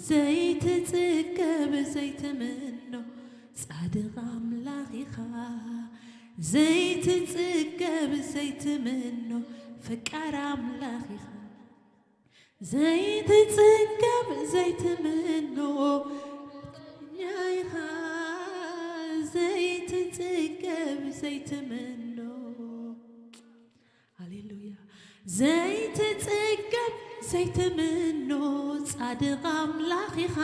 ዘይትጽገብ ዘይትምኖ ጻድቕ ኣምላኽ ኢኻ። ዘይትጽገብ ዘይትምኖ ፈቃር ኣምላኽ ኢኻ። ዘይትጽገብ ዘይትምኖ ምሕረተኛ ኢኻ። ዘይትጽገብ ዘይትምኖ ሃሌሉያ። ዘይትጽገብ ዘይትምኖ ጻድቕ ኣምላኽ ኢኻ።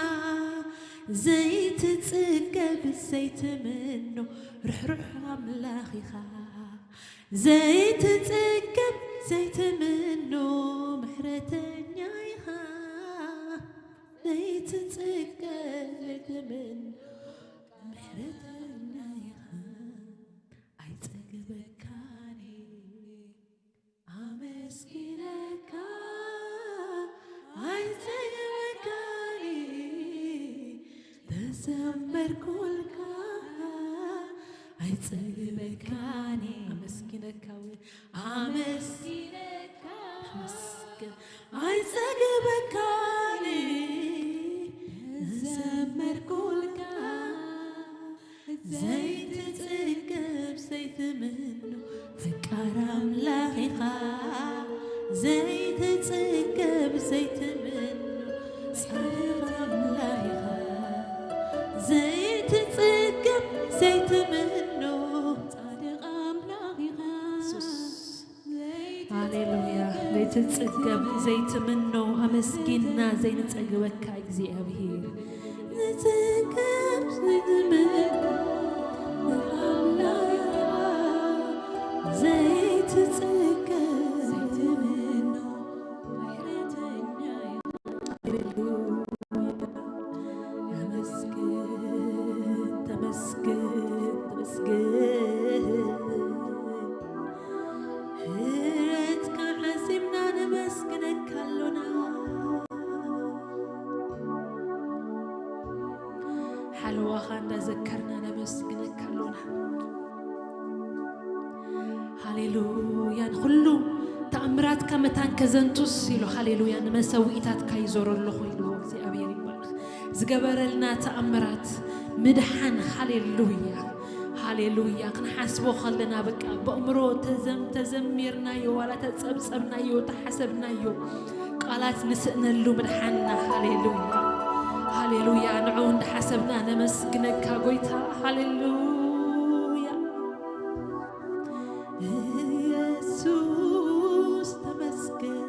ዘይትጽገብ ዘይትምኖ ርሕሩሕ ኣምላኽ ኢኻ። ዘይትጽገብ ዘይትምኖ ምሕረተኛ ኢኻ። ዘይትጽገብ ዘይትምኖ ምሕረተኛ ኢኻ። ኣይጸግበካን ኣመስግነካ ኣይጸግበካን ተዘመርኩልካ ኣይጸግበካን ኣመስግነካ ወይ ኣመስግነካ ኣመስግን ኣይጸግበካን ዘመርኩልካ ዘይትጽገብ ዘይትምኖ ፈቃር ኣምላኽ ኢኻ። ዘይትጽገብ ዘይትምኖ ጻድቕ ኣምላኽ ኢኻ። ዘይትጽገብ ዘይትምኖ ጻድቕ ኣምላኽ ኢኻ። ሃሌሉያ። ዘይትጽገብ ዘይትምኖ ኣመስጊንና ዘይንጸግበካ እግዚኣብሔር። ዝጽገብ ዘይትምኖ ኣምላኽ ዘይትጽገብ ዘይትምኖ ምሕረተኛ ሃሌሉያ። ተመስገን፣ ተመስገን፣ ተመስገን። ምሕረትካ ሓሲብና ነመስግነካ ኣሎና። ሓለዋኻ እንዳዘከርና ነመስግነካ ኣሎና። ሃሌሉያ። ንኹሉ ተኣምራትካ መታን ከዘንቱስ ኢሉ፣ ሃሌሉያ፣ ንመሰውኢታትካ ይዞሮ ኣለኹ ኢልዎ። እግዚኣብሔር ይባረኽ። ዝገበረልና ተኣምራት ምድሓን፣ ሃሌሉያ፣ ሃሌሉያ። ክንሓስቦ ከለና በቃ በእምሮ ተዘም-፣ ተዘሚርናዮ፣ ዋላ ተጸብጸብናዮ፣ ተሓሰብናዮ፣ ቃላት ንስእነሉ ምድሓንና። ሃሌሉያ፣ ሃሌሉያ። ንዑ እንዳሓሰብና ነመስግነካ ጎይታ። ሃሌሉያ። ኢየሱስ ተመስገን።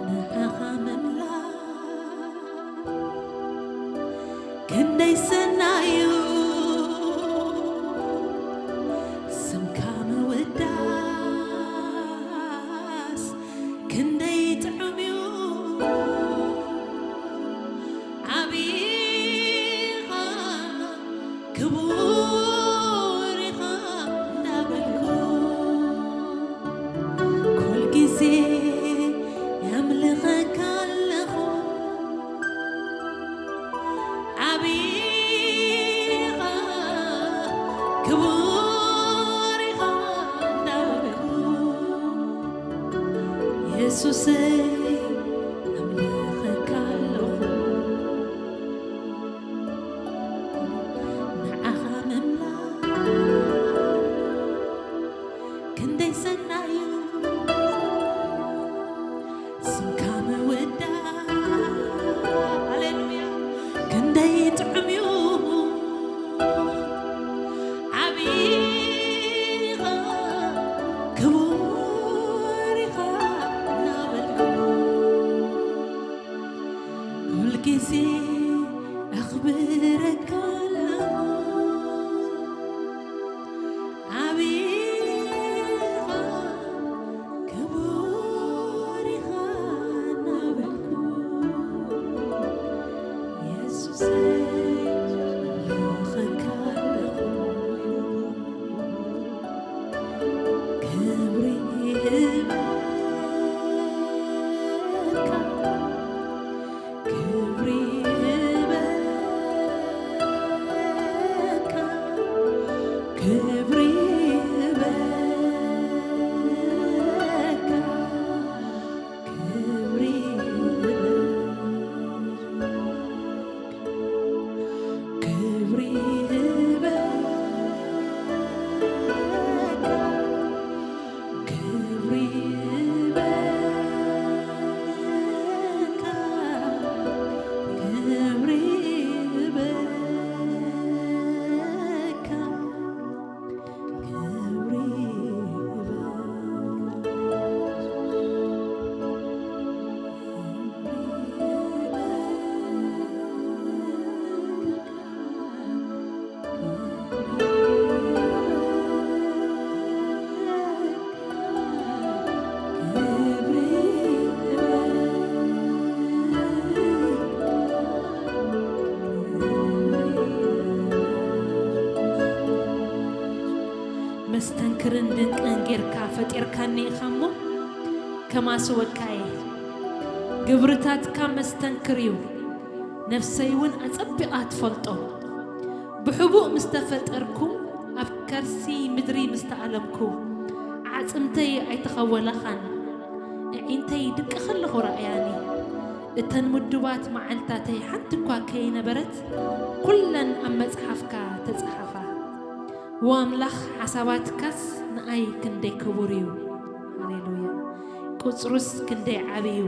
ንዓኻ ምምላኽ ክንደይ ሰናይ እዩ፣ ስምካ ምውዳስ ክንደይ ጥዑም እዩ። ዓብዪ ኢኻ ክቡር ኢኻ እንዳበልኩ ኩል ግዜ የምልኸካ ኣለኹ። ዓብዪ ኢኻ ክቡር ኢኻ እንዳበልኩ የሱሰይ ኣምልኸካ ኣለኹ። ንዓኻ ምምላኽ ክንደይ ሰናይ እዩ ስምካ ምውዳስ። ሃሌሉያ። ክንደይ ጥዑም እዩ ዓብዪ ኢኻ ክቡር ኢኻ እናበልኩ ኩል ግዜ ኣኽብረካ ኣለኹ። ዓብዪ ኢኻ ክቡር ኢኻ እናበልኩ የሱሰይ ክርን ድንቅን ጌርካ ፈጢርካኒ ኢኻ እሞ፣ ከማስወካ እየ። ግብርታትካ መስተንክር እዩ፣ ነፍሰይ እውን ኣጸቢቓ ትፈልጦ። ብሕቡእ ምስ ተፈጠርኩ፣ ኣብ ከርሲ ምድሪ ምስ ተኣለምኩ፣ ኣዕጽምተይ ኣይተኸወለኻን፣ ኣዒንተይ ድቂ ከለኹ ረኣያኒ። እተን ምዱባት መዓልታተይ ሓንቲ እኳ ከይነበረት፣ ኩለን ኣብ መጽሓፍካ ተጻሓፋ። ዎ ኣምላኽ፣ ሓሳባትካስ ንኣይ ክንደይ ክቡር እዩ። ሃሌሉያ። ቁጽሩስ ክንደይ ዓቢ እዩ።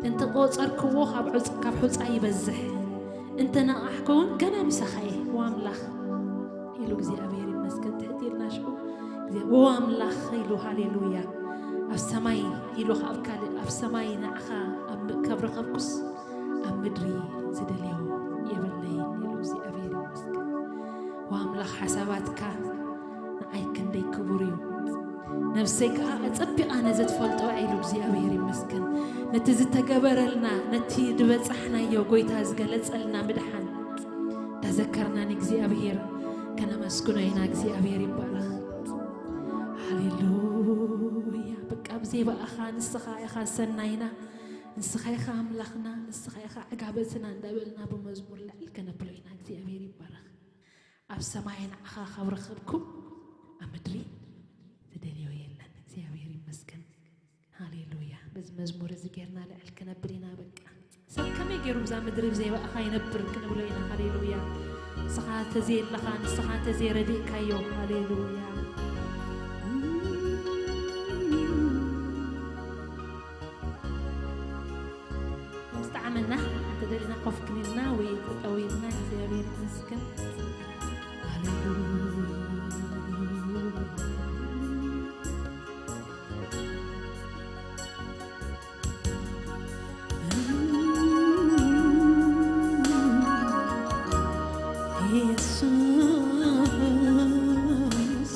እንተ ቆጸርክዎ፣ ካብ ሑጽ-፣ ካብ ሑጻ ይበዝሕ። እንተ ነቓሕኩ እውን፣ ገና ምሳኻ እየ። ዎ ኣምላኽ፣ ኢሉ እግዚኣብሔር ይመስገን። ትሕት ኢልና ሽዑ፣ ግዜ-፣ ዎ ኣምላኽ፣ ኢሉ፣ ሃሌሉያ። ኣብ ሰማይ ኢሉ፣ ኣብ ካልእ፣ ኣብ ሰማይ ንዓኻ ኣብ ም-፣ ካብ ረኸብኩስ፣ ኣብ ምድሪ ዝደልዮ የብለይን፣ ኢሉ እግዚኣብሔር ይመስገን። ዎ ኣምላኽ፣ ሓሳባትካ ንዓይ ክንደይ ክቡር እዩ። ነፍሰይ ከኣ ኣጸቢቓ ነዚ ትፈልጦ እያ፣ ኢሉ እግዚኣብሔር ይመስገን። ነቲ ዝተገበረልና፣ ነቲ ዝበጻሕናዮ፣ ጎይታ ዝገለጸልና ምድሓን ተዘከርና፣ ንእግዚኣብሔር ከነመስግኖ ኢና። እግዚኣብሔር ይባረኽ። ሃሌሉያ። በቃ ብዘይ ብኣኻ፣ ንስኻ ኢኻ ሰናይና፣ ንስኻ ኢኻ ኣምላኽና፣ ንስኻ ኢኻ ዕጋበትና እንዳበልና ብመዝሙር ልዕል ከነብሎ ኢና። እግዚኣብሔር ይባረኽ። ኣብ ሰማይ ንዓኻ ካብ ረኸብኩም፣ ኣብ ምድሪ ዝደልዮ የለን። እግዚኣብሔር ይመስገን። ሃሌሉያ። በዚ መዝሙር እዚ ጌርና ልዕል ክነብል ኢና። በቃ ሰብ ከመይ ገይሩ ብዛ ምድሪ ብዘይ ብኣኻ ይነብር ክንብሎ ኢና። ሃሌሉያ። ንስኻ ተዘየለኻ፣ ንስኻ ተዘየረዲእካዮ። ሃሌሉያ። ምስ ጠዓመና፣ እንተደሊና ኮፍ ክንልና ወይ ጠጠው ኢልና እግዚኣብሔር ይመስገን። ሃሌሉያ። ኢየሱስ።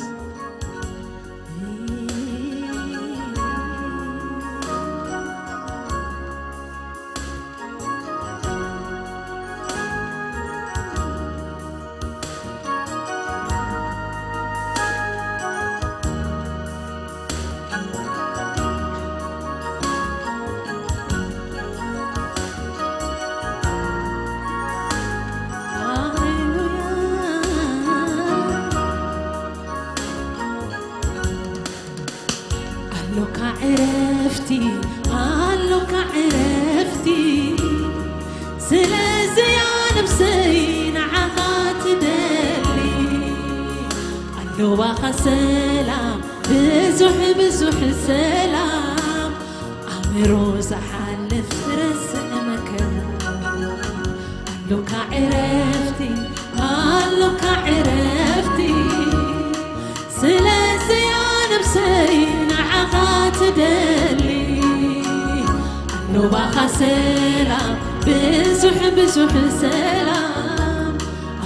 ኣሎካ ዕረፍቲ፣ ኣሎካ ዕረፍቲ፣ ስለዚያ ነፍሰይ ንዓኻ ትደሊ። ኣሎባኻ ሰላም፣ ብዙሕ ብዙሕ ሰላም፣ ኣእምሮ ዝሓልፍ ዝረስዕ መከራ። ኣሎካ ዕረፍቲ፣ ኣሎካ ዕረፍቲ፣ ስለዚያ ነፍሰይ ንዓኻ ትደሊ። ኣሎባኻ ሰላም፣ ብዙሕ ብዙሕ ሰላም፣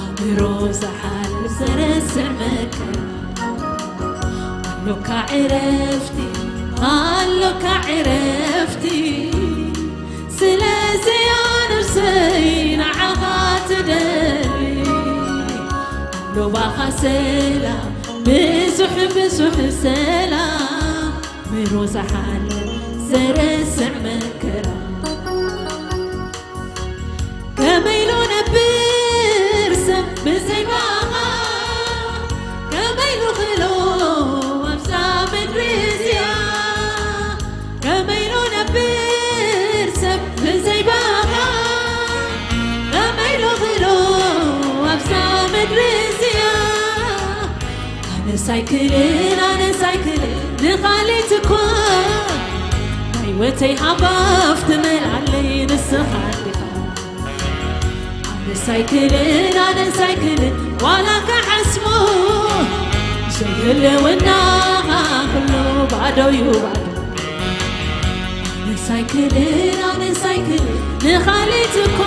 ኣእምሮ ዝሓልፍ ዘረስዕ መከራ። ኣሎካ ዕረፍቲ፣ ኣሎካ ዕረፍቲ፣ ስለዚያ ነፍሰይ ንዓኻ ትደሊ። ኣሎባኻ ሰላም፣ ብዙሕ ብዙሕ ሰላም፣ ኣእምሮ ዝሓልፍ ዘረስዕ መከራ። ከመይ ኢሉ ነብር ሰብ ብዘይ ብኣኻ? ከመይ ኢሉ ክሎ ኣብዛ ምድሪ እዚኣ? ከመይ ኢሉ ነብር ሰብ ብዘይ ብኣኻ? ከመይ ኢሉ ክሎ ኣብዛ ምድሪ እዚኣ? ኣነስ ኣይክልን፣ ኣነስ ኣይክልን ንኻልእ እኳ፣ ናይ ህይወተይ ሃፋፍ ትመልኣለይ ንስኻ እንዲኻ። ኣነስ ኣይክልን፣ ኣነስ ኣይክልን ዋላ ክሓስቦ፣ ዘይህልውናኻ ኩሉ ባዶ እዩ ባዶ። ኣነስ ኣይክልን፣ ኣነስ ኣይክልን ንኻልእ እኳ፣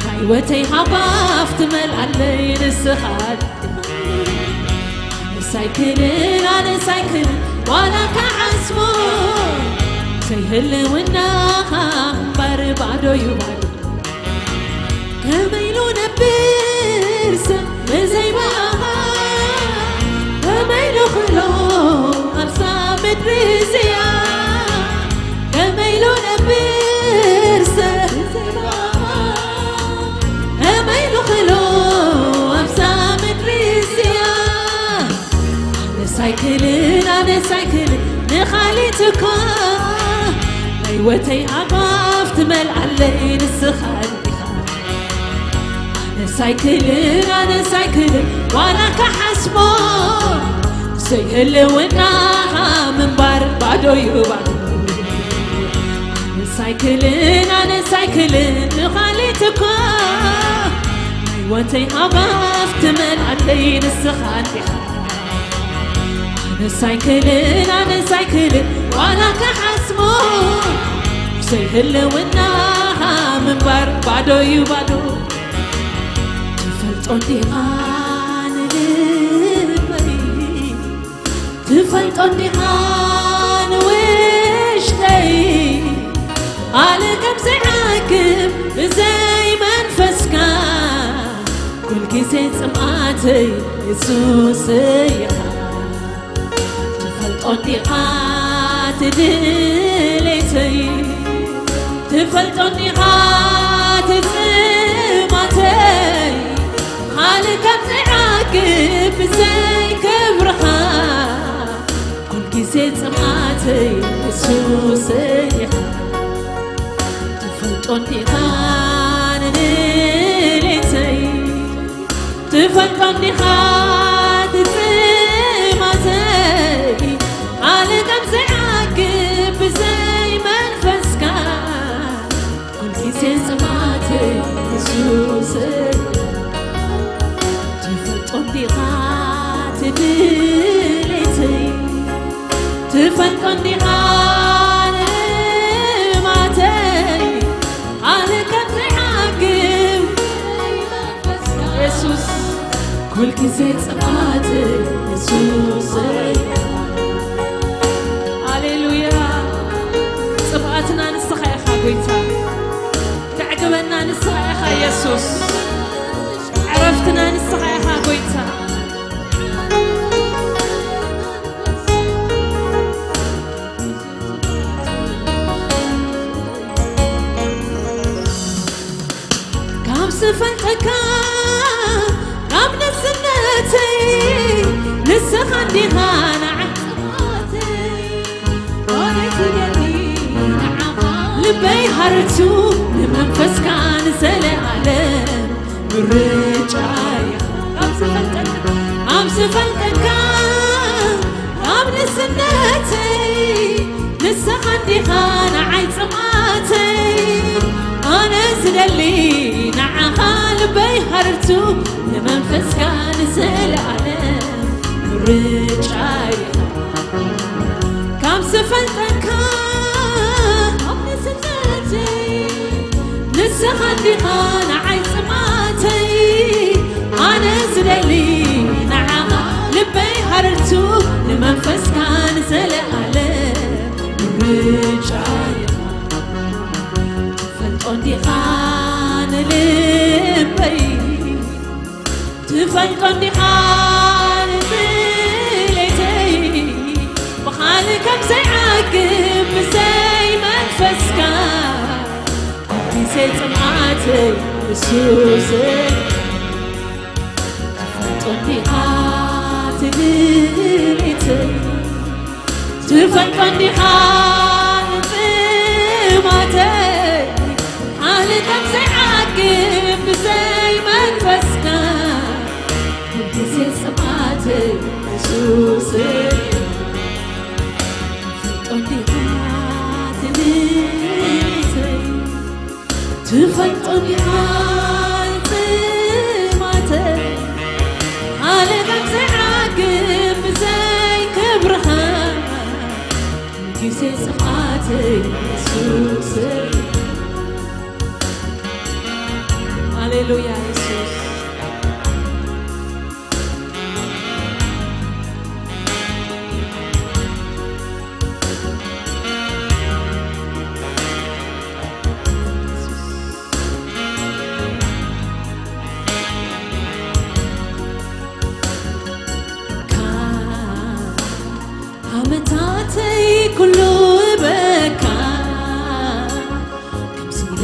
ናይ ህይወተይ ሃፋፍ ትመልኣለይ ንስኻ። ኣነስ ኣይክልን፣ ኣነስ ኣይክልን ዋላ ክሓስቦ፣ ዘይህልውናኻ እምበር ባዶ እዩ ባዶ። ከመይ ኢሉ ነብር ሰብ ብዘይ ብኣኻ? ሳይክል ንኻሊት እኮ ናይ ህይወተይ ሃጓፍ ትመልኣለይ ንስኻ እንዲኻ። ኣነስ ኣይክልን፣ ኣነስ ኣይክልን ዋላ ክሓስቦ፣ ብዘይ ህልውናኻ ምንባር ባዶ እዩ ባዶ። ኣነስ ኣይክልን፣ ኣነስ ኣይክልን ንኻሊት እኮ ናይ ህይወተይ ሃጓፍ ትመልኣለይ ንስኻ እንዲኻ። ኣነስ ኣይክልን፣ ኣነስ ኣይክልን ዋላ ክሓስቦ፣ ብዘይ ህልውናኻ ምንባር ባዶ እዩ ባዶ። ትፈልጦ እንዲኻ ንልበይ፣ ትፈልጦ እንዲኻ ንውሽጠይ፣ ኣነ ከም ዘይዓግብ ብዘይ መንፈስካ፣ ኩልግዜ ጽምኣተይ የሱሰይ ኢኻ። ትፈልጦ እንዲኻ ትድሌተይ፣ ትፈልጦ እንዲኻ ትጽማተይ፣ ካልእ ካብ ዘይዓግብ ብዘይ ክብርኻ፣ ኩልግዜ ጽምኣተይ የሱሰይ ኢኻ። ትፈልጦ እንዲኻ ንድሌተይ፣ ትፈልጦ እንዲኻ ትጽማተይ፣ ኣነ ከም ዘይዓግብ ብዘይ መንፈስካ፣ ኩልግዜ ጽምኣተይ የሱሰይ። ትፈልጦ እንዲኻ ትድሌተይ፣ ትፈልጦ እንዲኻ ንማተይ፣ ኣነ ከም ዘይዓግብ የሱስ፣ ኩልግዜ ጽምኣተይ የሱሰይ። ሃሌሉያ። ጽምኣትና ንስኻ ኢኻ ጎይታ፣ ተዕግበና ንስኻ ኢኻ የሱስ፣ ዕረፍትና ንስኻ ኢኻ ጎይታ። ካብ ዝፈልጠካ ካብ ንእስነተይ፣ ንስኻ እንዲኻ ንዓይ ጽምኣተይ። ኣነ ትደሊ ንዓኻ ልበይ ሃርቱ፣ ንመንፈስካ ንዘለኣለም ምርጫይ ኢኻ። ካብ ዝፈልጠካ፣ ካብ ዝፈልጠካ ካብ ንእስነተይ፣ ንስኻ እንዲኻ ንዓይ ጽምኣተይ። ኣነ ዝደሊ ንዓኻ ልበይ ሃርቱ፣ ንመንፈስካ ንዘለኣለም ምርጫይ ኢኻ። ካብ ዝፈልጠካ ካብ ንእስነተይ፣ ንስኻ እንዲኻ ንዓይ ጽምኣተይ። ኣነ ዝደሊ ንዓኻ ልበይ ሃረርቱ፣ ንመንፈስካ ንዘለኣለም ምርጫ ኢኻ። ትፈልጦ እንዲኻ ንልበይ፣ ትፈልጦ እንዲኻ ንድሌተይ፣ ብኻልእ ከም ዘይዓግብ ብዘይ መንፈስካ፣ ኣብ ግዜ ጽምኣተይ የሱሰይ። ትፈልጦ እንዲኻ ትድሌተይ፣ ትፈልጦ እንዲኻ ንጽማተይ፣ ኣነ ከም ዘይዓግብ ብዘይ መንፈስካ፣ ኩልግዜ ጽምኣተይ የሱሰይ። ትፈልጦ እንዲኻ ትድሌተይ፣ ትፈልጦ እንዲኻ ጽማተይ፣ ኣነ ከም ዘይዓግብ ብዘይ ክብርኻ፣ ግዜ ጽምኣተይ የሱሰይ። ሃሌሉያ የሱስ። ዓመታተይ ኩሉ በካ ከምሲለ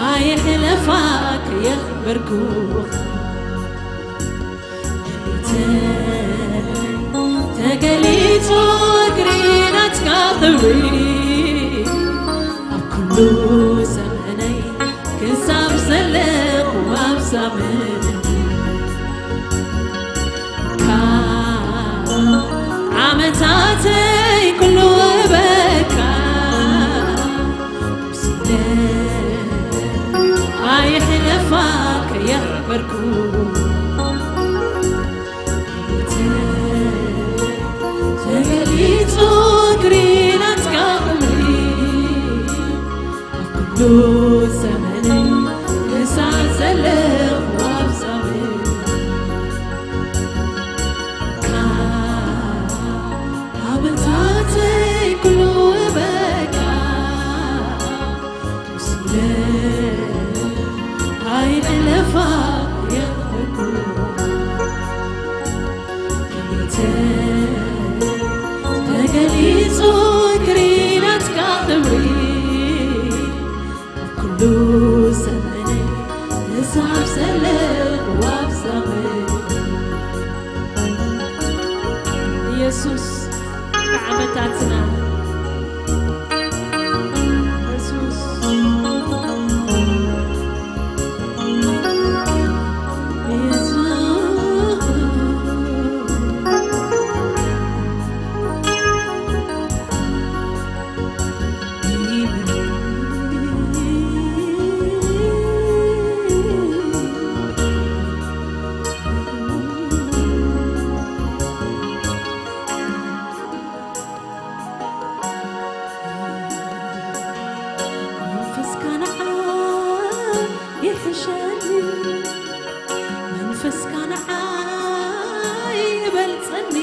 ኣይሕለፋ ከየኽበርኩኻ። ሌሊተይ ክብሪ ኣብ ኩሉ ዘመነይ ክሳብ ዘለኹ ኣብ ሳምን ዓመታተይ ኩሉ በቃ ስለ ኣይሕለፋ ከየኽበርኩ ተገሊጹ ክሪ ናትካ ክብሪ ኣብ ኩሉ ዘመነይ ክሳብ ዘለኹ ኣብ ሳምን ዓመታተይ ኩሉ በቃ ስለ ኣይሕለፋ የኽበርኩ ተገሊጹ ክሪ ናትካ ክብሪ ኩሉ ዘመነይ ክሳብ ዘለኹ ኣብ ሳምን ኢየሱስ ብዓመታትና ኢየሱስ ኢየሱስ መንፈስካ ንዓይ ይሕሸኒ መንፈስካ ንዓይ ይበልጸኒ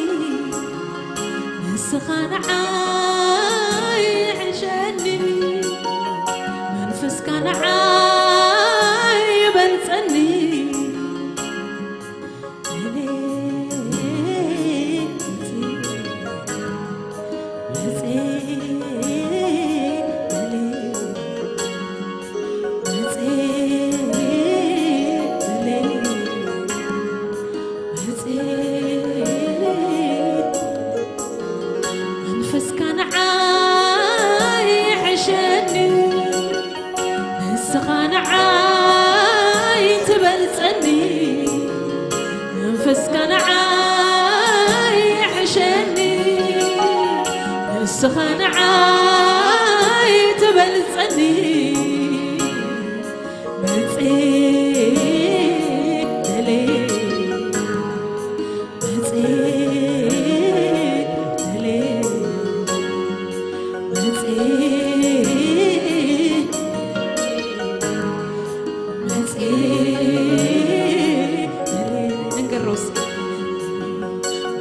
ንስኻ ንዓይ ይሕሸኒ መንፈስካ ንዓይ ይበልጸኒ መንፈስካ ንዓይ ይሕሸኒ ንስኻ ንዓይ ትበልጸኒ መንፈስካ ንዓይ ይሕሸኒ ንስኻ ንዓይ ትበልጸኒ መጽ ደሌ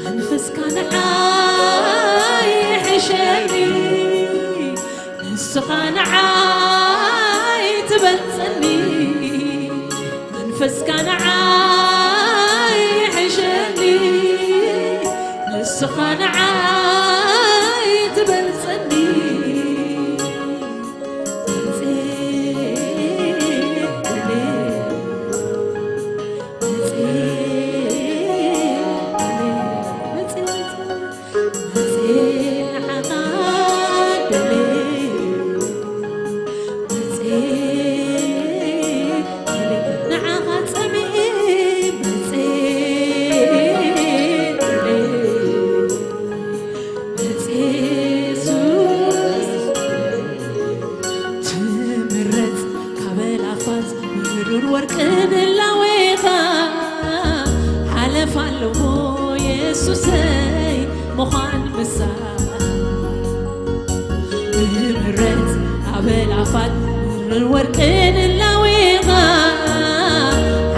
መንፈስካ ንዓይ ይሕሸኒ ንስኻ ንዓይ ትበልጸኒ መንፈስካ ንዓይ ይሕሸኒ ንስኻ ንዓይ ትበልጸኒ ትምረጽ ካብ ኣእላፋት ብሩር ወርቅን እላዌኻ ሓለፋ ኣለዎ የሱሰይ ምዃን ምሳኻ ትምረጽ ካብ ኣእላፋት ብሩር ወርቅን እላዌኻ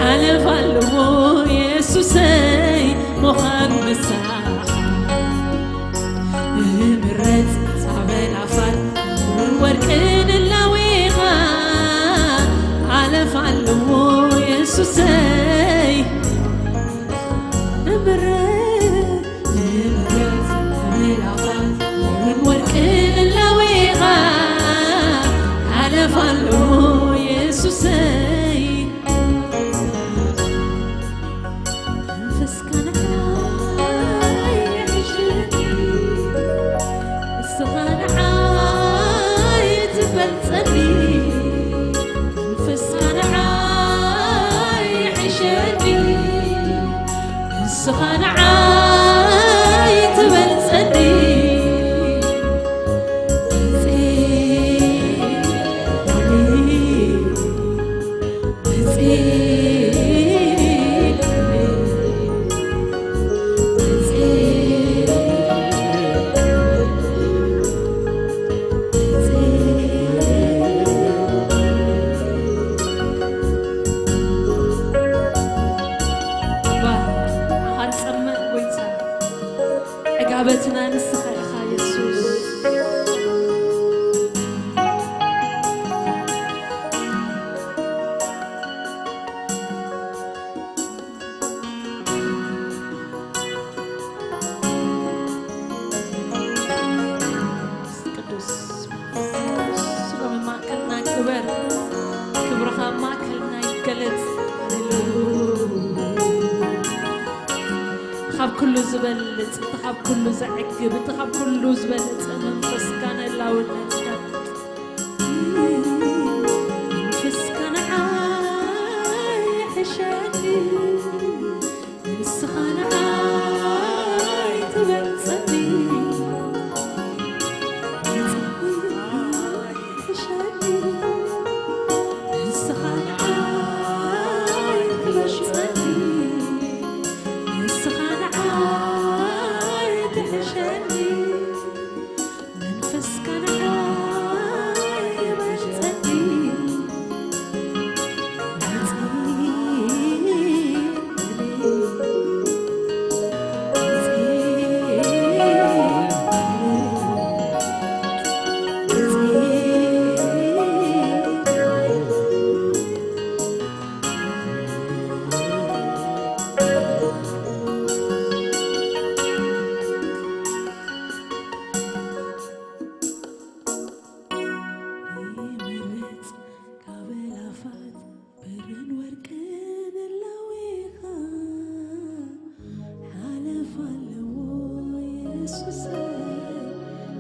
ሓለፋ ኣለዎ የሱሰይ ምዃን ምሳኻ ትምረጽ ካብ ኣእላፋት ብሩር ወርቅን እላዌኻ ሓለፋ ኣለዎ የሱሰይ ትምረጽ ትምረጽ ካብ ኣእላፋት ብሩር ወርቅን እላዌኻ ሓለፋ ኣለዎ የሱሰይ መንፈስካ ንዓይ ይሕሸኒ ንስኻ ንዓይ ንስኻ ንዓይ ትበልጸኒ። ኣባ፣ ንዓኻ ንጸምእ ጎይታ፣ ዕጋበትና ንስኻ ኢኻ የሱስ። ቅዱስ፣ ቅዱስ፣ ሎሚ ማእከልና ግበር፣ ክብርኻ ኣብ ማእከልና ይገለጽ። ሃሌሉያ። ካብ ኩሉ ዝበልጽ፣ እቲ ካብ ኩሉ ዘዕግብ፣ እቲ ካብ ኩሉ ዝበለጸ መንፈስካ ንህላውነትና። መንፈስካ ንዓይ ይሕሸኒ። ንስኻ ንዓይ ትበልጸኒ፣ ትሕሸኒ። ንስኻ ንዓይ ትበልጸኒ፣ ንስኻ ንዓይ ትሕሸኒ። መንፈስካ ንዓይ ይበልጸኒ። ይመርጽ ካብ ኣእላፋት ብርን ወርቅን እላዊኻ ሓለፋ ኣለዎ የሱስ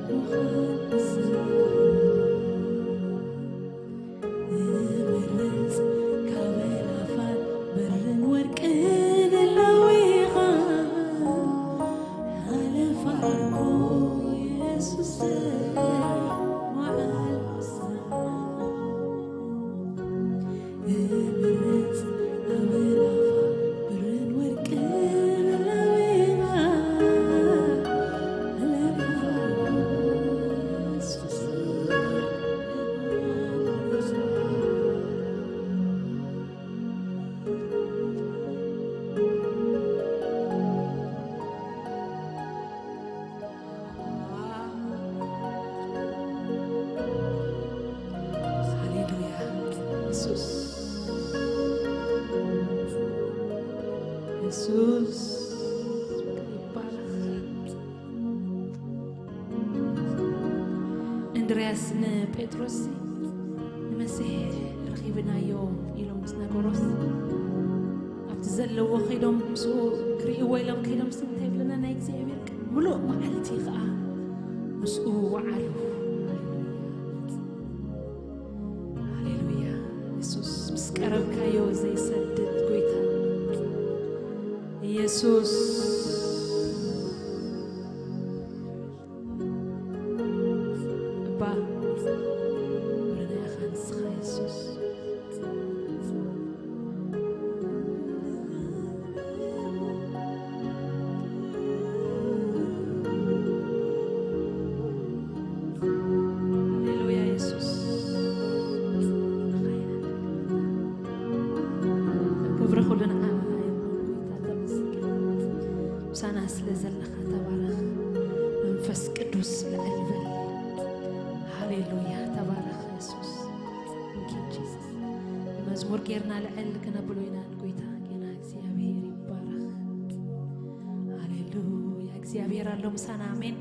ምዃን ንስኻ። ይመርጽ ካብ ኣእላፋት ብርን ወርቅን እላዊኻ ሓለፋ ኣለዎ የሱስ ወዓል ሃሌሉያ። የሱስ፣ የሱስ ይባረኽ። እንድርያስ ንጴጥሮስ፣ "ንመሲሕ ረኺብናዮ" ኢሎም ምስ ነገሮስ፣ ኣብቲ ዘለዎ ከይዶም ምስኡ ክርእይዎ ኢሎም ከይዶም፣ እንታይ ይብለና ናይ እግዚኣብሔር ቃል? "ምሉእ መዓልቲ ኸኣ ምስኡ ወዓሉ።" ሃሌሉያ። የሱስ ምስ ቀረብካዮ ዘይሰድድ ጎይታ። የሱስ። እባ፣ ብርናያኻ ንስኻ የሱስ። ሃሌሉያ የሱስ። ክብሪ ኩሉ ንዓኻ ይኹን ጎይታ፣ ተመስገን። ምሳና ስለ ዘለኻ ተባረኽ። መንፈስ ቅዱስ ልዕል በል። ሃሌሉያ፣ ተባረኽ የሱስ። Thank you, Jesus። መዝሙር ጌርና ልዕል ክነብሎ ኢና ንጎይታ። ጌና እግዚኣብሔር ይባረኽ። ሃሌሉያ፣ እግዚኣብሔር ኣሎ ምሳና። ኣሜን።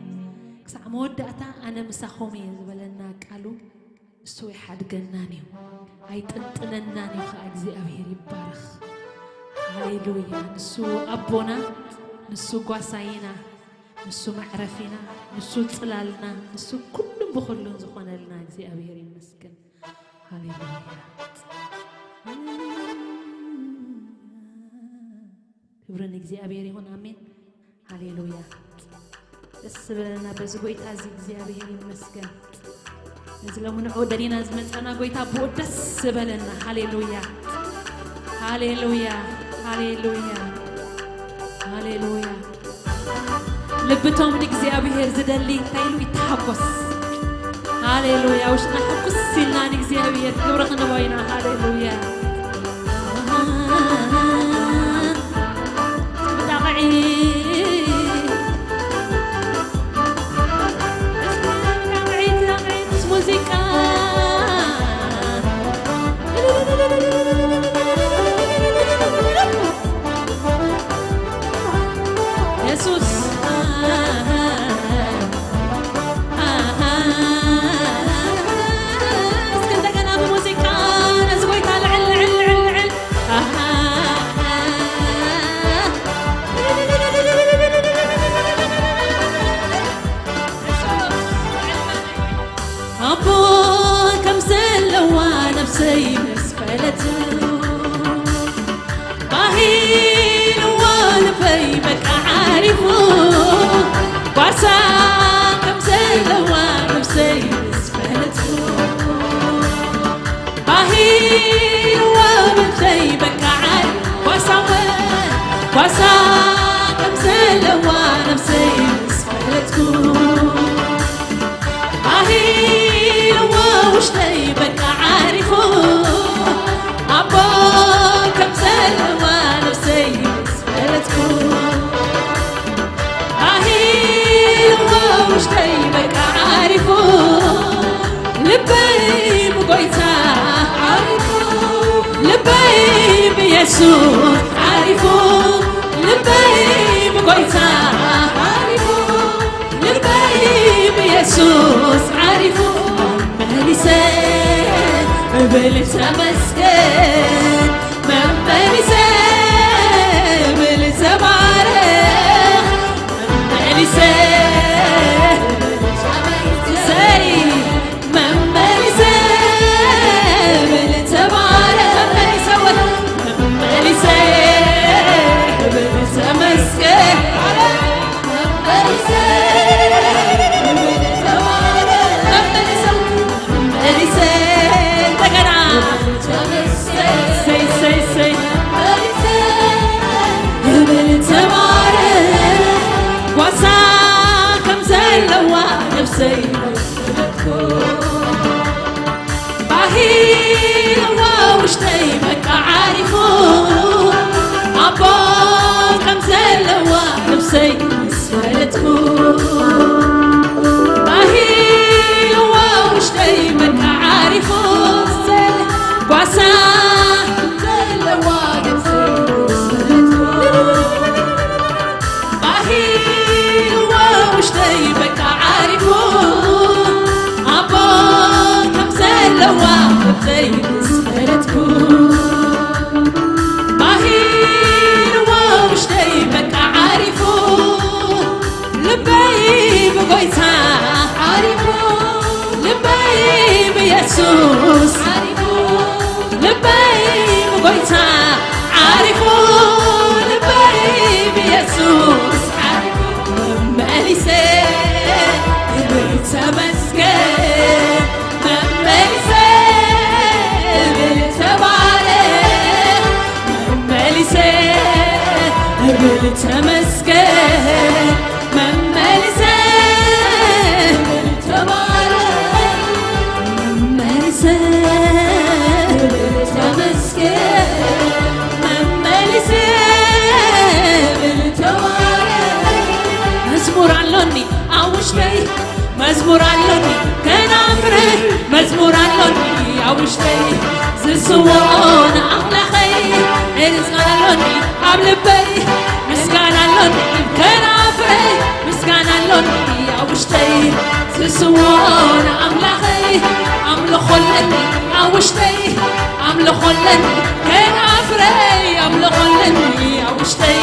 ክሳዕ መወዳእታ ኣነ ምሳኹም እየ ዝበለና ቃሉ፣ እሱ ኣይሓድገናን እዩ፣ ኣይጥንጥነናን እዩ። ከዓ እግዚኣብሔር ይባረኽ። ሃሌሉያ። ንሱ ኣቦና፣ ንሱ ጓሳይና፣ ንሱ መዕረፊና፣ ንሱ ጽላልና፣ ንሱ ኩሉን ብኹሉን ዝኾነልና እግዚኣብሔር ይመስገን። ሃሌሉያ። ክብሪ ንእግዚኣብሔር ይኹን። ኣሜን። ሃሌሉያ። ደስ ዝበለና በዚ ጎይታ እዚ እግዚኣብሔር ይመስገን። ነዚ ሎሚ ንዑ ደሊና ዝመጻና ጎይታ ብኡ ደስ ዝበለና። ሃሌሉያ። ሃሌሉያ። ሃሌሉያ። ሃሌሉያ። ልብቶም ንእግዚኣብሔር ዝደሊ እንታይ ኢሉ ይተሓጎስ። ሃሌሉያ። ውሽጥና ሕጉስ ኢልና ንእግዚኣብሔር ክብሪ ክንቦ ኢና። ሃሌሉያ። ብጣቕዒ፣ ብጣቕዒ፣ ብጣቕዒ፣ ሙዚቃ። የሱስ። እስኪ እንደገና ብሙዚቃ ነዚ ጎይታ ልዕል፣ ልዕል፣ ልዕል፣ ልዕል። ኣቦ ከም ዘለዋ ነፍሰይ ምስ ፈለቱ፣ ባሂልዎ ልበይ በቃ ዓሪፉ፣ ጓሳ ከም ዘለዋ ነፍሰይ ምስ ፈለቱ፣ ባሂልዎ ልበይ በቃ ዓሪፉ፣ ጓሳ ወ-፣ ጓሳ ከም ዘለዋ ነፍሰይ ምስ ፈለጥኩ፣ ኣሂልዎ ውሽጠይ በቃ ዓሪፉ፣ ኣቦ ከም ዘለዋ ነፍሰይ ምስ ፈለጥኩ፣ ኣሂልዎ ውሽጠይ በቃ ዓሪፉ፣ ልበይ ብጎይታ ዓሪፉ፣ ልበይ ብየሱስ ዓሪፉ፣ ልበይ ብጎይታ ዓሪፉ፣ ልበይ ብየሱስ ዓሪፉ፣ መመሊሰ እብል ተመስገን፣ መመሊሰ እብል ተባረኽ፣ መመሊሰ እብል ተመስገን፣ መመሊሰ እብል ተባረኽ፣ መመሊሰ ወ-፣ መመሊሰ እብል ተመስገን። መመሊሰ፣ መመሊሰ፣ መመሊሰ፣ እንደገና። ሰይ፣ ሰይ፣ ሰይ። ይብል ተባረኽ፣ ጓሳ ከም ዘለዋ ነፍሰይ ባሂልዋ ውሽጠይ በቃ ዓሪፉ፣ ኣቦ ከም ዘለዋ ነፍሰይ ምስ ፈለጥኩ፣ ባሂልዋ ውሽጠይ በቃ ዓሪፉ፣ ጓሳ ዘለዋ ነፍሰይ ምስ ፈለጥኩ፣ ባሂልዋ ውሽጠይ በቃ ዓሪፉ፣ ኣቦ ከም ዘለዋ ነፍሰይ ምስ ፈለጥኩ፣ ባሂልዋ ውሽጠይ በቃ ዓሪፉ፣ ልበይ ብጎይታ ዓሪፉ፣ ልበይ ብየሱስ ዓሪፉ፣ ልበይ ብጎይታ ዓሪፉ፣ ልበይ ብየሱስ ዓሪፉ፣ መመሊሰ እብል ተመስገን፣ መመሊሰ እብል ተባረኽ፣ መመሊሰ እብል ተመስገን፣ መመሊሰ እብል ተባረኽ፣ መመሊሰ እብል ተመስገን፣ መመሊሰ እብል ተባረኽ። መዝሙር ኣሎኒ ኣብ ውሽጠይ፣ መዝሙር ኣሎኒ ከናፍረይ፣ መዝሙር ኣሎኒ ኣብ ውሽጠይ፣ ዝስውኦ ንኣምላኸይ። ምስጋና ኣሎኒ ኣብ ልበይ፣ ምስጋና ኣሎኒ ከናፍረይ፣ ምስጋና ኣሎኒ ኣብ ውሽጠይ፣ ዝስውኦ ንኣምላኸይ። ኣምልኾ ኣለኒ ኣብ ውሽጠይ፣ ኣምልኾ ኣለኒ ከናፍረይ፣ ኣምልኾ ኣለኒ ኣብ ውሽጠይ፣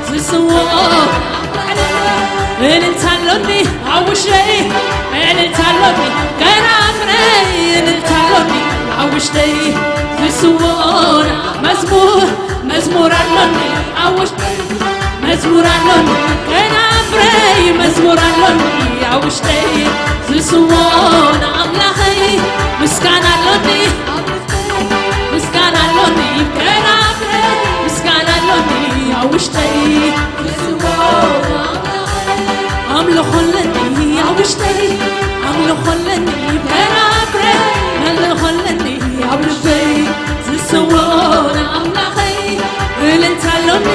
ዝስውኦ እልልታ ኣሎኒ ኣብ ውሽጠይ፣ እልልታ ኣሎኒ ከናፍረይ፣ እልልታ ኣሎኒ ኣብ ውሽጠይ፣ ዝስውኦ መዝሙር፣ መዝሙር ኣሎኒ ኣብ ውሽጠይ መዝሙር ኣሎኒ፣ ከናፍረይ መዝሙር ኣሎኒ፣ ኣብ ውሽጠይ ዝስዎ ንኣምላኸይ ምስጋና ኣሎኒ፣ ምስጋና ኣሎኒ፣ ከናፍረይ ምስጋና ኣሎኒ፣ ኣብ ውሽጠይ ዝስዎ ንኣምላኸይ ኣምልኾ ኣለኒ፣ ኣብ ውሽጠይ ኣምልኾ ኣለኒ፣ ከናፍረይ ኣምልኾ ኣለኒ፣ ኣብ ልበይ ዝስዎ ንኣምላኸይ እልልታ ኣሎኒ፣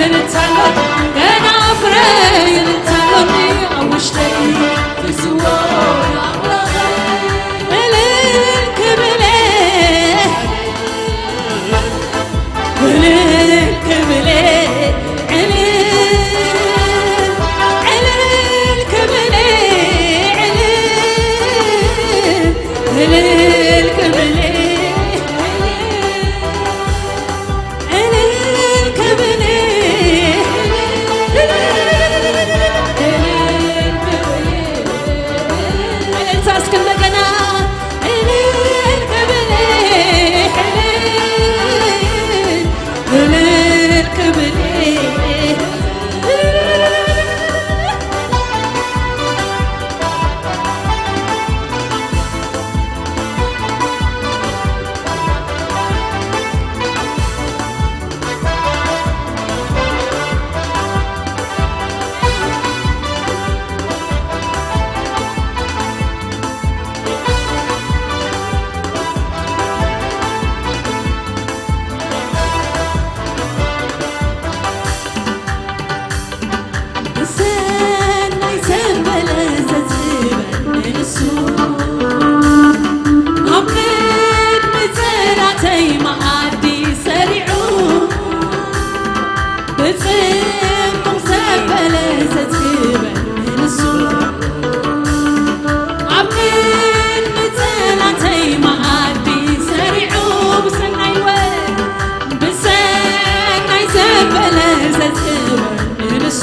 እልልታ ኣሎኒ፣ ገና ፍረ እልልታ ኣሎኒ፣ ኣብ ውሽጠይ ዝስዎ ንኣምላኸይ እልል ክብል፣ እልል ክብል፣ እልል፣ እልል ክብል፣ እልል፣ እልል ክብል፣ እልል ክብል፣ እልልታ እስኪ እንደገና እልል ክብል፣ እልል ክብል። ብሰናይ ዘበለ ዘጽበኒ ንሱ፣ ኣብ ቅድሚ ጸላተይ መኣዲ ሰሪዑ፣ ብጽቡቕ ዘበለ ዘጽበኒ ንሱ፣ ኣብ ቅድሚ ጸላተይ መኣዲ ሰሪዑ፣ ብሰናይ ወ-፣ ብሰናይ ዘበለ ዘጽበኒ ንሱ፣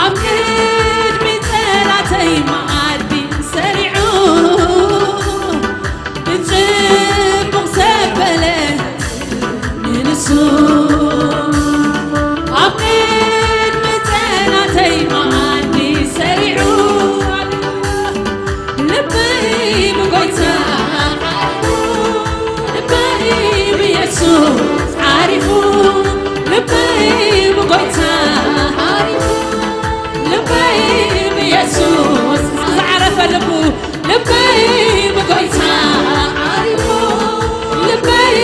ኣብ ቅድሚ ጸላተይ መኣዲ ሰሪዑ፣ ብጽቡቕ ዘበለ ንሱ፣ ኣብ ቅድሚ ጸላተይ መኣዲ ሰሪዑ፣ ልበይ ብጎይታ ዓሪፉ፣ ልበይ ብየሱስ ዓሪፉ፣ ልበይ ብጎይታ ዓሪፉ፣ ልበይ ብየሱስ ዝዓረፈ ልቡ፣ ልበይ ብጎይታ ዓሪፉ፣ ልበይ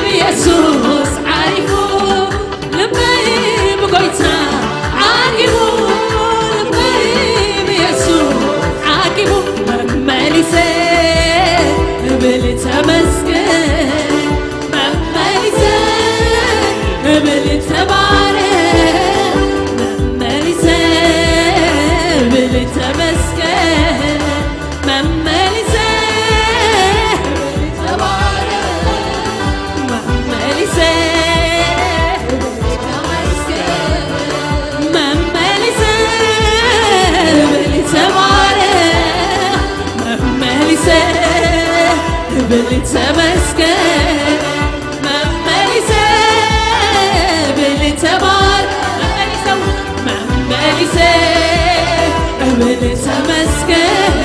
ብየሱስ ዓሪፉ፣ ልበይ ብጎይታ ዓጊቡ፣ ልበይ ብየሱስ ዓጊቡ፣ መመሊሰ እብል ተመስገን፣ መመሊሰ እብል ተባረክ፣ መመሊሰ እብል ተመስገን፣ መመሊሰ፣ መመሊሰ፣ መመሊሰ፣ ተባረክ፣ መመሊሰ፣ ተመስገን፣ መመሊሰ ብል ተባረክ፣ መመሊሰ ብል ተመስገን፣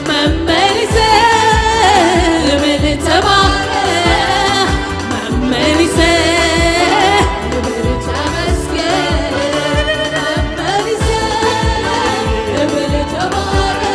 መመሊሰ ብል ተባረክ፣ መመሊሰ ብል ተመስገን፣ መመሊሰ ብል ተባረክ።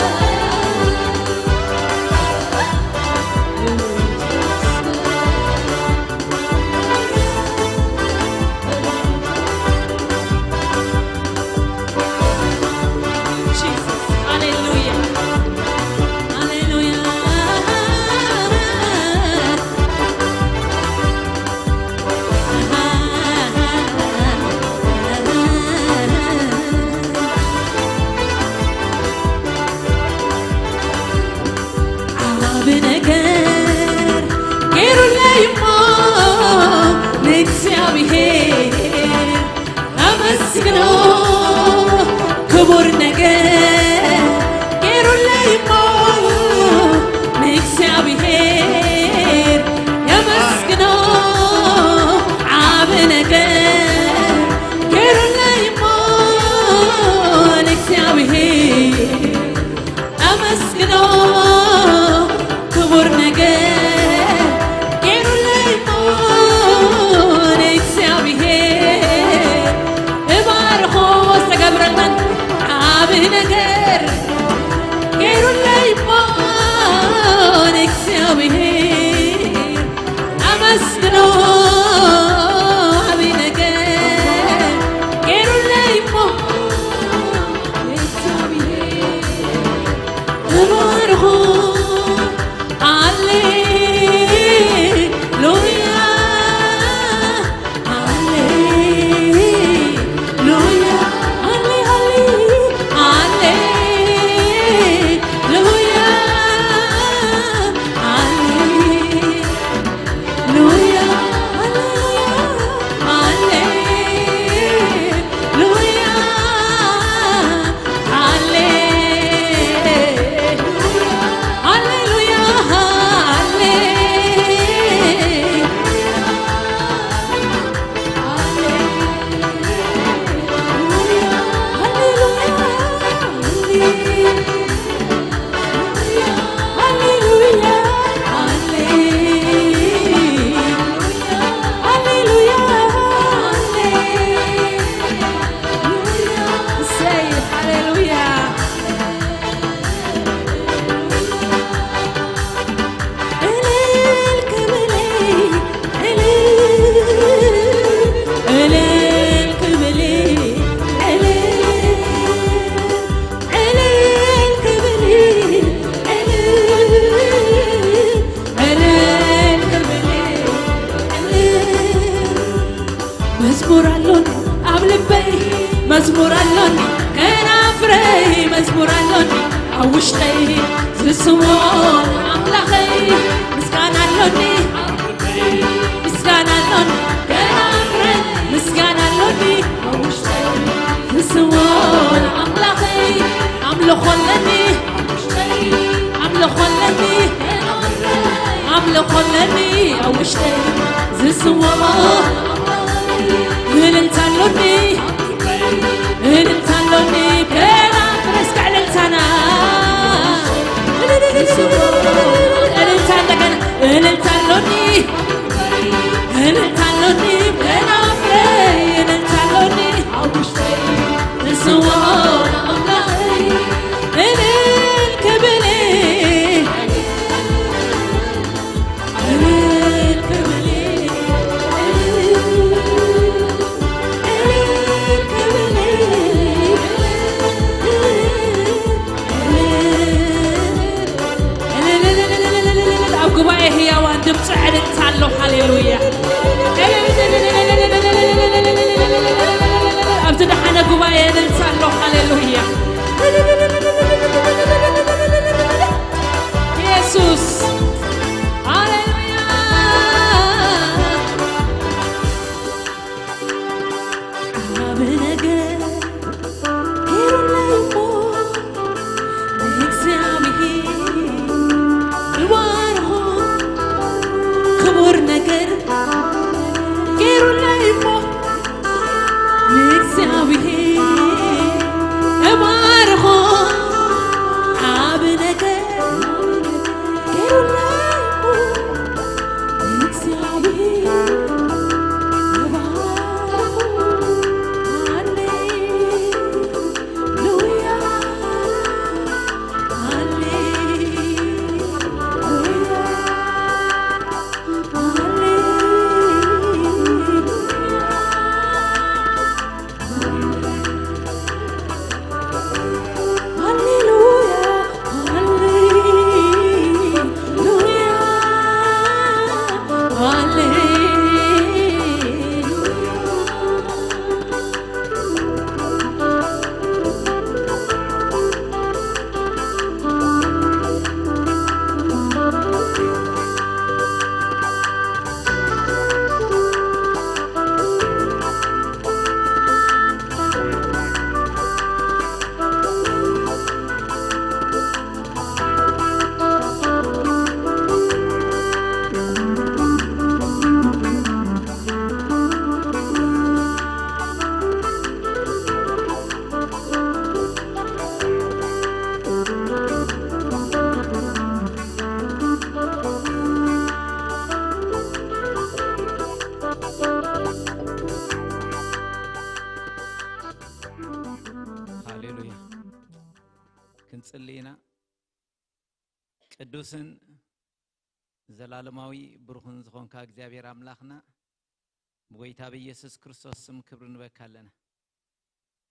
ኣመስግኖ ዓብይ ነገር ገይሩለይ እሞ እግዚኣብሔር ተባርኹ። ሃሌሉያ፣ ሃሌሉያ፣ ሃሌ፣ ሃሌ፣ ሃሌሉያ፣ ሃሌ ሉያ፣ ሃሌሉያ፣ ሃሌሉያ፣ ሃሌ፣ ሃሌሉያ፣ ሃሌ፣ ሃሌሉያ፣ ሃሌ። ሃሌሉያ፣ ሃሌሉያ፣ ሃሌሉያ። እሰይ፣ ሃሌሉያ። እልል ክብለይ፣ እልል፣ እልል ክብለይ፣ እልል። እልል ክብል፣ እልል፣ እልል ክብል፣ እልል። መዝሙር ኣሎኒ ኣብ ልበይ፣ መዝሙር ኣሎኒ ከናፍረይ፣ መዝሙር ኣሎኒ ኣብ ውሽጠይ፣ ዝስዎ ኣምላኸይ። ምስጋና ኣሎኒ ኣብ ልበይ፣ ምስጋና ኣሎኒ ከናፍረይ፣ ምስጋና ኣሎኒ ኣብ ውሽጠይ፣ ዝስዎ ኣምላኸይ። ኣምልኾ ኣለኒ፣ ኣምልኾ ኣለኒ፣ ኣምልኾ ኣለኒ ኣብ ውሽጠይ፣ ዝስዎ እልልታ ኣሎኒ፣ እልልታ ኣሎኒ። ገና ፍረስካ እልልታና፣ እልልታ እንደገና፣ እልልታ ኣሎኒ፣ እልልታ ኣሎኒ፣ ገና ፍረይ እልልታ ኣሎኒ። ንስዎ ኣምላኸይ እልል ክብል፣ እልል ክብል፣ እልል ክብል፣ ኣብ ጉባኤ ህያዋን ድምፂ ዕልልታ ኣሎ። ሃሌሉያ። ኣብ ዝደሓነ ጉባኤ ዕልልታ ኣሎ። ሃሌሉያ። ኢየሱስ። ሃሌሉያ። ዓቢ ነገር ገይሩለይ እሞ እግዚኣብሔር እባርኾ። ክቡር ነገር ገይሩለይ እሞ እግዚኣብሔር እባርኾ። ዓቢ ነገር ገይሩለይ እሞ እግዚኣብሔር እባርኾ። ሃሌ ሉያ፣ ሃሌ ሉያ፣ ሃሌ ሉያ፣ ሃሌ ሉያ፣ ሃሌ ሉያ፣ ሃሌ ሉያ። ሃሌሉያ። ክንጽሊ ኢና። ቅዱስን ዘላለማዊ ብሩኽን ዝኾንካ እግዚኣብሔር ኣምላኽና፣ ብጎይታ ብኢየሱስ ክርስቶስ ስም ክብሪ ንበካ ኣለና።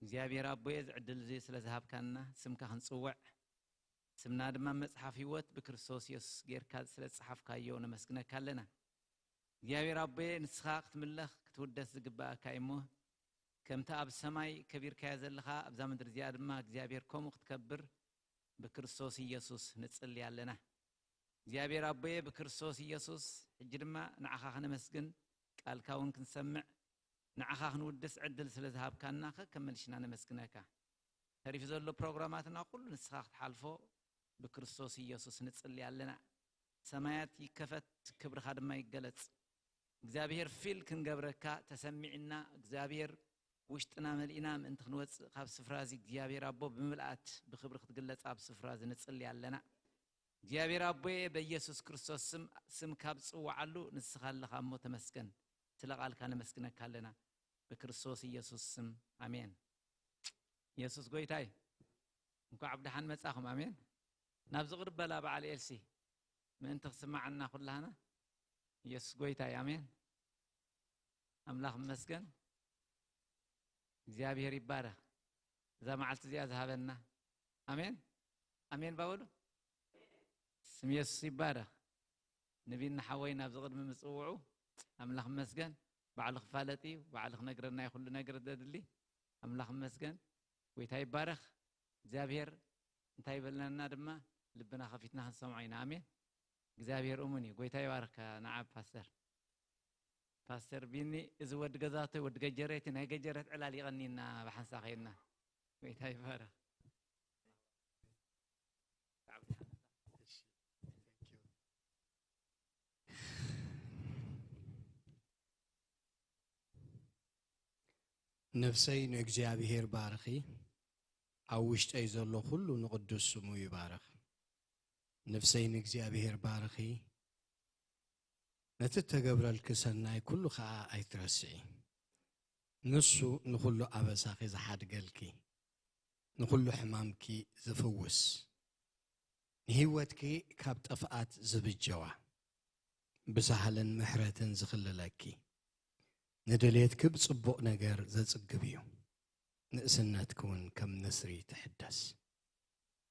እግዚኣብሔር ኣቦየ፣ እዚ ዕድል እዚ ስለ ዝሃብካና፣ ስምካ ክንጽውዕ፣ ስምና ድማ መጽሓፍ ህይወት ብክርስቶስ የሱስ ጌርካ ስለ ዝጸሓፍካዮ ነመስግነካ ኣለና። እግዚኣብሔር ኣቦየ፣ ንስኻ ክትምለኽ ክትውደስ ዝግባኣካ እዩ እሞ፣ ከምቲ ኣብ ሰማይ ከቢርካዮ ዘለኻ ኣብዛ ምድሪ እዚኣ ድማ እግዚኣብሔር ከምኡ ክትከብር ብክርስቶስ ኢየሱስ ንጽሊ ኣለና። እግዚኣብሔር ኣቦየ፣ ብክርስቶስ ኢየሱስ ሕጂ ድማ ንዓኻ ክነመስግን፣ ቃልካ እውን ክንሰምዕ፣ ንዓኻ ክንውድስ ዕድል ስለ ዝሃብካና ከከም መልሽና ነመስግነካ። ተሪፉ ዘሎ ፕሮግራማትና ኩሉ ንስኻ ክትሓልፎ ብክርስቶስ ኢየሱስ ንጽሊ ኣለና። ሰማያት ይከፈት፣ ክብርኻ ድማ ይገለጽ። እግዚኣብሔር ፊል ክንገብረካ ተሰሚዕና፣ እግዚኣብሔር ውሽጥና መሊእና ምእንቲ ክንወጽእ ካብ ስፍራ እዚ እግዚኣብሔር ኣቦ ብምልኣት ብክብሪ ክትግለጽ ኣብ ስፍራ እዚ ንጽሊ ኣለና። እግዚኣብሔር ኣቦየ፣ በኢየሱስ ክርስቶስ ስም፣ ስም ካብ ጽውዓሉ ንስኻ ኣለኻ እሞ ተመስገን። ስለ ቃልካ ነመስግነካ ኣለና። ብክርስቶስ ኢየሱስ ስም ኣሜን። ኢየሱስ ጎይታይ። እንኳዕ ብደሓን መጻኹም። ኣሜን። ናብዚ ቅርብ በላ በዓል ኤልሲ ምእንቲ ክስማዓና ኩላህና። ኢየሱስ ጎይታይ። ኣሜን። ኣምላኽ ይመስገን። እግዚኣብሔር ይባረኽ። እዛ መዓልቲ እዚኣ ዝሃበና። ኣሜን። ኣሜን ባበሉ። ስም ኢየሱስ ይባረኽ። ንቢና ሓወይ ናብዚ ቅድሚ ምጽውዑ ኣምላኽ ይመስገን። ባዕሉ ክፋለጥ እዩ፣ ባዕሉ ክነግረና እዩ ኩሉ ነገር ዘድሊ። ኣምላኽ ይመስገን። ጎይታ ይባረኽ። እግዚኣብሔር እንታይ ይበለና ድማ ልብና ከፊትና ክንሰምዖ ኢና። ኣሜን። እግዚኣብሔር እሙን እዩ። ጎይታ ይባርካ። ንዓ ፓስተር፣ ፓስተር ቢኒ፣ እዚ ወዲ ገዛቶ፣ ወዲ ገጀሬቲ፣ ናይ ገጀረት ዕላል ይቐኒና ብሓንሳ ኸይድና። ጎይታ ይባረኽ። ነፍሰይ ንእግዚኣብሔር ባርኺ፣ ኣብ ውሽጠይ ዘሎ ኩሉ ንቕዱስ ስሙ ይባርኽ። ነፍሰይ ንእግዚኣብሔር ባርኺ፣ ነቲ እተገብረልኪ ሰናይ ኩሉ ኸኣ ኣይትረስዒ። ንሱ ንኹሉ ኣበሳኺ ዝሓድገልኪ፣ ንኹሉ ሕማምኪ ዝፍውስ፣ ንህይወትኪ ካብ ጥፍኣት ዝብጀዋ፣ ብሳህልን ምሕረትን ዝኽልለኪ፣ ንድሌትኪ ብጽቡቕ ነገር ዘጽግብ እዩ። ንእስነትኪ እውን ከም ንስሪ ትሕደስ።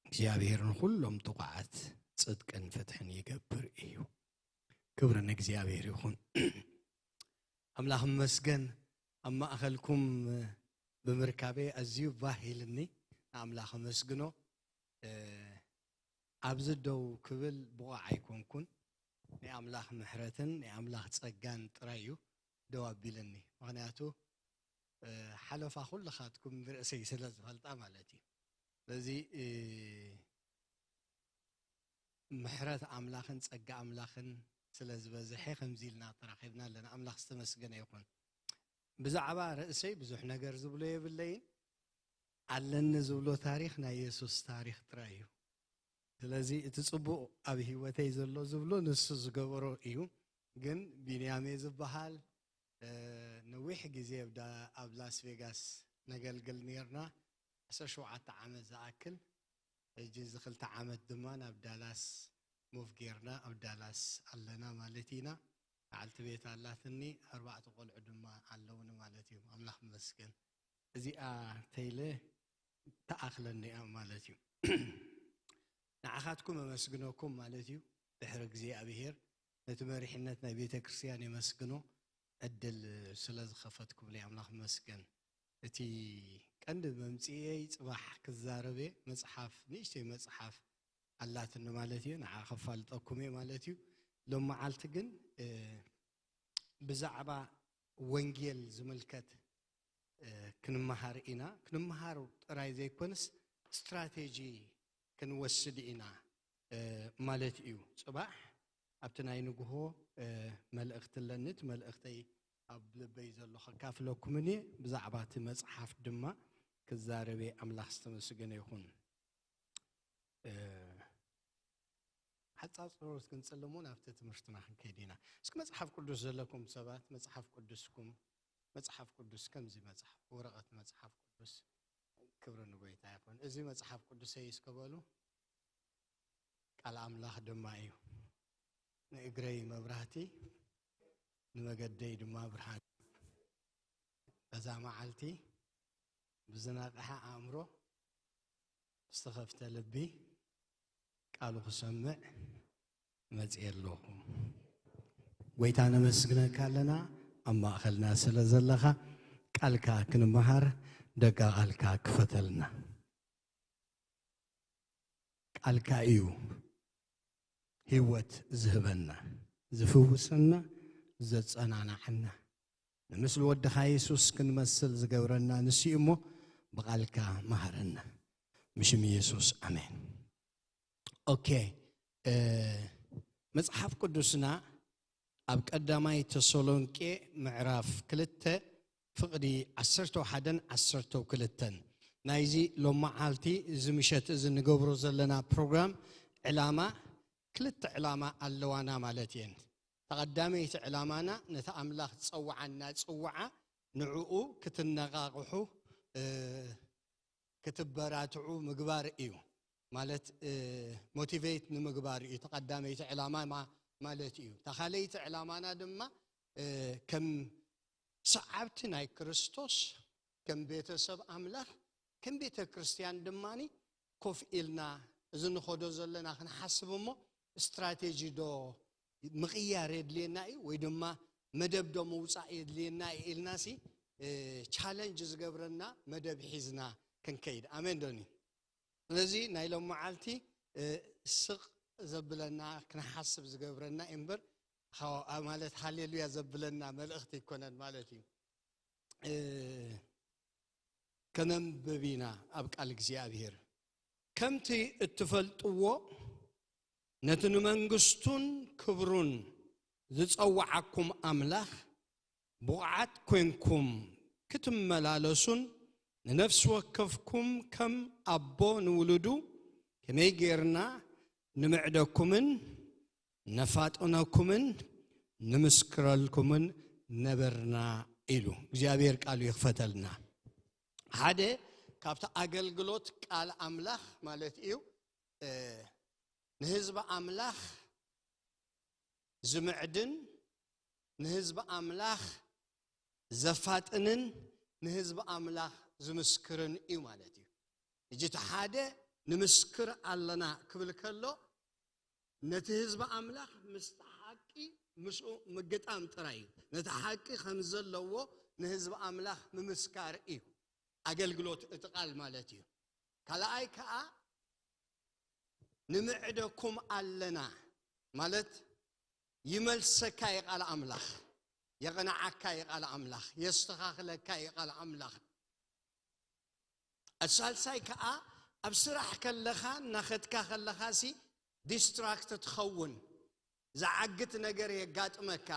እግዚኣብሔር ንኹሎም ጥቑዓት ጽድቅን ፍትሕን ይገብር እዩ። ክብሪ ንእግዚኣብሔር ይኹን። ኣምላኽ ይመስገን፣ ኣብ ማእኸልኩም ብምርካበይ ኣዝዩ ባህ ኢልኒ። ንኣምላኽ ኣመስግኖ። እ፣ ኣብዚ ደው ክብል ብቑዕ ኣይኮንኩን። ናይ ኣምላኽ ምሕረትን ናይ ኣምላኽ ጸጋን ጥራይ እዩ ደው ኣቢልኒ። ምኽንያቱ፣ እ፣ ሓለፋ ኩልኻትኩም ብርእሰይ ስለ ዝፈልጣ ማለት እዩ። ስለዚ፣ እ፣ ምሕረት ኣምላኽን ጸጋ ኣምላኽን ስለ ዝበዝሐ ከምዚ ኢልና ተራኺብና ኣለና። ኣምላኽ ዝተመስገነ ይኹን። ብዛዕባ ርእሰይ ብዙሕ ነገር ዝብሎ የብለይን። ኣለኒ ዝብሎ ታሪኽ ናይ የሱስ ታሪኽ ጥራይ እዩ። ስለዚ እቲ ጽቡቕ ኣብ ህይወተይ ዘሎ ዝብሎ ንሱ ዝገበሮ እዩ። ግን ቢንያም እየ ዝበሃል። እ፣ ነዊሕ ግዜ ኣብ ዳ-፣ ኣብ ላስ ቬጋስ ነገልግል ኔርና፣ ዓሰርተ ሸውዓተ ዓመት ዝኣክል። ሕጂ እዚ ክልተ ዓመት ድማ ናብ ዳላስ ሙቭ ጌርና ኣብ ዳላስ ኣለና ማለት ኢና። በዓልቲ ቤት ኣላትኒ፣ ኣርባዕተ ቆልዑ ድማ ኣለውኒ ማለት እዩ። ኣምላኽ ይመስገን። እዚኣ ተይለ ትኣኽለኒ እያ ማለት እዩ። ንዓኻትኩም ኣመስግነኩም ማለት እዩ። ድሕሪ እግዚኣብሔር ነቲ መሪሕነት ናይ ቤተ ክርስቲያን የመስግኖ፣ ዕድል ስለ ዝኸፈትኩምለይ ኣምላኽ ይመስገን። እቲ ቀንዲ መምጽኢየይ ጽባሕ ክዛረብ እየ። መጽሓፍ፣ ንእሽተይ መጽሓፍ ኣላትኒ ማለት እዩ። ንዓ ከፋልጠኩም እየ ማለት እዩ። ሎም መዓልቲ ግን፣ እ፣ ብዛዕባ ወንጌል ዝምልከት፣ እ፣ ክንመሃር ኢና። ክንመሃር ጥራይ ዘይኮንስ ስትራቴጂ ክንወስድ ኢና፣ እ፣ ማለት እዩ። ጽባሕ ኣብቲ ናይ ንግሆ፣ እ፣ መልእኽቲ ኣለኒ። እቲ መልእኽተይ ኣብ ልበይ ዘሎ ከካፍለኩምን እየ። ብዛዕባ እቲ መጽሓፍ ድማ ክዛረብ እየ። ኣምላኽ ዝተመስገነ ይኹን። እ፣ ሓጻር ጸሎት ክንጽሊ እሞ ናብቲ ትምህርትና ክንከይድ ኢና። እስኪ መጽሓፍ ቅዱስ ዘለኩም ሰባት መጽሓፍ ቅዱስኩም፣ መጽሓፍ ቅዱስ ከምዚ መጽሓፍ፣ ወረቐት መጽሓፍ ቅዱስ፣ ክብሪ ንጎይታ ይኹን። እዚ መጽሓፍ ቅዱሰይ እስከ በሉ። ቃል ኣምላኽ ድማ እዩ። ንእግረይ መብራህቲ፣ ንመገደይ ድማ ብርሃን። በዛ መዓልቲ ብዝነቕሐ ኣእምሮ፣ ብዝተኸፍተ ልቢ ቃሉ ክሰምዕ መጽየ ኣለኹ። ጎይታ ነመስግነካ ኣለና፣ ኣብ ማእኸልና ስለ ዘለኻ። ቃልካ ክንመሃር ደጋ ቃልካ ክፈተልና። ቃልካ እዩ ህይወት ዝህበና፣ ዝፍውሰና፣ ዘጸናናዓና፣ ንምስሊ ወድኻ የሱስ ክንመስል ዝገብረና ንሱ እዩ እሞ፣ ብቓልካ መሃረና። ብሽም የሱስ ኣሜን። ኦኬ፣ እ፣ መጽሓፍ ቅዱስና ኣብ ቀዳማይ ተሰሎንቄ ምዕራፍ ክልተ ፍቕዲ ዓሰርተ ሓደን ዓሰርተ ክልተን። ናይዚ ሎመዓልቲ እዚ ምሸት እዚ ንገብሮ ዘለና ፕሮግራም ዕላማ፣ ክልተ ዕላማ ኣለዋና ማለት እየን። ተቐዳመይቲ ዕላማና ነቲ ኣምላኽ ዝጸውዓና ጽውዓ ንዕኡ ክትነቓቕሑ፣ እ፣ ክትበራትዑ ምግባር እዩ። ማለት፣ እ፣ ሞቲቬት ንምግባር እዩ። ተቐዳመይቲ ዕላማ ማ-፣ ማለት እዩ። ተኻለይቲ ዕላማና ድማ፣ እ፣ ከም ሰዓብቲ ናይ ክርስቶስ፣ ከም ቤተሰብ ኣምላኽ፣ ከም ቤተ ክርስቲያን ድማኒ ኮፍ ኢልና እዚ ንኸዶ ዘለና ክንሓስብ እሞ፣ ስትራቴጂ ዶ ምቕያር የድልየና እዩ ወይ ድማ መደብ ዶ ምውጻእ የድልየና እዩ ኢልናሲ፣ እ፣ ቻለንጅ ዝገብረና መደብ ሒዝና ክንከይድ። ኣሜን ዶኒ? ስለዚ ናይ ሎም መዓልቲ፣ እ፣ ስቕ ዘብለና፣ ክንሓስብ ዝገብረና እዩ እምበር፣ ሃ-፣ ማለት ሃሌሉያ ዘብለና መልእኽቲ ኣይኮነን ማለት እዩ። እ፣ ከነንብብ ኢና ኣብ ቃል እግዚኣብሔር። ከምቲ እትፈልጥዎ፣ ነቲ ንመንግስቱን ክብሩን ዝጸውዓኩም ኣምላኽ ብቑዓት ኮንኩም ክትመላለሱን፣ ንነፍሲ ወከፍኩም ከም ኣቦ ንውሉዱ ከመይ ጌርና ንምዕደኩምን ነፋጥነኩምን ንምስክረልኩምን ነበርና ኢሉ። እግዚኣብሔር ቃሉ ይኽፈተልና። ሓደ ካብቲ ኣገልግሎት ቃል ኣምላኽ ማለት እዩ፣ እ፣ ንህዝቢ ኣምላኽ ዝምዕድን፣ ንህዝቢ ኣምላኽ ዘፋጥንን፣ ንህዝቢ ኣምላኽ ዝምስክርን እዩ ማለት እዩ። ሕጂ እቲ ሓደ ንምስክር ኣለና ክብል ከሎ፣ ነቲ ህዝቢ ኣምላኽ ምስቲ ሓቂ ምስኡ ምግጣም ጥራይ እዩ። ነቲ ሓቂ ከም ዘለዎ ንህዝቢ ኣምላኽ ምምስካር እዩ ኣገልግሎት እቲ ቃል ማለት እዩ። ካልኣይ ከኣ ንምዕደኩም ኣለና ማለት ይመልሰካ እዩ ቃል ኣምላኽ፣ የቕንዓካ እዩ ቃል ኣምላኽ፣ የስተኻኽለካ እዩ ቃል ኣምላኽ። እቲ ሳልሳይ ከኣ ኣብ ስራሕ ከለኻ እናኸድካ ከለኻሲ ዲስትራክት ትኸውን፣ ዝዓግት ነገር የጋጥመካ፣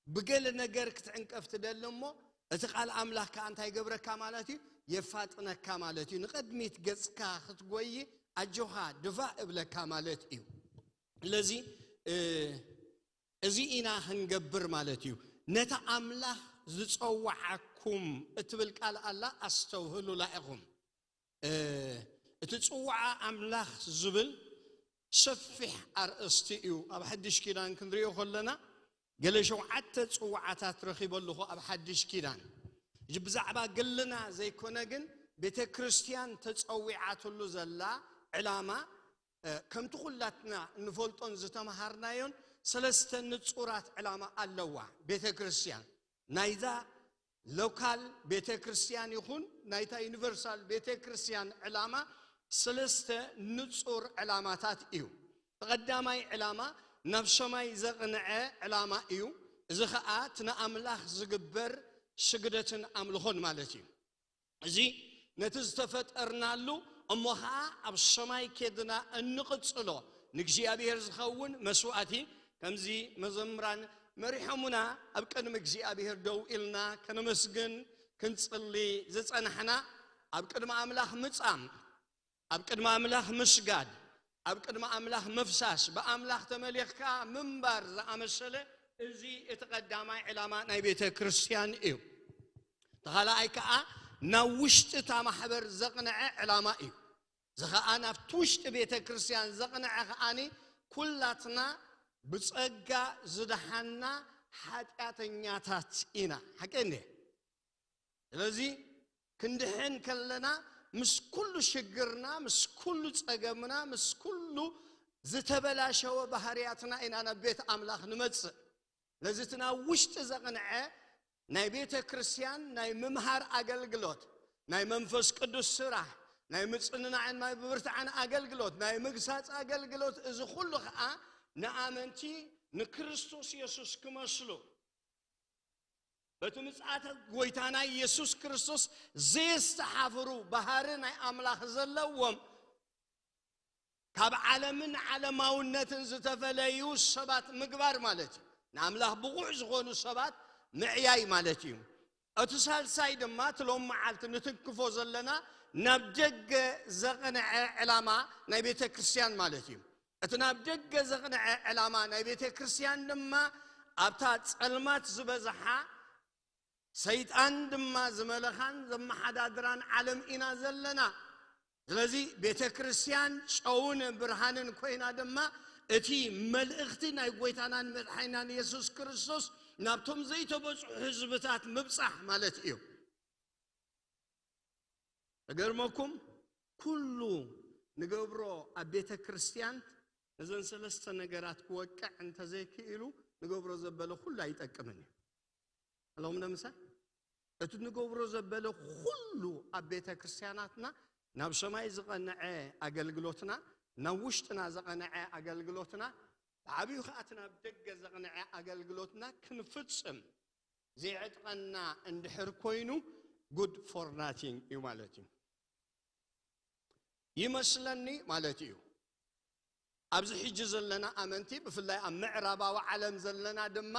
ብገለ ነገር ክትዕንቀፍ ትደሊ እሞ እቲ ቃል ኣምላኽ ከኣ እንታይ ይገብረካ ማለት እዩ? የፋጥነካ ማለት እዩ። ንቕድሚት ገጽካ ክትጎይ ኣጆኻ ድፋእ እብለካ ማለት እዩ። ስለዚ፣ እ፣ እዚ ኢና ክንገብር ማለት እዩ። ነቲ ኣምላኽ ዝጸውዓኩም እትብል ቃል ኣላ፣ ኣስተውህሉላ ኢኹም። እ፣ እቲ ጽውዓ ኣምላኽ ዝብል ሰፊሕ ኣርእስቲ እዩ። ኣብ ሓድሽ ኪዳን ክንሪኦ ከለና፣ ገለ ሸውዓተ ጽውዓታት ረኺበ ኣለኹ ኣብ ሓድሽ ኪዳን። ሕጂ ብዛዕባ ግልና ዘይኮነ ግን፣ ቤተ ክርስቲያን ተጸዊዓትሉ ዘላ ዕላማ፣ እ፣ ከምቲ ኩላትና እንፈልጦን ዝተምሃርናዮን ሰለስተ ንጹራት ዕላማ ኣለዋ ቤተ ክርስቲያን። ናይዛ ሎካል ቤተ ክርስቲያን ይኹን ናይታ ዩኒቨርሳል ቤተ ክርስቲያን ዕላማ ሰለስተ ንጹር ዕላማታት እዩ። እቲ ቀዳማይ ዕላማ ናብ ሰማይ ዘቕንዐ ዕላማ እዩ። እዚ ኸኣ እቲ ንኣምላኽ ዝግበር ስግደትን ኣምልኾን ማለት እዩ። እዚ ነቲ ዝተፈጠርናሉ እሞ ኸኣ ኣብ ሰማይ ኬድና እንቕጽሎ ንእግዚኣብሔር ዝኸውን መስዋእቲ፣ ከምዚ መዘምራን መሪሖሙና፣ ኣብ ቅድሚ እግዚኣብሔር ደው ኢልና ከነመስግን ክንጽሊ ዝጸናሕና፣ ኣብ ቅድሚ ኣምላኽ ምጻም፣ ኣብ ቅድሚ ኣምላኽ ምስጋድ፣ ኣብ ቅድሚ ኣምላኽ ምፍሳስ፣ ብኣምላኽ ተመሊኽካ ምንባር ዝኣመሰለ፣ እዚ እቲ ቀዳማይ ዕላማ ናይ ቤተ ክርስቲያን እዩ። እቲ ካልኣይ ከኣ ናብ ውሽጢ እታ ማሕበር ዘቕንዐ ዕላማ እዩ። እዚ ኸኣ ናብቲ ውሽጢ ቤተ ክርስቲያን ዘቕንዐ ኸኣኒ ኩላትና ብጸጋ ዝደሓና ሓጢኣተኛታት ኢና። ሓቂ እንዴ? ስለዚ ክንድሕን ከለና ምስ ኩሉ ሽግርና፣ ምስ ኩሉ ጸገምና፣ ምስ ኩሉ ዝተበላሸወ ባህርያትና ኢና ናብ ቤት ኣምላኽ ንመጽእ። ነዚ እቲ ናብ ውሽጢ ዘቕንዐ ናይ ቤተ ክርስቲያን ናይ ምምሃር ኣገልግሎት፣ ናይ መንፈስ ቅዱስ ስራሕ፣ ናይ ምጽንናዕን ናይ ምብርትዓን ኣገልግሎት፣ ናይ ምግሳጽ ኣገልግሎት፣ እዚ ኩሉ ኸኣ ንኣመንቲ ንክርስቶስ የሱስ ክመስሉ፣ በቲ ምጽኣተ ጎይታና የሱስ ክርስቶስ ዘየስተሓፍሩ ባህሪ ናይ ኣምላኽ ዘለዎም፣ ካብ ዓለምን ዓለማውነትን ዝተፈለዩ ሰባት ምግባር ማለት እዩ። ንኣምላኽ ብቑዕ ዝኾኑ ሰባት ምዕያይ ማለት እዩ። እቲ ሳልሳይ ድማ እቲ ሎም መዓልቲ ንትንክፎ ዘለና ናብ ደገ ዘቕንዐ ዕላማ ናይ ቤተ ክርስቲያን ማለት እዩ። እቲ ናብ ደገ ዘቕንዐ ዕላማ ናይ ቤተ ክርስቲያን ድማ ኣብታ ጸልማት ዝበዝሓ ሰይጣን ድማ ዝመለኻን ዘመሓዳድራን ዓለም ኢና ዘለና። ስለዚ ቤተ ክርስቲያን ጨውን ብርሃንን ኮይና ድማ እቲ መልእኽቲ ናይ ጎይታናን መድሓኒናን የሱስ ክርስቶስ ናብቶም ዘይተበጽሑ ህዝብታት ምብጻሕ ማለት እዩ። እገርመኩም፣ ኩሉ ንገብሮ ኣብ ቤተ ክርስቲያን ነዘን ሰለስተ ነገራት ክወቅዕ እንተዘይክኢሉ ንገብሮ ዘበለ ኩሉ ኣይጠቅምን እዩ። ኣለኹም ዶ ምሳይ? እቲ ንገብሮ ዘበለ ኩሉ ኣብ ቤተ ክርስቲያናትና ናብ ሰማይ ዝቐንዐ ኣገልግሎትና፣ ናብ ውሽጥና ዘቐንዐ ኣገልግሎትና፣ ብዓብዩ ኸኣ እቲ ናብ ደገ ዘቕንዐ ኣገልግሎትና ክንፍጽም ዘይዕጥቀና እንድሕር ኮይኑ፣ good for nothing እዩ ማለት እዩ። ይመስለኒ ማለት እዩ። ኣብዚ ሕጂ ዘለና ኣመንቲ፣ ብፍላይ ኣብ ምዕራባዊ ዓለም ዘለና ድማ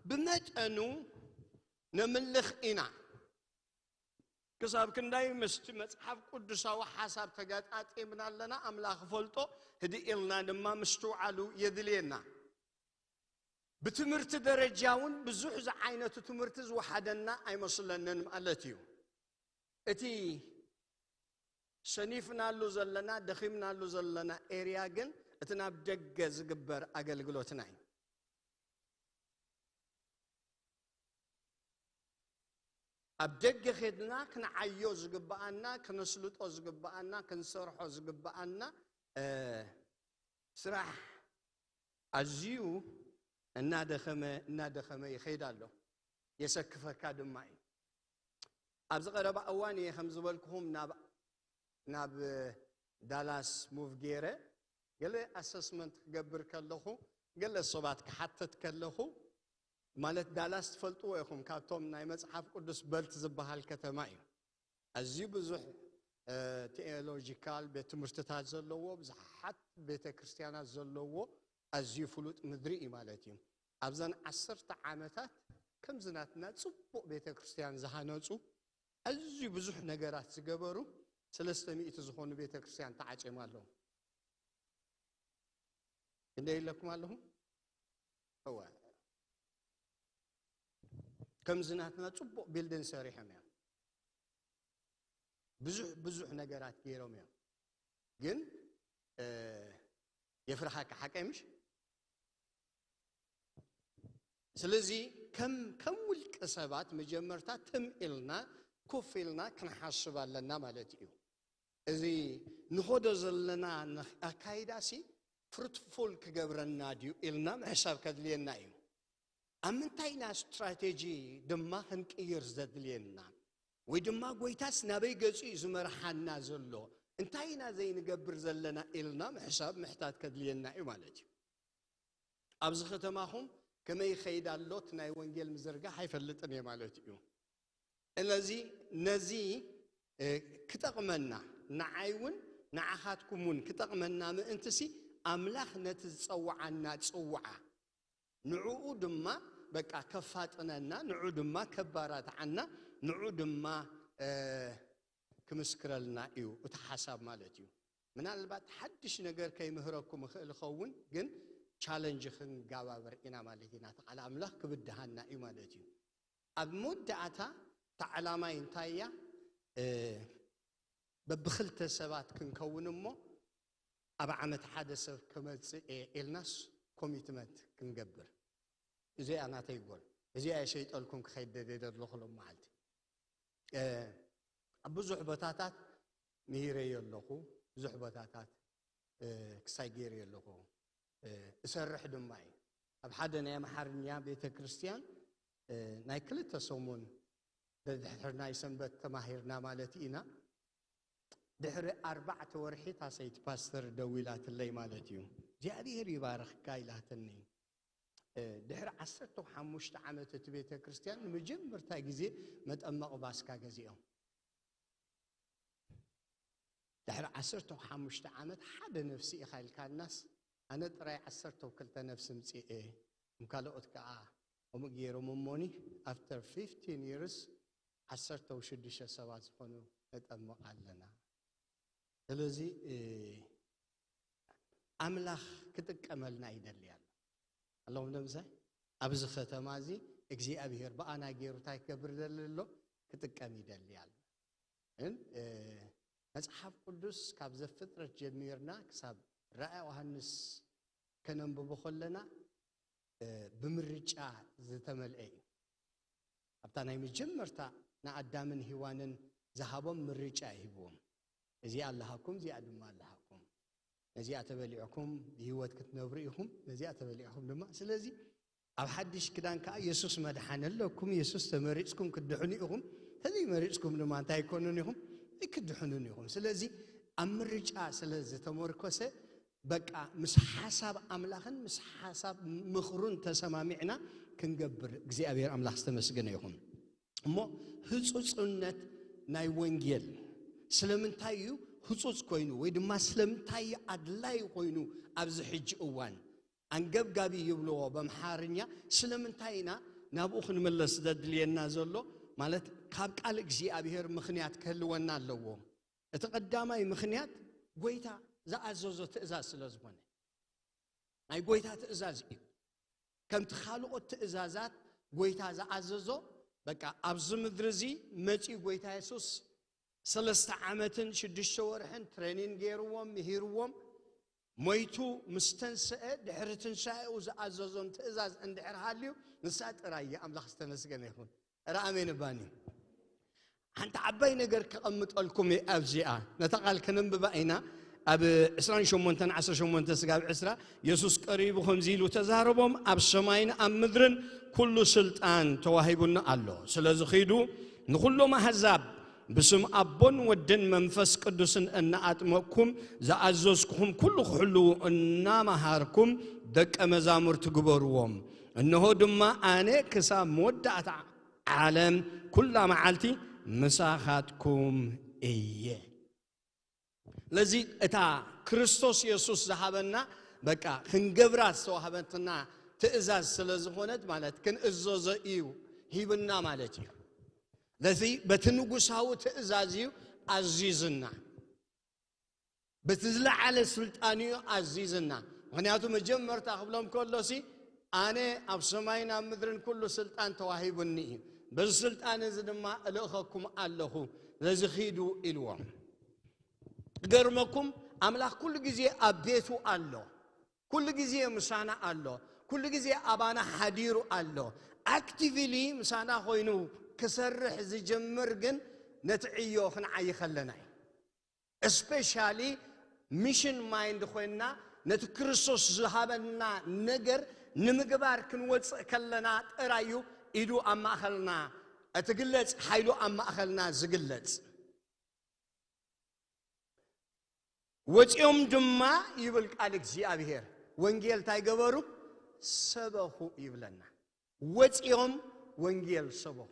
ብመጠኑ ነምልኽ ኢና። ክሳብ ክንዳይ ምስቲ መጽሓፍ ቅዱሳዊ ሓሳብ ተገጣጢምና ኣለና፣ ኣምላኽ ፈልጦ፣ ህድእ ኢልና ድማ ምስትውዓሉ የድልየና። ብትምህርቲ ደረጃ እውን ብዙሕ ዝዓይነቱ ትምህርቲ ዝወሓደና ኣይመስለንን ማለት እዩ። እቲ ሰኒፍናሉ ዘለና፣ ደኺምናሉ ዘለና ኤርያ ግን እቲ ናብ ደገ ዝግበር ኣገልግሎትና እዩ። ኣብ ደገ ኼድና ክንዓዮ ዝግብኣና፣ ክነስልጦ ዝግብኣና፣ ክንሰርሖ ዝግብኣና፣ እ፣ ስራሕ ኣዝዩ እናደኸመ፣ እናደኸመ ይኸይድ ኣሎ። የሰክፈካ ድማ እዩ። ኣብዚ ቀረባ እዋን እየ ከም ዝበልኩኹም ናብ፣ ናብ ዳላስ ሙቭ ገይረ፣ ገለ ኣሰስመንት ክገብር ከለኹ፣ ገለ ሰባት ክሓተት ከለኹ፣ ማለት ዳላስ ትፈልጥዎ ኢኹም፣ ካብቶም ናይ መጽሓፍ ቅዱስ በልት ዝበሃል ከተማ እዩ። ኣዝዩ ብዙሕ፣ እ፣ ቴዎሎጂካል ቤት ትምህርትታት ዘለዎ፣ ብዙሓት ቤተ ክርስቲያናት ዘለዎ ኣዝዩ ፍሉጥ ምድሪ እዩ ማለት እዩ። ኣብዘን ዓሰርተ ዓመታት ከምዚ ናትና ጽቡቕ ቤተ ክርስቲያን ዝሃነጹ፣ ኣዝዩ ብዙሕ ነገራት ዝገበሩ ሰለስተ ሚእቲ ዝኾኑ ቤተ ክርስቲያን ተዓጽዮም ኣለዉ። እንደ ኢለኩም ኣለኹም? እወ። ከምዚ ናትና ጽቡቕ ቢልድን ሰሪሖም እዮም። ብዙሕ፣ ብዙሕ ነገራት ገይሮም እዮም። ግን፣ እ፣ የፍርሃካ ሓቀይ ምሽ? ስለዚ ከም፣ ከም ውልቀ ሰባት መጀመርታ ትም ኢልና፣ ኮፍ ኢልና ክንሓስብ ኣለና ማለት እዩ። እዚ ንኸዶ ዘለና ነ-፣ ኣካይዳሲ ፍሩትፉል ክገብረና ድዩ ኢልና ምሕሳብ ከድልየና እዩ። ኣብ ምንታይ ኢና ስትራቴጂ ድማ ክንቅይር ዘድልየና? ወይ ድማ ጎይታስ ናበይ ገጹ እዩ ዝመርሓና ዘሎ? እንታይ ኢና ዘይንገብር ዘለና ኢልና ምሕሳብ ምሕታት ከድልየና እዩ ማለት እዩ። ኣብዚ ከተማኹም ከመይ ይኸይድ ኣሎ እቲ ናይ ወንጌል ምዝርጋሕ ኣይፈልጥን እየ ማለት እዩ። ስለዚ ነዚ፣ እ፣ ክጠቕመና፣ ንዓይ እውን ንዓኻትኩም እውን ክጠቕመና ምእንትሲ ኣምላኽ ነቲ ዝጸውዓና ጽውዓ ንዕኡ ድማ በቃ ከፋጥነና፣ ንዑ ድማ ከባራትዓና፣ ንዑ ድማ፣ እ፣ ክምስክረልና እዩ እቲ ሓሳብ ማለት እዩ። ምናልባት ሓድሽ ነገር ከይምህረኩም እኽእል እኸውን፣ ግን ቻለንጅ ክንጋባበር ኢና ማለት ኢና። እቲ ቃል ኣምላኽ ክብድሃና እዩ ማለት እዩ። ኣብ መወዳእታ እታ ዕላማይ እንታይ እያ? እ፣ በብኽልተ ሰባት ክንከውን እሞ ኣብ ዓመት ሓደ ሰብ ክመጽእ እየ ኢልናስ ኮሚትመንት ክንገብር። እዚኣ ናተይ ጎል፣ እዚኣ የሸይጠልኩም ክኸይድ ደልየ ዘለኹ ሎም መዓልቲ። እ፣ ኣብ ብዙሕ ቦታታት ምሂረዮ ኣለኹ፣ ብዙሕ ቦታታት፣ እ፣ ክሳይ ገይረዮ ኣለኹ፣ እ፣ እሰርሕ ድማ እዩ። ኣብ ሓደ ናይ ኣምሓርኛ ቤተ ክርስቲያን፣ እ፣ ናይ ክልተ ሰሙን፣ ድሕሪ ናይ ሰንበት ተማሂርና ማለት ኢና። ድሕሪ ኣርባዕተ ወርሒ እታ ሰይቲ ፓስተር ደዊላትለይ ማለት እዩ። እግዚኣብሔር ይባርኽካ ኢላትኒ። እ፣ ድሕሪ ዓሰርተ ሓሙሽተ ዓመት እቲ ቤተ ክርስቲያን ንመጀመርታ ግዜ መጠመቕ ባስካ ገዚኦም። ድሕሪ ዓሰርተ ሓሙሽተ ዓመት ሓደ ነፍሲ ኢኻ ኢልካናስ፣ ኣነ ጥራይ ዓሰርተ ክልተ ነፍሲ ምጽኤ፣ እም ካልኦት ከኣ ከምኡ ገይሮም እሞኒ፣ after fifteen years ዓሰርተ ሽዱሽተ ሰባት ዝኾኑ ነጠምቕ ኣለና። ስለዚ፣ እ፣ ኣምላኽ ክጥቀመልና ይደሊ ኣሎ። ኣለኹም ዶ ምሳይ? ኣብዚ ከተማ እዚ እግዚኣብሔር ብኣና ገይሩ እንታይ ክገብር ይደሊ ኣሎ? ክጥቀም ይደሊ ኣሎ። ግን፣ እ፣ መጽሓፍ ቅዱስ ካብ ዘፍጥረት ጀሚርና ክሳብ ራእይ ዮሃንስ ከነንብቦ ከለና፣ እ፣ ብምርጫ ዝተመልአ እዩ። ኣብታ ናይ መጀመርታ ንኣዳምን ሄዋንን ዝሃቦም ምርጫ ይህብዎም። እዚኣ ኣለሃኩም፣ እዚኣ ድማ ኣለሃኩም። ነዚኣ ተበሊዕኩም ብህይወት ክትነብሩ ኢኹም፣ ነዚኣ ተበሊዕኩም ድማ። ስለዚ ኣብ ሓድሽ ክዳን ከኣ የሱስ መድሓኒ ኣለኩም፣ የሱስ ተመሪጽኩም ክትድሕኑ ኢኹም፣ ተዘይመሪጽኩም ድማ እንታይ ኣይኮኑን ኢኹም፣ ኣይክድሕኑን ኢኹም። ስለዚ ኣብ ምርጫ ስለ ዝተመርኮሰ፣ በቃ ምስ ሓሳብ ኣምላኽን ምስ ሓሳብ ምኽሩን ተሰማሚዕና ክንገብር እግዚኣብሔር ኣምላኽ ዝተመስገነ ይኹን። እሞ ህጹጽነት ናይ ወንጌል ስለምንታይ እዩ ህጹጽ ኮይኑ ወይ ድማ ስለምንታይ እዩ ኣድላይ ኮይኑ ኣብዚ ሕጂ እዋን ኣንገብጋቢ ይብልዎ በምሓርኛ? ስለምንታይ ኢና ናብኡ ክንምለስ ዘድልየና ዘሎ? ማለት ካብ ቃል እግዚኣብሔር ምኽንያት ክህልወና ኣለዎ። እቲ ቀዳማይ ምኽንያት ጎይታ ዝኣዘዞ ትእዛዝ ስለ ዝኾነ፣ ናይ ጎይታ ትእዛዝ እዩ። ከምቲ ካልኦት ትእዛዛት ጎይታ ዝኣዘዞ፣ በቃ ኣብዚ ምድሪ እዚ መጺኡ ጎይታ የሱስ ሰለስተ ዓመትን ሽዱሽተ ወርሕን ትሬኒን ገይርዎም፣ ምሂርዎም፣ ሞይቱ ምስ ተንስአ፣ ድሕሪ ትንሳኤኡ ዝኣዘዞም ትእዛዝ እንድሕር ሃልዩ፣ ንሳ ጥራይ እያ። ኣምላኽ ዝተመስገነ ይኹን። ኧረ ኣሜን እባኒ። ሓንቲ ዓባይ ነገር ከቐምጠልኩም እየ ኣብዚኣ። ነታ ቃል ከነንብባ ኢና። ኣብ ዕስራን ሸሞንተን ዓሰርተ ሸሞንተ ስጋብ ዕስራ፣ የሱስ ቀሪቡ ከምዚ ኢሉ ተዛረቦም፣ ኣብ ሰማይን ኣብ ምድርን ኩሉ ስልጣን ተዋሂቡኒ ኣሎ። ስለዚ ኺዱ ንኹሎም ኣህዛብ ብስም ኣቦን ወድን መንፈስ ቅዱስን እናኣጥመቕኩም ዝኣዘዝኩኹም ኩሉ ክሕልዉ እናመሃርኩም ደቀ መዛሙርቲ ግበርዎም። እንሆ ድማ ኣነ ክሳብ መወዳእታ ዓለም ኩላ መዓልቲ ምሳኻትኩም እየ። ስለዚ እታ ክርስቶስ የሱስ ዝሃበና፣ በቃ ክንገብራ ዝተዋህበትና ትእዛዝ ስለ ዝኾነት፣ ማለት ክንእዘዞ እዩ ሂብና ማለት እዩ። ስለዚ በቲ ንጉሳዊ ትእዛዝ እዩ ኣዚዝና። በቲ ዝለዓለ ስልጣን እዩ ኣዚዝና። ምኽንያቱ መጀመርታ ክብሎም ከሎሲ፣ ኣነ ኣብ ሰማይን ኣብ ምድርን ኩሉ ስልጣን ተዋሂቡኒ እዩ፣ በዚ ስልጣን እዚ ድማ እልእኸኩም ኣለኹ፣ ስለዚ ኺዱ ኢልዎም። ክገርመኩም፣ ኣምላኽ ኩሉ ግዜ ኣብ ቤቱ ኣሎ፣ ኩሉ ግዜ ምሳና ኣሎ፣ ኩሉ ግዜ ኣባና ሓዲሩ ኣሎ። ኣክቲቭሊ ምሳና ኮይኑ ክሰርሕ ዝጀምር ግን ነቲ ዕዮ ክንዓይ ከለና እዩ። እስፔሻሊ ሚሽን ማይንድ ኮይንና ነቲ ክርስቶስ ዝሃበና ነገር ንምግባር ክንወፅእ ከለና ጥራይ እዩ ኢዱ ኣብ ማእኸልና እትግለፅ፣ ሓይሉ ኣብ ማእኸልና ዝግለፅ። ወፂኦም ድማ ይብል ቃል እግዚኣብሔር፣ ወንጌል እንታይ ገበሩ? ሰበኹ ይብለና። ወፂኦም ወንጌል ሰበኹ።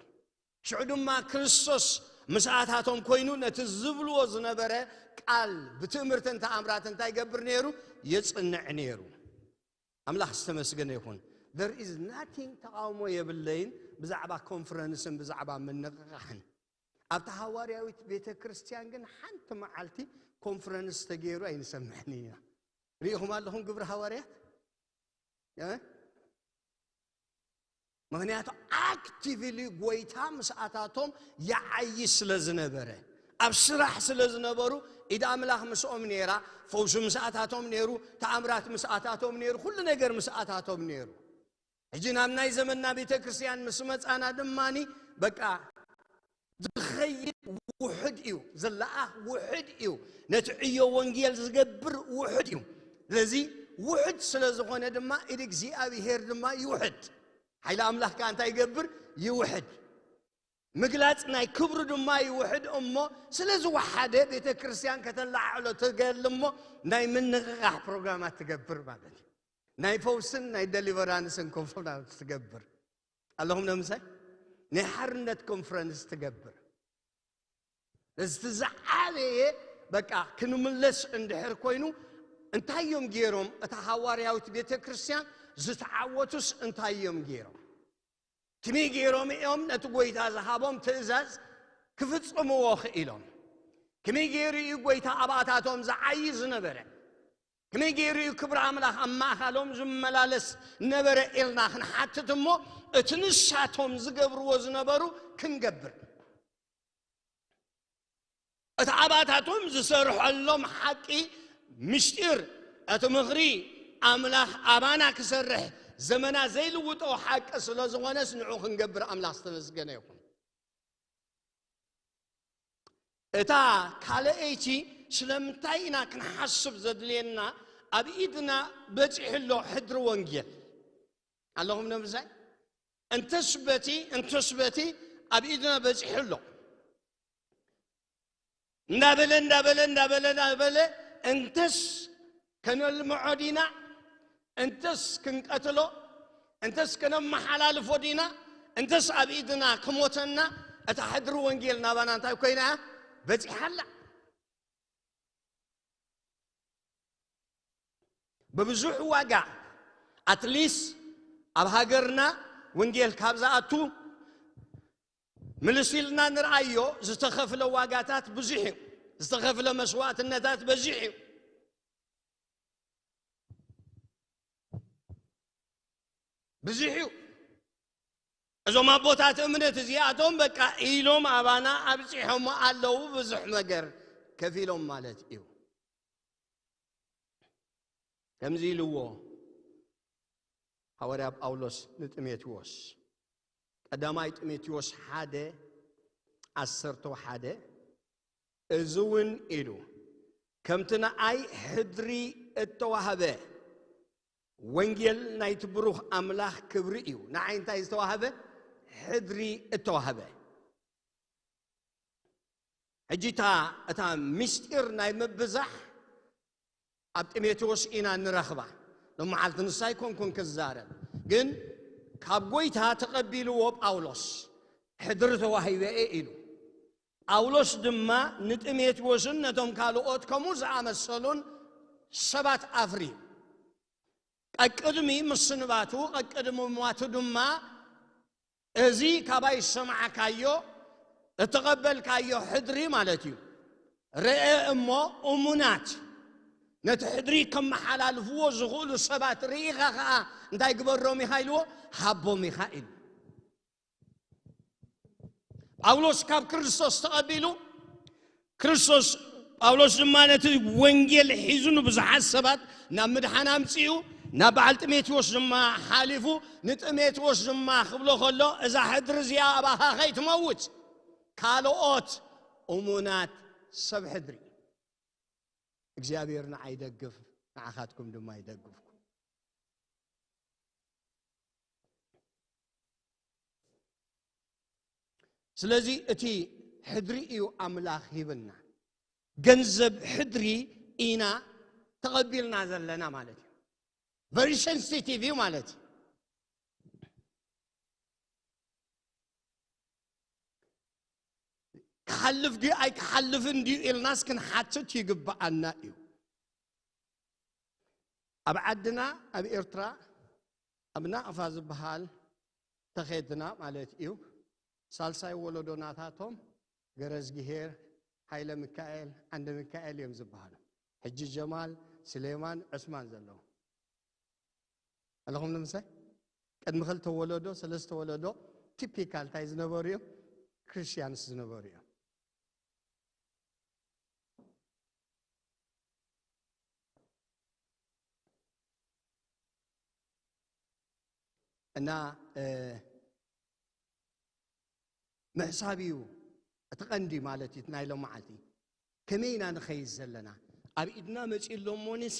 ሽዑ ድማ ክርስቶስ ምስኣታቶም ኮይኑ ነቲ ዝብልዎ ዝነበረ ቃል ብትእምርትን ተኣምራትን እንታይ ይገብር ነይሩ? የጽንዕ ነይሩ። ኣምላኽ ዝተመስገነ ይኹን። There is nothing፣ ተቓውሞ የብለይን ብዛዕባ ኮንፈረንስን ብዛዕባ ምንቕቓሕን። ኣብታ ሃዋርያዊት ቤተ ክርስቲያን ግን ሓንቲ መዓልቲ ኮንፈረንስ ተገይሩ ኣይንሰምዕን ኢና። ርኢኹም ኣለኹም ግብሪ ሃዋርያት? እ? ምኽንያቱ ኣክቲቭሊ ጎይታ ምስኣታቶም ይዓዪ ስለ ዝነበረ፣ ኣብ ስራሕ ስለ ዝነበሩ፣ ኢድ ኣምላኽ ምስኦም ነይራ፣ ፈውሲ ምስኣታቶም ነይሩ፣ ተኣምራት ምስኣታቶም ነይሩ፣ ኩሉ ነገር ምስኣታቶም ነይሩ። ሕጂ ናብ ናይ ዘመንና ቤተ ክርስቲያን ምስ መጻና ድማኒ፣ በቃ ዝኸይድ ውሑድ እዩ፣ ዝለኣኽ ውሑድ እዩ፣ ነቲ ዕዮ ወንጌል ዝገብር ውሑድ እዩ። ስለዚ ውሑድ ስለ ዝኾነ ድማ፣ ኢድ እግዚኣብሔር ድማ ይውሕድ። ሓይሊ ኣምላኽ ከኣ እንታይ ይገብር? ይውሕድ። ምግላጽ ናይ ክብሩ ድማ ይውሕድ እሞ፣ ስለ ዝወሓደ ቤተ ክርስቲያን ከተለዓዕሎ ትገል እሞ፣ ናይ ምንቕቓሕ ፕሮግራማት ትገብር ማለት እዩ። ናይ ፈውስን ናይ ደሊቨራንስን ኮንፈረንስ ትገብር። ኣለኹም ነምሳይ? ናይ ሓርነት ኮንፈረንስ ትገብር። እዚ ዝዓበየ በቃ ክንምለስ እንድሕር ኮይኑ፣ እንታይ እዮም ገይሮም? እታ ሃዋርያዊት ቤተ ክርስቲያን ዝተዓወቱስ እንታይ እዮም ገይሮም? ትመይ ገይሮም እዮም ነቲ ጎይታ ዝሃቦም ትእዛዝ ክፍጽምዎ ክኢሎም? ከመይ ገይሩ እዩ ጎይታ ኣብኣታቶም ዝዓዪ ዝነበረ? ከመይ ገይሩ እዩ ክብሪ ኣምላኽ ኣብ ማእኻሎም ዝመላለስ ነበረ ኢልና ክንሓትት እሞ፣ እቲ ንሳቶም ዝገብርዎ ዝነበሩ ክንገብር። እቲ ኣባታቶም ዝሰርሐሎም ሓቂ ምስጢር፣ እቲ ምኽሪ ኣምላኽ ኣባና ክሰርሕ ዘመና ዘይልውጦ ሓቂ ስለ ዝኾነስ ንዑ ክንገብር ኣምላኽ ዝተመስገነ ይኹን። እታ ካልኣይቲ ስለምንታይ ኢና ክንሓስብ ዘድልየና ኣብ ኢድና በጺሑ ኣሎ ሕድሪ ወንጌል። ኣለኹም ነምሳይ? እንተስ በቲ፣ እንተስ በቲ ኣብ ኢድና በጺሑ ኣሎ። እንዳበለ፣ እንዳበለ፣ እንዳበለ፣ እንዳበለ፣ እንተስ ከነልምዖ ዲና፣ እንተስ ክንቀትሎ፣ እንተስ ከነመሓላልፎ ዲና፣ እንተስ ኣብ ኢድና ክሞተና፣ እታ ሕድሪ ወንጌል ናባና እንታይ ኮይና እያ? በጺሓ ኣላ። ብብዙሕ ዋጋ፣ ኣትሊስ ኣብ ሃገርና ወንጌል ካብ ዝኣቱ፣ ምልስ ኢልና ንርኣዮ፣ ዝተኸፍለ ዋጋታት ብዙሕ እዩ። ዝተኸፍለ መስዋእትነታት በዚሕ እዩ። ብዙሕ እዩ። እዞም ኣቦታት እምነት እዚኣቶም በቃ ኢሎም ኣባና ኣብጺሖሞ ኣለዉ፣ ብዙሕ ነገር ከፊሎም ማለት እዩ። ከምዚ ኢልዎ ሃዋርያ ጳውሎስ ንጢሞቴዎስ፣ ቀዳማይ ጢሞቴዎስ ሓደ ዓሰርተ ሓደ፣ እዚ እውን ኢሉ፣ ከምቲ ንኣይ ሕድሪ እተዋህበ፣ ወንጌል ናይቲ ብሩኽ ኣምላኽ ክብሪ እዩ። ንዓይ እንታይ ዝተዋህበ? ሕድሪ እተዋህበ። ሕጂ እታ፣ እታ ምስጢር ናይ ምብዛሕ ኣብ ጢሞቴዎስ ኢና ንረኽባ። ሎመዓልቲ ንሳ ኣይኮንኩን ክዛረብ፣ ግን ካብ ጎይታ ተቐቢልዎ ጳውሎስ፣ ሕድሪ ተዋሂበ እየ ኢሉ። ጳውሎስ ድማ ንጢሞቴዎስን ነቶም ካልኦት ከምኡ ዝኣመሰሉን ሰባት ኣፍርዩ። ቀቅድሚ ምስንባቱ፣ ቀቅድሚ ሟቱ ድማ፣ እዚ ካባይ ዝሰማዕካዮ፣ እተቐበልካዮ ሕድሪ ማለት እዩ። ርአ እሞ እሙናት፣ ነቲ ሕድሪ ከመሓላልፍዎ ዝኽእሉ ሰባት ርኢኻ ኸኣ እንታይ ግበሮም ኢኻ ኢልዎ? ሃቦም ኢኻ ኢሉ። ጳውሎስ ካብ ክርስቶስ ተቐቢሉ፣ ክርስቶስ፣ ጳውሎስ ድማ ነቲ ወንጌል ሒዙ ንብዙሓት ሰባት ናብ ምድሓን ኣምጺኡ፣ ናብ በዓል ጢሞቴዎስ ድማ ሓሊፉ፣ ንጢሞቴዎስ ድማ ክብሎ ከሎ፣ እዛ ሕድሪ እዚኣ ኣባኻ ከይትመውት፣ ካልኦት እሙናት ሰብ ሕድሪ። እግዚኣብሔር ንዓይ ይደግፍ፣ ንዓኻትኩም ድማ ይደግፍኩም። ስለዚ እቲ ሕድሪ እዩ ኣምላኽ ሂብና። ገንዘብ ሕድሪ ኢና ተቐቢልና ዘለና ማለት እዩ። ቨሪ ሴንሲቲቭ እዩ ማለት እዩ። ክሓልፍ ድዩ ኣይክሓልፍን ድዩ ኢልናስ ክንሓትት ይግብኣና እዩ። ኣብ ዓድና፣ ኣብ ኤርትራ፣ ኣብ ናቕፋ ዝበሃል ተኼድና ማለት እዩ። ሳልሳይ ወለዶ ናታቶም ገረዝግሄር፣ ሃይለ ሚካኤል፣ ዓንደ ሚካኤል እዮም ዝበሃሉ። ሕጂ ጀማል፣ ስሌማን፣ ዑስማን ዘለዉ። ኣለኹም ንምሳይ? ቅድሚ ክልተ ወለዶ፣ ሰለስተ ወለዶ ቲፒካል እንታይ ዝነበሩ እዮም? ክርስቲያንስ ዝነበሩ እዮም። እና ምሕሳብ እዩ እቲ ቀንዲ ማለት እዩ። ናይ ሎመዓልቲ ከመይ ኢና ንኸይድ ዘለና? ኣብ ኢድና መፂኡ ኣሎ እሞኒሲ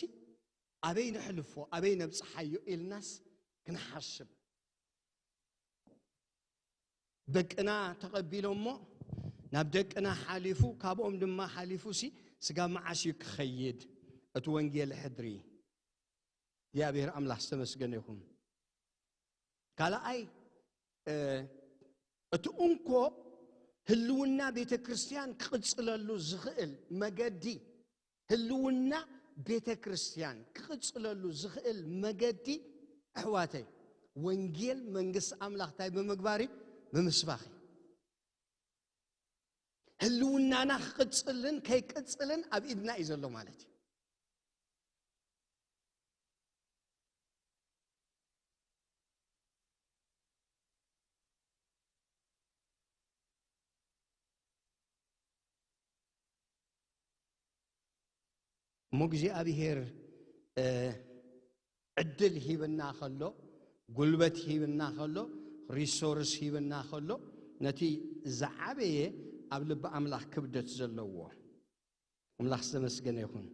ኣበይ ነሕልፎ ኣበይ ነብፅሓዮ ኢልናስ ክንሓስብ። ደቅና ተቐቢሎሞ ናብ ደቅና ሓሊፉ ካብኦም ድማ ሓሊፉ ሲ ስጋ መዓስ እዩ ክኸይድ? እቲ ወንጌል ሕድሪ እግዚኣብሔር ኣምላኽ ዝተመስገነ ይኹን። ካልኣይ እቲ እንኮ ህልውና ቤተ ክርስቲያን ክቕፅለሉ ዝኽእል መገዲ ህልውና ቤተ ክርስቲያን ክቕፅለሉ ዝኽእል መገዲ ኣሕዋተይ ወንጌል መንግስቲ ኣምላኽ እንታይ ብምግባር እዩ? ብምስባኽ እዩ። ህልውናና ክቕፅልን ከይቅፅልን ኣብ ኢድና እዩ ዘሎ ማለት እዩ። እሞ እግዚኣብሔር ዕድል ሂብና ከሎ፣ ጉልበት ሂብና ከሎ፣ ሪሶርስ ሂብና ከሎ፣ ነቲ ዝዓበየ ኣብ ልቢ ኣምላኽ ክብደት ዘለዎ። ኣምላኽ ዝተመስገነ ይኹን።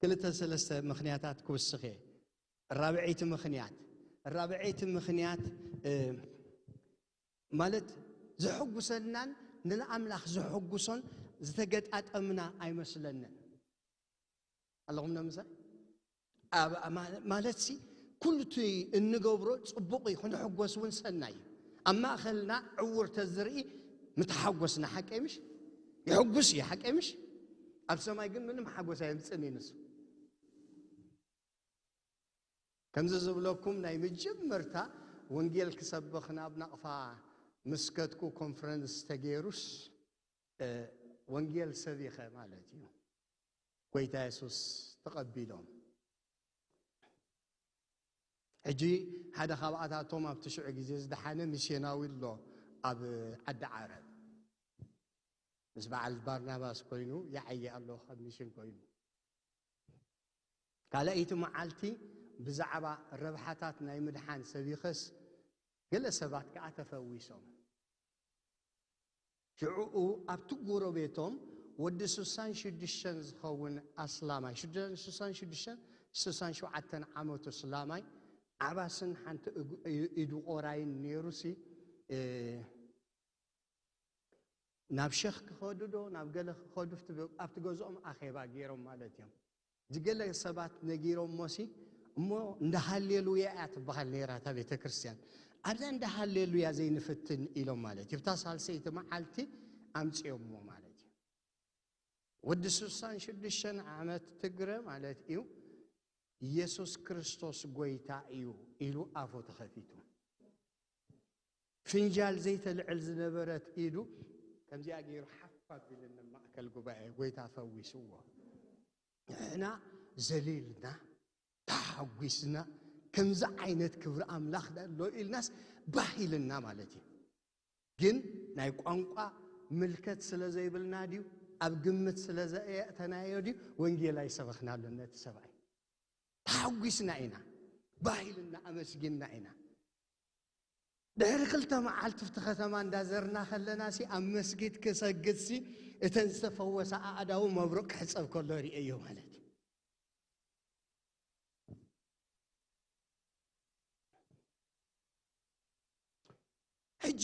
ክልተ ሰለስተ ምኽንያታት ክውስኽ እየ። ራብዐይቲ ምኽንያት ራብዐይቲ ምኽንያት ማለት ዘሐጉሰናን ንኣምላኽ ዘሐጉሶን ዝተገጣጠምና ኣይመስለንን። ኣለኹም ነምሳይ ማለት ሲ ኩሉ እቲ እንገብሮ ፅቡቕ እዩ፣ ክንሕጎስ እውን ሰናይ እዩ። ኣብ ማእኸልና ዕውር ተዝርኢ ምተሓጎስና ሓቀይ ምሽ? ይሕጉስ እዩ ሓቀይ ምሽ? ኣብ ሰማይ ግን ምንም ሓጎስ ኣየምፅን እዩ ንሱ። ከምዚ ዝብለኩም ናይ መጀመርታ ወንጌል ክሰብኽ ናብ ናቕፋ ምስ ከድኩ ኮንፈረንስ ተገይሩስ ወንጌል ሰቢኸ ማለት እዩ። ጎይታ የሱስ ተቐቢሎም። ሕጂ ሓደ ካብኣታቶም ኣብቲ ሽዑ ግዜ ዝደሓነ ሚስዮናዊ ኣሎ ኣብ ዓዲ ዓረብ ምስ በዓል ባርናባስ ኮይኑ ይዓየ ኣሎ ካብ ሚሽን ኮይኑ። ካልኣይቲ መዓልቲ ብዛዕባ ረብሓታት ናይ ምድሓን ሰቢኸስ ገለ ሰባት ከኣ ተፈዊሶም። ሽዑኡ ኣብቲ ጎረቤቶም ወዲ ስሳን ሽዱሽተን ዝኸውን ኣስላማይ ሽዱሽተን ስሳን ሽዱሽተን ስሳን ሸውዓተን ዓመቱ ኣስላማይ ዓባስን ሓንቲ ኢዱ ቆራይን ነይሩሲ ናብ ሸኽ ክኸዱ ዶ ናብ ገለ ክኸዱ ኣብቲ ገዝኦም ኣኼባ ገይሮም ማለት እዮም። ዝገለ ሰባት ነጊሮም ሞሲ እሞ እንዳ ሃሌሉያ እያ ትበሃል ነይራ እታ ቤተ ክርስቲያን። ኣብዛ እንዳ ሃሌሉያ ዘይንፍትን ኢሎም ማለት እዩ። ብታ ሳልሰይቲ መዓልቲ ኣምፅኦሞ ማለት እዩ። ወዲ ስሳን ሽዱሽተን ዓመት ትግረ ማለት እዩ። ኢየሱስ ክርስቶስ ጎይታ እዩ ኢሉ ኣፉ ተኸፊቱ። ፍንጃል ዘይተልዕል ዝነበረት ኢዱ ከምዚኣ ገይሩ ሓፍ ኣቢልና ማእከል ጉባኤ ጎይታ ፈዊስዎ። ንሕና ዘሊልና ተሓጒስና ከምዚ ዓይነት ክብሪ ኣምላኽ ኣሎ ኢልናስ ባህ ኢልና ማለት እዩ። ግን ናይ ቋንቋ ምልከት ስለ ዘይብልና ድዩ ኣብ ግምት ስለ ዘየእተናዮ ድዩ ወንጌል ኣይሰበኽናሉን ነቲ ሰብኣይ? ተሓጒስና ኢና፣ ባህ ኢልና ኣመስጊንና ኢና። ድሕሪ ክልተ መዓልቲ ኣብቲ ከተማ እንዳዘርና ከለና ሲ ኣብ መስጊድ ክሰግድ ሲ እተን ዝተፈወሳ ኣእዳው መብሩቕ ክሕጸብ ከሎ ርእየዮ ማለት እዩ። ሕጂ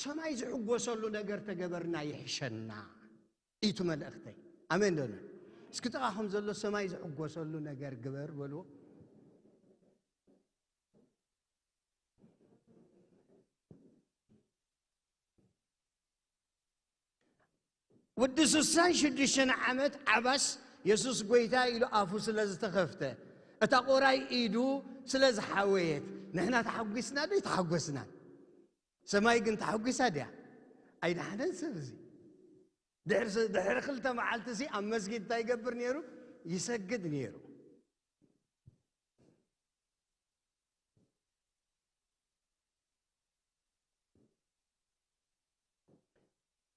ሰማይ ዝሕጎሰሉ ነገር ተገበርና ይሕሸና እዩ እቲ መልእኽተይ። ኣሜን ዶ? እስኪ ጥቓኹም ዘሎ ሰማይ ዝሕጎሰሉ ነገር ግበር በልዎ። ወዲ ስሳን ሽዱሽተን ዓመት ዓባስ የሱስ ጎይታ ኢሉ ኣፉ ስለ ዝተኸፍተ እታ ቆራይ ኢዱ ስለ ዝሓወየት ንሕና ተሓጒስና ዶ ይተሓጎስናን? ሰማይ ግን ተሓጒሳ ድያ? ኣይደሓነን ሰብ እዚ። ድሕሪ ስ- ድሕሪ ክልተ መዓልቲ ሲ ኣብ መስጊድ እንታይ ይገብር ነይሩ? ይሰግድ ነይሩ።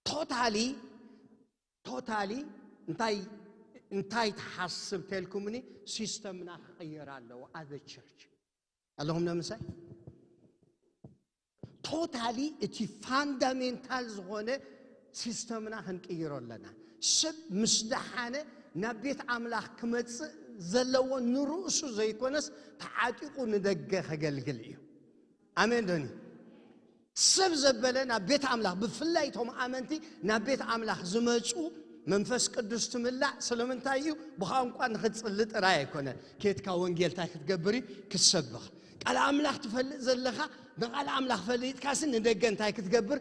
ቶታሊ ቶታሊ እንታይ እንታይ ትሓስብ ተልኩምኒ? ሲስተምና ክቕየር ኣለዎ። ኣዘ ቸርች ኣለኹም ነምሳይ ቶታሊ እቲ ፋንዳሜንታል ዝኾነ ሲስተምና ክንቅይሮ ኣለና። ሰብ ምስ ደሓነ ናብ ቤት ኣምላኽ ክመጽእ ዘለዎ ንርእሱ ዘይኮነስ ተዓጢቑ ንደገ ከገልግል እዩ። ኣሜን ዶኒ? ሰብ ዘበለ ናብ ቤት ኣምላኽ፣ ብፍላይ እቶም ኣመንቲ ናብ ቤት ኣምላኽ ዝመጹ መንፈስ ቅዱስ ትምላእ። ስለምንታይ እዩ? ብቋንቋ ንኽትጽሊ ጥራይ ኣይኮነን። ኬትካ ወንጌል እንታይ ክትገብር እዩ? ክትሰብኽ። ቃል ኣምላኽ ትፈልጥ ዘለኻ፣ ንቓል ኣምላኽ ፈሊጥካሲ ንደገ እንታይ ክትገብር?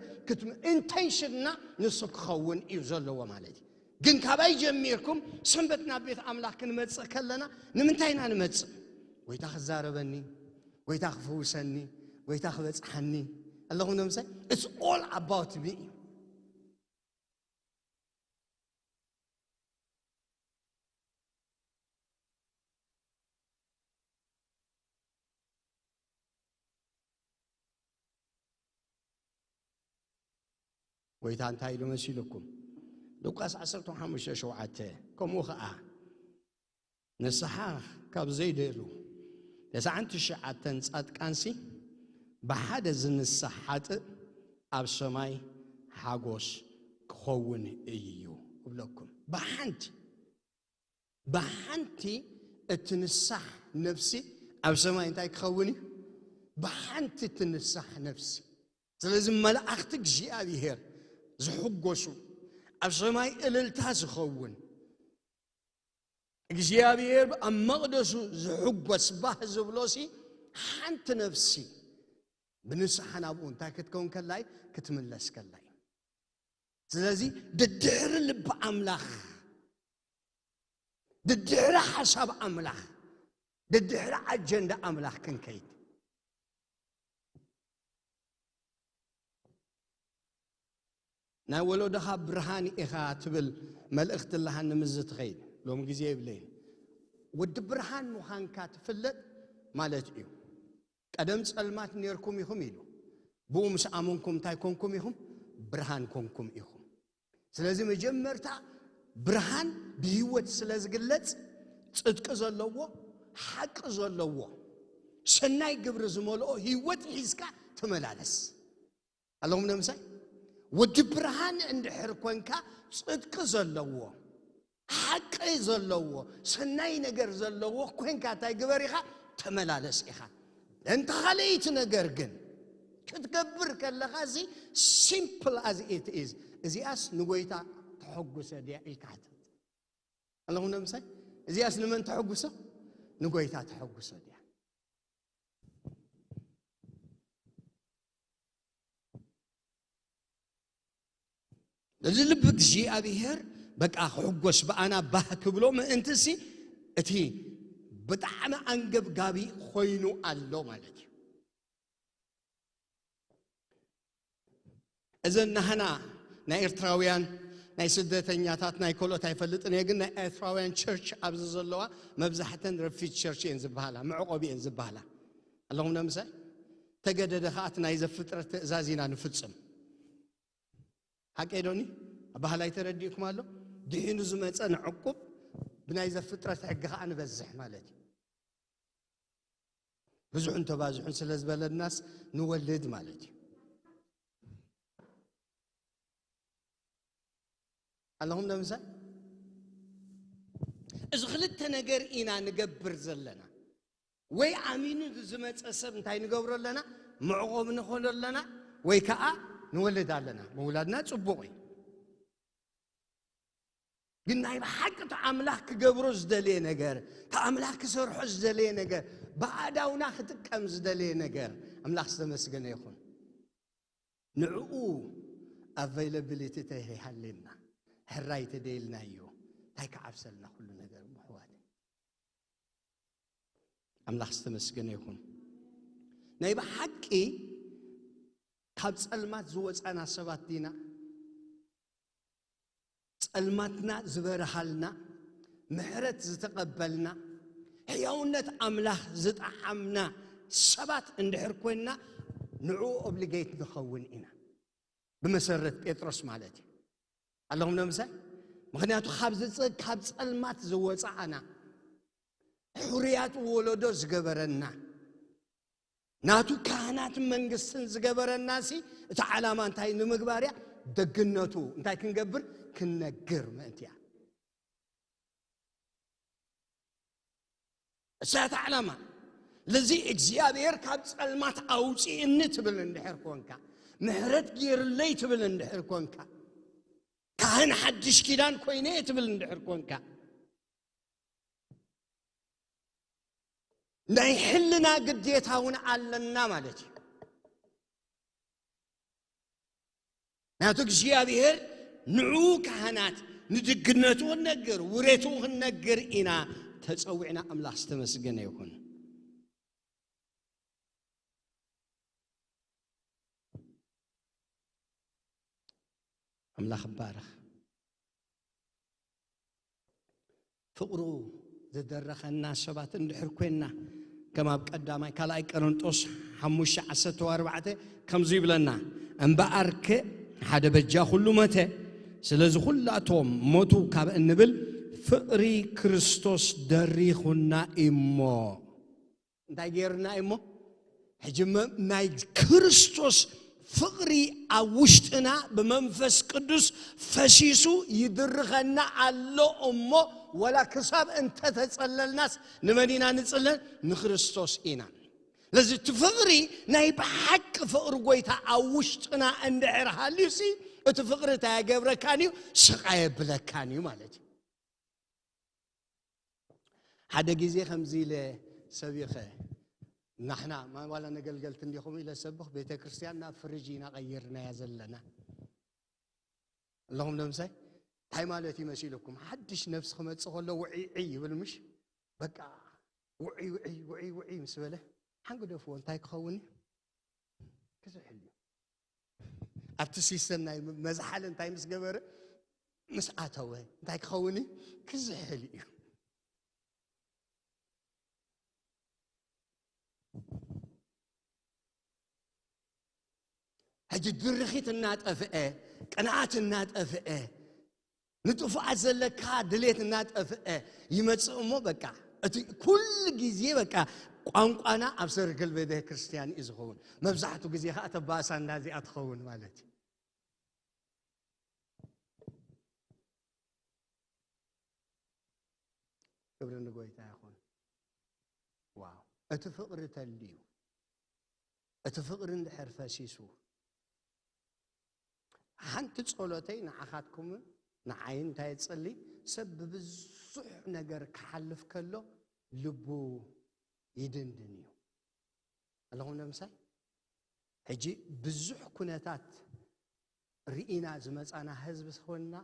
ኢንቴንሽንና ንሱ ክኸውን እዩ ዘለዎ ማለት እዩ። ግን ካባይ ጀሚርኩም ሰንበት ናብ ቤት ኣምላኽ ክንመጽእ ከለና ንምንታይ ኢና ንመጽእ? ጎይታ ክዛረበኒ፣ ጎይታ ክፍውሰኒ፣ ጎይታ ክበጽሓኒ። ኣለኹም ነምሳይ? It's all about me እዩ። ጎይታ እንታይ ኢሉ መሲልኩም? ሉቃስ ዓሰርተ ሓሙሽተ ሸውዓተ። ከምኡ ኸዓ ንስሓ ካብ ዘይደልዩ ተስዓን ትሽዓተን ጻድቃንሲ ብሓደ ዝንሳሕ ሓጥእ ኣብ ሰማይ ሓጎስ ክኸውን እዩ እብለኩም። ብሓንቲ ብሓንቲ እትንሳሕ ነፍሲ ኣብ ሰማይ እንታይ ክኸውን እዩ? ብሓንቲ እትንሳሕ ነፍሲ። ስለዚ መላእኽቲ እግዚኣብሔር ዝሕጎሱ፣ ኣብ ሰማይ እልልታ ዝኸውን፣ እግዚኣብሔር ኣብ መቕደሱ ዝሕጎስ ባህ ዝብሎሲ ሓንቲ ነፍሲ ብንስሓ ናብኡ እንታይ ክትከውን ከላይ? ክትምለስ ከላይ። ስለዚ ድድሕሪ ልቢ ኣምላኽ፣ ድድሕሪ ሓሳብ ኣምላኽ፣ ድድሕሪ ኣጀንዳ ኣምላኽ ክንከይድ። ናይ ወለዶኻ ብርሃን ኢኻ ትብል መልእኽቲ ኣለሃኒ ምስ ትኸይድ። ሎም ግዜ የብለይን። ወዲ ብርሃን ምዃንካ ትፍለጥ ማለት እዩ። ቀደም ጸልማት ኔርኩም ኢኹም ኢሉ። ብኡ ምስ ኣመንኩም እንታይ ኮንኩም ኢኹም? ብርሃን ኮንኩም ኢኹም። ስለዚ መጀመርታ ብርሃን ብህይወት ስለ ዝግለጽ፣ ጽድቂ ዘለዎ፣ ሓቂ ዘለዎ፣ ሰናይ ግብሪ ዝመልኦ ህይወት ሒዝካ ተመላለስ። ኣለኹም ነምሳይ? ወዲ ብርሃን እንድሕር ኮንካ፣ ጽድቂ ዘለዎ፣ ሓቂ ዘለዎ፣ ሰናይ ነገር ዘለዎ ኮንካ እንታይ ግበር ኢኻ? ተመላለስ ኢኻ። እንተ ካልኣይቲ ነገር ግን ክትገብር ከለኻ፣ እዚ simple as it is፣ እዚኣስ ንጎይታ ተሐጉሰ ድያ ኢልካ ሕተት። ኣለኹም ነምሳይ? እዚኣስ ንመን ተሐጉሶ? ንጎይታ ተሐጉሶ ድያ? እዚ ልቢ እግዚኣብሔር በቃ ክሕጎስ ብኣና ባህ ክብሎ ምእንትሲ እቲ ብጣዕሚ ኣንገብጋቢ ኮይኑ ኣሎ ማለት እዩ። እዘን ናህና ናይ ኤርትራውያን ናይ ስደተኛታት ናይ ካልኦት ኣይፈልጥን እየ፣ ግን ናይ ኤርትራውያን ቸርች ኣብዚ ዘለዋ መብዛሕተን ረፊጅ ቸርች እየን ዝበሃላ፣ መዕቆቢ እየን ዝበሃላ። ኣለኹም ነምሳይ? ተገደደ ከኣ እቲ ናይ ዘፍጥረት ትእዛዝ ኢና ንፍጽም። ሓቀይ ዶኒ? ኣባህላይ ተረዲእኩም ኣሎ? ድሒኑ ዝመጸ ንዕቁብ፣ ብናይ ዘፍጥረት ሕጊ ከኣ ንበዝሕ ማለት እዩ። ብዙሕን ተባዝሑን ስለ ዝበለናስ ንወልድ ማለት እዩ። ኣለኹም ነምሳይ? እዚ ክልተ ነገር ኢና ንገብር ዘለና። ወይ ኣሚኑ ዝመጸ ሰብ እንታይ ንገብሮ ኣለና? መዕቆብ ንኾኖ ኣለና፣ ወይ ከኣ ንወልድ ኣለና። ምውላድና ጽቡቕ እዩ። ግን ናይ ብሓቂ እቲ ኣምላኽ ክገብሮ ዝደለየ ነገር፣ እቲ ኣምላኽ ክሰርሖ ዝደለየ ነገር፣ ብኣእዳውና ክጥቀም ዝደለየ ነገር፣ ኣምላኽ ዝተመስገነ ይኹን። ንዕኡ ኣቨይላብሊቲ ተይሃልየና፣ ሕራይ ተደይልናዮ፣ እንታይ ክዓብሰልና ኩሉ ነገር እሞ ኣሕዋተይ? ኣምላኽ ዝተመስገነ ይኹን። ናይ ብሓቂ ካብ ጸልማት ዝወጻና ሰባት ዲና? ጸልማትና ዝበርሃልና፣ ምሕረት ዝተቐበልና፣ ሕያውነት ኣምላኽ ዝጠዓምና ሰባት እንድሕር ኮይንና፣ ንዕኡ ኦብሊጌት ንኸውን ኢና። ብመሰረት ጴጥሮስ ማለት እዩ። ኣለኹም ነምሳይ? ምኽንያቱ ካብ ዝጽ ካብ ጸልማት ዝወጻእና፣ ሕሩያት ወለዶ ዝገበረና፣ ናቱ ካህናት መንግስትን ዝገበረናሲ፣ እቲ ዓላማ እንታይ ንምግባር እያ? ደግነቱ እንታይ ክንገብር? ክንነግር ምእንቲ እያ። እሳት ዓላማ። ለዚ እግዚኣብሔር ካብ ጸልማት ኣውጽእኒ ትብል እንድሕር ኮንካ፣ ምሕረት ገይርለይ ትብል እንድሕር ኮንካ፣ ካህን ሓድሽ ኪዳን ኮይነ ትብል እንድሕር ኮንካ፣ ናይ ሕልና ግዴታ እውን ኣለና ማለት እዩ። ናቱ እግዚኣብሔር ንዑ ካህናት ንድግነቱ ክንነግር፣ ውሬቱ ክንነግር ኢና ተጸዊዕና። ኣምላኽ ዝተመስገነ ይኹን። ኣምላኽ ይባረኽ። ፍቕሩ ዝደረኸና ሰባት እንድሕር ኮይንና፣ ከም ኣብ ቀዳማይ ካልኣይ ቀረንጦስ ሓሙሽተ ዓሰርተ ኣርባዕተ ከምዚ ይብለና፣ እምበኣርከ ሓደ በጃ ኩሉ ሞተ፣ ስለዚ ኩላቶም ሞቱ ካብ እንብል ፍቕሪ ክርስቶስ ደሪኹና እሞ። እንታይ ገይርና እሞ? ሕጂ መ ናይ ክርስቶስ ፍቕሪ ኣብ ውሽጥና ብመንፈስ ቅዱስ ፈሲሱ ይድርኸና ኣሎ እሞ፣ ወላ ክሳብ እንተተጸለልናስ ንመን ኢና ንጽለል? ንክርስቶስ ኢና። ስለዚ እቲ ፍቕሪ ናይ ብሓቂ ፍቕሪ ጎይታ ኣብ ውሽጥና እንድሕር ሃልዩሲ፣ እቲ ፍቕሪ እንታይ ኣየገብረካን እዩ? ስቓይ የብለካን እዩ ማለት እዩ። ሓደ ግዜ ከምዚ ኢለ ሰቢኸ፣ ናሕና ማ-፣ ዋላ ነገልገልቲ እንዲኹም ኢለ ሰብኽ፣ ቤተ ክርስቲያን ናብ ፍርጅ ኢና ቀይርናያ ዘለና። ኣለኹም ዶ ምሳይ? እንታይ ማለት እዩ መሲልኩም? ሓድሽ ነፍሲ ክመጽእ ከሎ ውዒዒ ይብል ምሽ? በቃ ውዒ፣ ውዒ፣ ውዒ፣ ውዒ ምስ በለ፣ ሓንግደፍዎ፣ እንታይ ክኸውን እዩ? ክዝሕል እዩ። ኣብቲ ሲስተም ናይ መዝሓል እንታይ ምስ ገበረ? ምስ ኣተወ፣ እንታይ ክኸውን እዩ? ክዝሕል እዩ። ሕጂ ድርኺት እናጠፍአ፣ ቅንኣት እናጠፍአ፣ ንጥፉኣት ዘለካ ድሌት እናጠፍአ ይመጽእ እሞ፣ በቃ፣ እቲ ኩሉ ግዜ፣ በቃ፣ ቋንቋና ኣብ ሰርክል ቤተ ክርስቲያን እዩ ዝኸውን። መብዛሕቱ ግዜ ኸኣ ተባእሳ እንዳዚኣ ትኸውን ማለት እዩ። ክብሪ ንጎይታ ይኹን። ዋው! እቲ ፍቕሪ ተልዩ፣ እቲ ፍቕሪ እንድሕር ፈሲሱ፣ ሓንቲ ጸሎተይ ንዓኻትኩምን ንዓይን እንታይ እጽሊ፣ ሰብ ብብዙሕ ነገር ክሓልፍ ከሎ ልቡ ይድንድን እዩ። ኣለኹም ዶ ምሳይ? ሕጂ ብዙሕ ኩነታት ርኢና ዝመጻና ህዝቢ ዝኾንና፣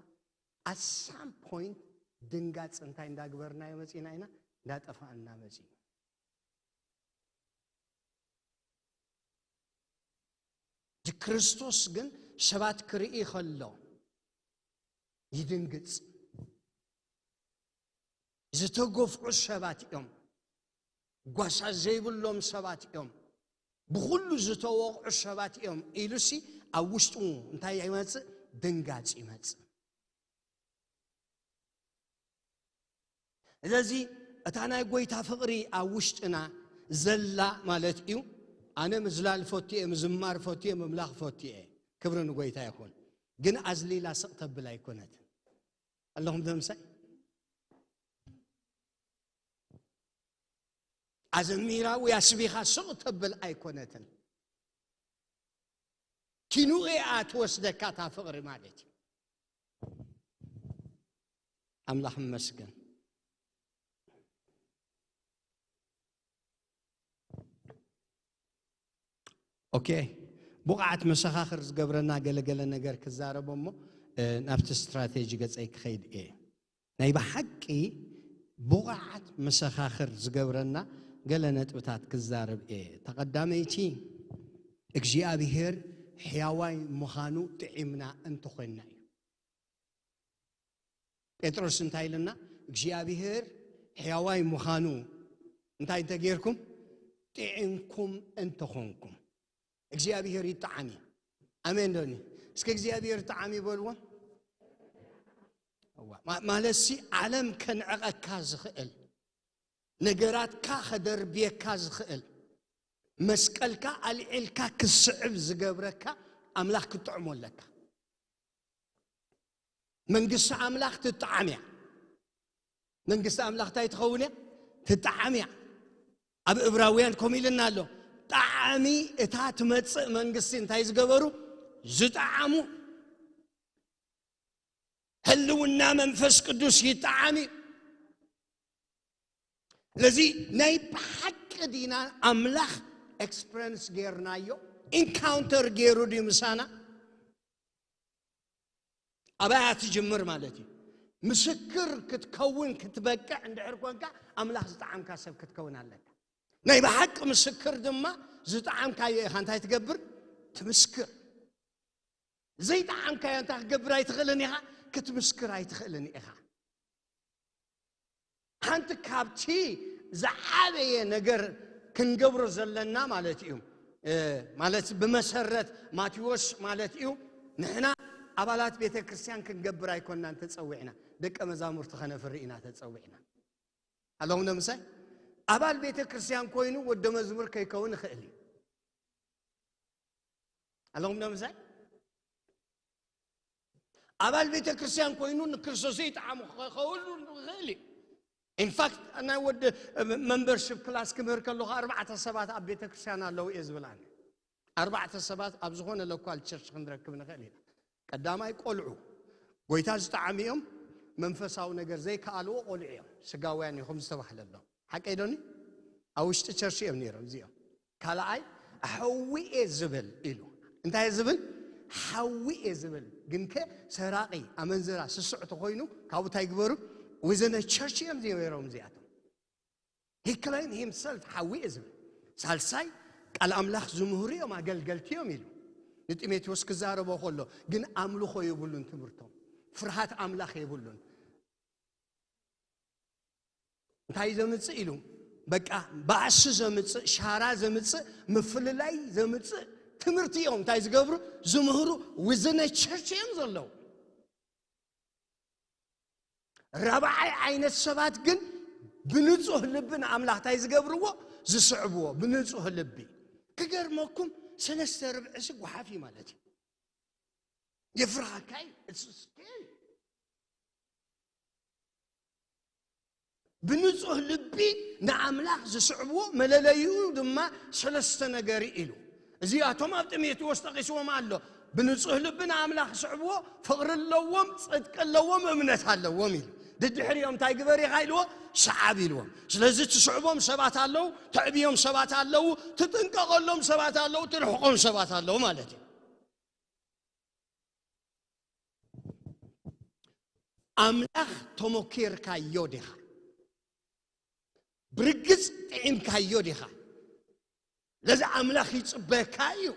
at some point ድንጋጽ እንታይ እንዳግበርናዮ መጺና ኢና? እንዳጠፋእና መጺኡ። እቲ ክርስቶስ ግን ሰባት ክርኢ ከሎ ይድንግጽ። ዝተገፍዑ ሰባት እዮም፣ ጓሳ ዘይብሎም ሰባት እዮም፣ ብኹሉ ዝተወቕዑ ሰባት እዮም ኢሉሲ ኣብ ውሽጡ እንታይ ይመጽእ? ድንጋጽ ይመጽእ። ስለዚ እታ ናይ ጎይታ ፍቕሪ ኣብ ውሽጥና ዘላ ማለት እዩ። ኣነ ምዝላል ፈትየ፣ ምዝማር ፈትየ፣ ምምላኽ ፈትየ፣ ክብሪ ንጎይታ ይኹን። ግን ኣዝሊላ ስቕ ተብል ኣይኮነትን። ኣለኹም ዶ ምሳይ? ኣዘሚራ ወይ ኣስቢኻ ስቕ ተብል ኣይኮነትን። ኪኑኤ እያ ትወስደካ እታ ፍቕሪ ማለት እዩ። ኣምላኽ ይመስገን። ኦኬ፣ ብቕዓት መሰኻኽር ዝገብረና ገለገለ ነገር ክዛረብ እሞ፣ እ፣ ናብቲ ስትራቴጂ ገጸይ ክኸይድ እየ። ናይ ብሓቂ ብቑዓት መሰኻኽር ዝገብረና ገለ ነጥብታት ክዛረብ እየ። ተቐዳመይቲ፣ እግዚኣብሔር ሕያዋይ ምዃኑ ጥዒምና እንተኾይንና እዩ። ጴጥሮስ እንታይ ኢልና? እግዚኣብሔር ሕያዋይ ምዃኑ እንታይ እንተጌርኩም? ጥዒምኩም እንተኾንኩም። እግዚኣብሔር ይጠዓም እዩ። ኣሜን ዶኒ? እስከ እግዚኣብሔር ጠዓም ይበልዎ። እዋ፣ ማ- ማለትሲ ዓለም ከንዕቐካ ዝኽእል፣ ነገራትካ ከደርብየካ ዝኽእል፣ መስቀልካ ኣልዒልካ ክስዕብ ዝገብረካ ኣምላኽ ክትጥዕሞ ኣለካ። መንግስቲ ኣምላኽ ትጠዓም እያ። መንግስቲ ኣምላኽ እንታይ ትኸውን እያ? ትጠዓም እያ። ኣብ እብራውያን ከምኡ ኢልና ኣሎ። ጠዓሚ እታ ትመጽእ መንግስቲ እንታይ ዝገበሩ? ዝጠዓሙ። ህልውና መንፈስ ቅዱስ ይጠዓም እዩ። ስለዚ ናይ ብሓቂ ዲና ኣምላኽ ኤክስፐረንስ ጌርናዮ፣ ኢንካውንተር ገይሩ ድዩ ምሳና? ኣባያ ትጅምር ማለት እዩ። ምስክር ክትከውን ክትበቅዕ እንድሕር ኮንካ ኣምላኽ ዝጠዓምካ ሰብ ክትከውን ኣለካ። ናይ ብሓቂ ምስክር ድማ ዝጠዓምካዮ ኢኻ እንታይ ትገብር? ትምስክር። ዘይጠዓምካዮ እንታይ ክትገብር ኣይትኽእልን ኢኻ? ክትምስክር ኣይትኽእልን ኢኻ። ሓንቲ ካብቲ ዝዓበየ ነገር ክንገብሮ ዘለና ማለት እዩ። እ፣ ማለት ብመሰረት ማቴዎስ ማለት እዩ፣ ንሕና ኣባላት ቤተ ክርስቲያን ክንገብር ኣይኮንናን ተጸዊዕና፣ ደቀ መዛሙርቲ ከነፍሪ ኢና ተጸዊዕና። ኣለኹም ዶ ምሳይ? ኣባል ቤተ ክርስቲያን ኮይኑ ወደ መዝሙር ከይከውን ይኽእል እዩ። ኣለኹም ዶ ምሳይ? ኣባል ቤተ ክርስቲያን ኮይኑ ንክርስቶስ ይጠዓሙ ክኸውን ይኽእል እዩ። ኢንፋክት ናይ ወዲ መንበርሽፕ ክላስ ክምህር ከለኹ ኣርባዕተ ሰባት ኣብ ቤተ ክርስቲያን ኣለዉ እየ ዝብል ኣነ። ኣርባዕተ ሰባት ኣብ ዝኾነ ሎካል ቸርች ክንረክብ ንኽእል ኢና። ቀዳማይ ቆልዑ፣ ጎይታ ዝጠዓሙ እዮም። መንፈሳዊ ነገር ዘይከኣልዎ ቆልዑ እዮም፣ ስጋውያን እዮም ከም ዝተባህለሎም። ሓቀይ ዶኒ? ኣብ ውሽጢ ቸርች እዮም ነይሮም እዚኦም። ካልኣይ ሓዊ እየ ዝብል ኢሉ። እንታይ እየ ዝብል? ሓዊ እየ ዝብል። ግንከ ሰራቒ፣ ኣመንዝራ፣ ስሱዕ ተኾይኑ ካብኡ እንታይ ግበሩ? Within a church እዮም ነይሮም እዚኣቶም። He claim himself ሓዊ እየ ዝብል። ሳልሳይ ቃል ኣምላኽ ዝምህሩ እዮም፣ ኣገልገልቲ እዮም ኢሉ። ንጢሞቴዎስ ክዛረቦ ከሎ ግን ኣምልኾ የብሉን ትምህርቶም። ፍርሃት ኣምላኽ የብሉን። እንታይ ዘምጽእ ኢሉ? በቃ ባእሲ ዘምጽእ፣ ሻራ ዘምጽእ፣ ምፍልላይ ዘምጽእ ትምህርቲ እዮም እንታይ ዝገብሩ? ዝምህሩ። Within a church እዮም ዘለዉ። ራብዓይ ዓይነት ሰባት ግን ብንጹህ ልቢ ንኣምላኽ እንታይ ዝገብርዎ? ዝስዕብዎ ብንጹህ ልቢ። ክገርመኩም ሰለስተ ርብዕሲ ጓሓፍ እዩ ማለት እዩ። የፍርሃካ እዩ። It's scary። ብንጹህ ልቢ ንኣምላኽ ዝስዕብዎ መለለይኡ ድማ ሰለስተ ነገር ኢሉ። እዚኣቶም ኣብ ጢሞቴዎስ ጠቒስዎም ኣሎ። ብንጹህ ልቢ ንኣምላኽ ዝስዕብዎ ፍቕሪ ኣለዎም፣ ጽድቂ ኣለዎም፣ እምነት ኣለዎም ኢሉ። ድድሕሪኦም እንታይ ግበር ኢኻ ኢልዎ? ሰዓብ ኢልዎም። ስለዚ ትስዕቦም ሰባት ኣለዉ፣ ተዕብዮም ሰባት ኣለዉ፣ ትጥንቀቐሎም ሰባት ኣለዉ፣ ትርሕቖም ሰባት ኣለዉ ማለት እዩ። ኣምላኽ ተመኪርካዮ ዲኻ? ብርግጽ ጥዒምካዮ ዲኻ? ለዚ ኣምላኽ ይጽበካ እዩ።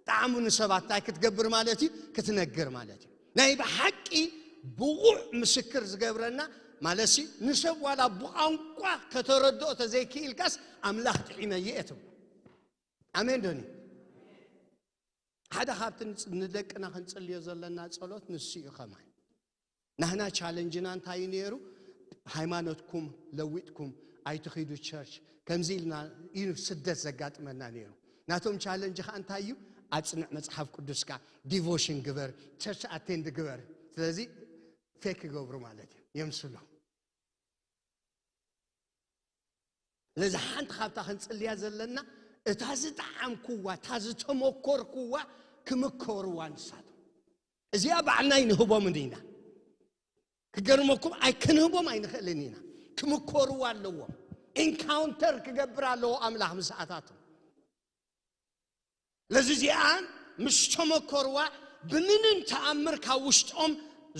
ጣዕሙ ንሰባት እንታይ ክትገብር ማለት እዩ? ክትነግር ማለት እዩ። ናይ ብሓቂ ብቑዕ ምስክር ዝገብረና ማለት ሲ ንሰብ ዋላ ብቋንቋ ከተረድኦ ተዘይክኢልካስ ኣምላኽ ጥዒመዮ እየ ትብሎ። ኣሜን ዶኒ? ሓደ ካብቲ ንጽ- ንደቅና ክንጽልዮ ዘለና ጸሎት ንሱ እዩ። ከማን ናህና ቻለንጅና እንታይ እዩ ነይሩ? ሃይማኖትኩም ለዊጥኩም ኣይትኺዱ ቸርች ከምዚ ኢልና እዩ ስደት ዘጋጥመና ነይሩ። ናቶም ቻለንጅ ከዓ እንታይ እዩ? ኣጽንዕ መጽሓፍ ቅዱስካ፣ ዲቮሽን ግበር፣ ቸርች ኣቴንድ ግበር። ስለዚ ፌክ ይገብሩ ማለት እዩ፣ የምስሉ። ስለዚ ሓንቲ ካብታ ክንጽልያ ዘለና እታ ዝጠዓምኩዋ እታ ዝተመኮርኩዋ ክምከርዋ ንሳቶም። እዚኣ ባዕልና ኣይንህቦምን ኢና። ክገርመኩም ኣይ ክንህቦም ኣይንኽእልን ኢና። ክምከርዋ ኣለዎም። ኢንካውንተር ክገብር ኣለዎ ኣምላኽ ምስኣታቶም። ለዚ እዚኣን ምስ ተመኮርዋ ብምንም ተኣምር ካብ ውሽጦም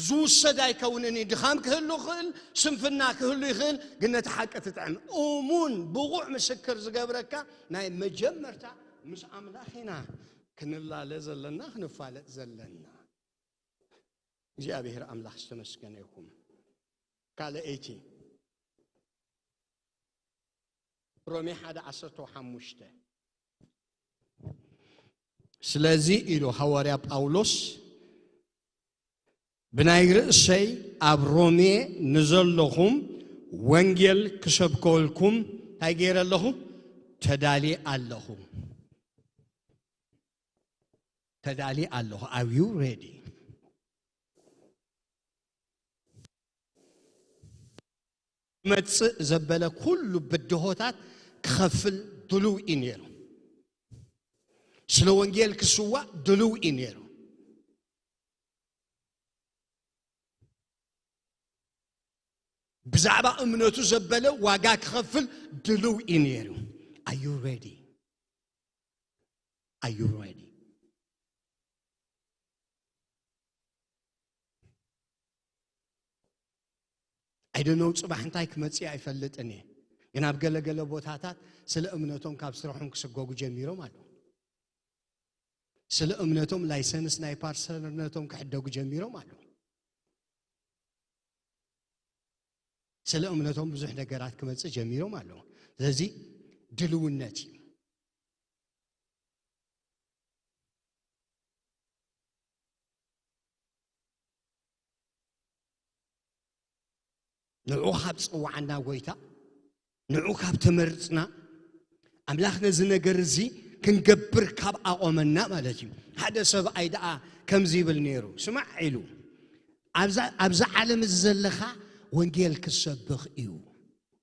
ዝውሰድ ኣይከውንን እዩ። ድኻም ክህሉ ይኽእል፣ ስንፍና ክህሉ ይኽእል፣ ግን ነቲ ሓቂ ትጥዕም እሙን ብቑዕ ምስክር ዝገብረካ ናይ መጀመርታ ምስ ኣምላኽ ኢና ክንላለ ዘለና ክንፋለጥ ዘለና። እግዚኣብሔር ኣምላኽ ዝተመስገነ ይኹን። ካልኣይቲ ሮሜ ሓደ ዓሰርተ ሓሙሽተ ስለዚ ኢሉ ሃዋርያ ጳውሎስ ብናይ ርእሰይ ኣብ ሮሜ ንዘለኹም ወንጌል ክሰብከልኩም እንታይ ገይረ ኣለኹ? ተዳልየ ኣለኹ። ተዳልየ ኣለኹ። Are you ready? ክመጽእ ዘበለ ኩሉ ብድሆታት ክኸፍል ድሉው እዩ ነይሩ። ስለ ወንጌል ክስዋእ ድሉው እዩ ነይሩ። ብዛዕባ እምነቱ ዘበለ ዋጋ ክኸፍል ድሉው እዩ ነይሩ። Are you ready? Are you ready? I don't know ጽባሕ እንታይ ክመጽእ ኣይፈልጥን እየ፣ ግን ኣብ ገለገለ ቦታታት ስለ እምነቶም ካብ ስርሖም ክስጎጉ ጀሚሮም ኣለዉ። ስለ እምነቶም ላይሰንስ ናይ ፓስተርነቶም ክሕደጉ ጀሚሮም ኣለዉ። ስለ እምነቶም ብዙሕ ነገራት ክመጽእ ጀሚሮም ኣለዉ። ስለዚ ድልውነት እዩ። ንዑ ካብ ጸዋዓና ጎይታ፣ ንዑ ካብ ተመርጽና፣ ኣምላኽ ነዚ ነገር እዚ ክንገብር ካብ ኣቖመና ማለት እዩ። ሓደ ሰብኣይ ደኣ ከምዚ ይብል ነይሩ፣ ስማዕ ኢሉ፣ ኣብዛ፣ ኣብዛ ዓለም እዚ ዘለኻ ወንጌል ክትሰብኽ እዩ።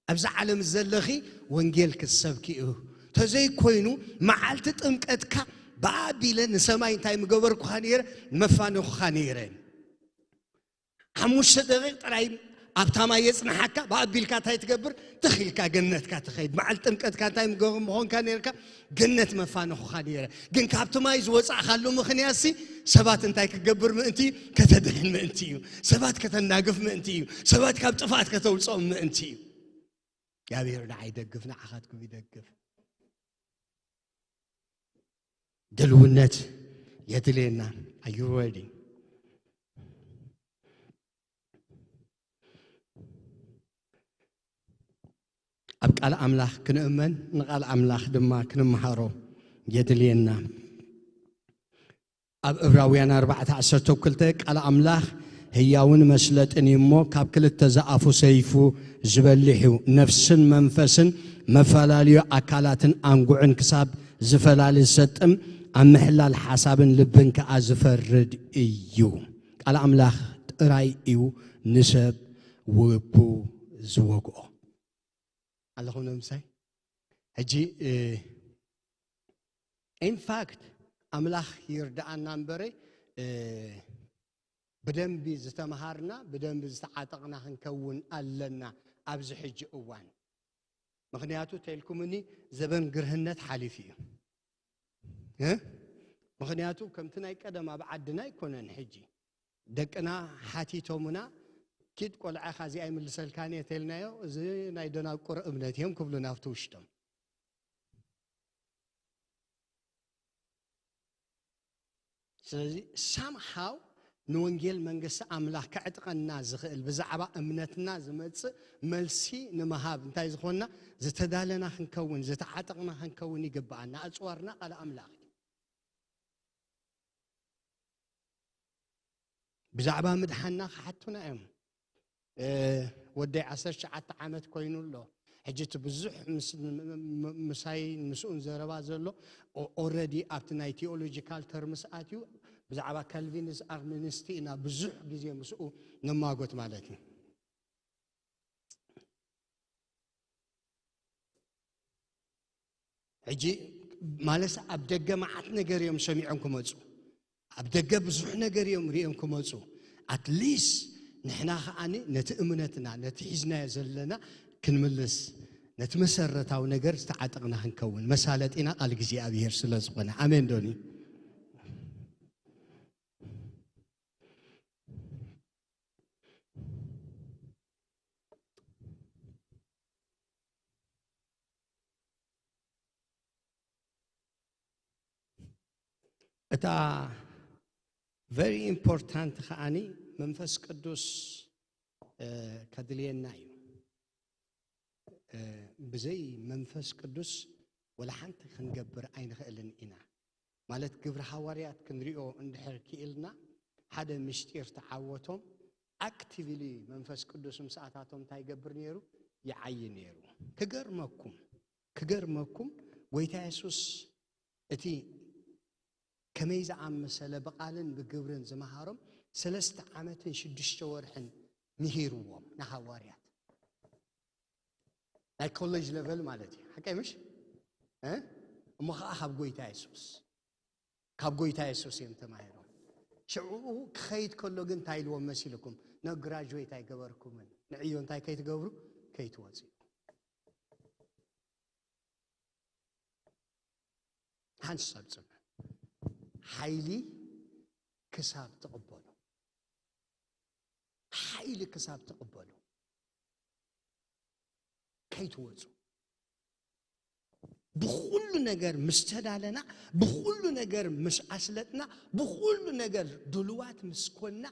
ኣብዛ ዓለም ዘለኺ ወንጌል ክትሰብኪ እዩ። ተዘይኮይኑ መዓልቲ ጥምቀትካ ብኣቢለ ንሰማይ እንታይ ምገበርኩኻ ነይረ? መፋነኹኻ ነይረ። ሓሙሽተ ደቂቕ ጥራይ ኣብታ ማይ የጽንሓካ፣ ብኣቢልካ እንታይ ትገብር? ትኺልካ ገነትካ ትኸይድ። መዓልቲ ጥምቀትካ እንታይ ምገ-፣ ምኾንካ ነይርካ? ገነት መፋነኹኻ ነይረ። ግን ካብቲ ማይ ዝወጻእካሉ ምኽንያትሲ ሰባት እንታይ ክገብር ምእንቲ እዩ? ከተድሕን ምእንቲ እዩ። ሰባት ከተናግፍ ምእንቲ እዩ። ሰባት ካብ ጥፍኣት ከተውጽኦም ምእንቲ እዩ። እግዚኣብሔር ንዓይ ይደግፍ፣ ንዓኻትኩም ይደግፍ። ድልውነት የድልየና። Are you ready? ኣብ ቃል ኣምላኽ ክንእመን፣ ንቃል ኣምላኽ ድማ ክንምሃሮ የድልየና። ኣብ ዕብራውያን ኣርባዕተ ዓሰርተ ክልተ ቃል ኣምላኽ ህያውን መስለጥን እዩ እሞ፣ ካብ ክልተ ዝኣፉ ሰይፉ ዝበልሕ እዩ፣ ነፍስን መንፈስን መፈላለዩ ኣካላትን ኣንጉዕን ክሳብ ዝፈላሊ ዝሰጥም፣ ኣብ ምሕላል ሓሳብን ልብን ከኣ ዝፈርድ እዩ። ቃል ኣምላኽ ጥራይ እዩ ንሰብ ውቡ ዝወግኦ። ኣለኹም ዶ ምሳይ? ሕጂ፣ እ፣ ኢንፋክት ኣምላኽ ይርድኣና እምበረ፣ እ፣ ብደንቢ ዝተምሃርና፣ ብደንቢ ዝተዓጠቕና ክንከውን ኣለና ኣብዚ ሕጂ እዋን። ምኽንያቱ ተልኩምኒ ዘበን ግርህነት ሓሊፉ እዩ። እ? ምኽንያቱ ከምቲ ናይ ቀደም ኣብ ዓድና ኣይኮነን ሕጂ። ደቅና ሓቲቶምና፣ "ኪድ ቆልዓኻ እዚኣ ይምልሰልካን እየ" ተልናዮ፣ እዚ ናይ ደናቁር እምነት እዮም ክብሉና ኣብቲ ውሽጦም። ስለዚ ሳምሃው ንወንጌል መንግስቲ ኣምላኽ ከዕጥቀና ዝኽእል ብዛዕባ እምነትና ዝመጽእ መልሲ ንምሃብ እንታይ ዝኾንና ዝተዳለና ክንከውን፣ ዝተዓጠቕና ክንከውን ይግብኣና። ኣጽዋርና ቃል ኣምላኽ እዩ። ብዛዕባ ምድሓንና ክሓቱና እዮም። እ፣ ወደይ ዓሰርተ ትሽዓተ ዓመት ኮይኑ ኣሎ። ሕጂ እቲ ብዙሕ ምስ-፣ ም-፣ ም-፣ ምሳይ ምስኡን ዘረባ ዘሎ ኦ-፣ ኦረዲ ኣብቲ ናይ ቲኦሎጂካል ተርምስ ኣትዩ። ብዛዕባ ካልቪንስ ኣርሚኒስቲ ኢና ብዙሕ ግዜ ምስኡ ንማጎት ማለት እዩ። ሕጂ ማለት ኣብ ደገ መዓት ነገር እዮም ሰሚዖም ክመጹ፣ ኣብ ደገ ብዙሕ ነገር እዮም ሪኦም ክመጹ። ኣትሊስት ንሕና ከኣኒ ነቲ እምነትና፣ ነቲ ሒዝናዮ ዘለና ክንምልስ፣ ነቲ መሰረታዊ ነገር ዝተዓጠቕና ክንከውን መሳለጢና ቃል እግዚኣብሔር ስለ ዝኾነ። ኣሜን ዶኒ? እታ ቨሪ ኢምፖርታንት ከዓኒ መንፈስ ቅዱስ፣ እ፣ ከድልየና እዩ። እ፣ ብዘይ መንፈስ ቅዱስ ወላ ሓንቲ ክንገብር ኣይንኽእልን ኢና። ማለት ግብሪ ሃዋርያት ክንሪኦ እንድሕር ክኢልና፣ ሓደ ምስጢር ተዓወቶም። ኣክቲቭሊ መንፈስ ቅዱስ ምስ ኣታቶም እንታይ ይገብር ነይሩ? ይዓዪ ነይሩ። ክገርመኩም፣ ክገርመኩም፣ ጎይታ የሱስ እቲ ከመይ ዝኣመሰለ ብቓልን ብግብርን ዝመሃሮም ሰለስተ ዓመትን ሽዱሽተ ወርሕን ምሂርዎም ንሃዋርያት። ናይ ኮሌጅ ለቨል ማለት እዩ። ሓቀይ ምሽ? እ? እሞ ኸዓ ካብ ጎይታ የሱስ፣ ካብ ጎይታ የሱስ እዮም ተማሂሮም። ሽዑ ክኸይድ ከሎ ግን እንታይ ኢልዎም መሲልኩም? ን ግራጁዌት ኣይገበርኩምን። ንዕዮ እንታይ ከይትገብሩ? ከይትወፅኡ። ሓንሳብ ጽንሑ። ሓይሊ ክሳብ ትቕበሉ። ሓይሊ ክሳብ ትቕበሉ። ከይትወጹ። ብኹሉ ነገር ምስ ተዳለና፣ ብኹሉ ነገር ምስ ኣስለጥና፣ ብኹሉ ነገር ድሉዋት ምስ ኮንና፣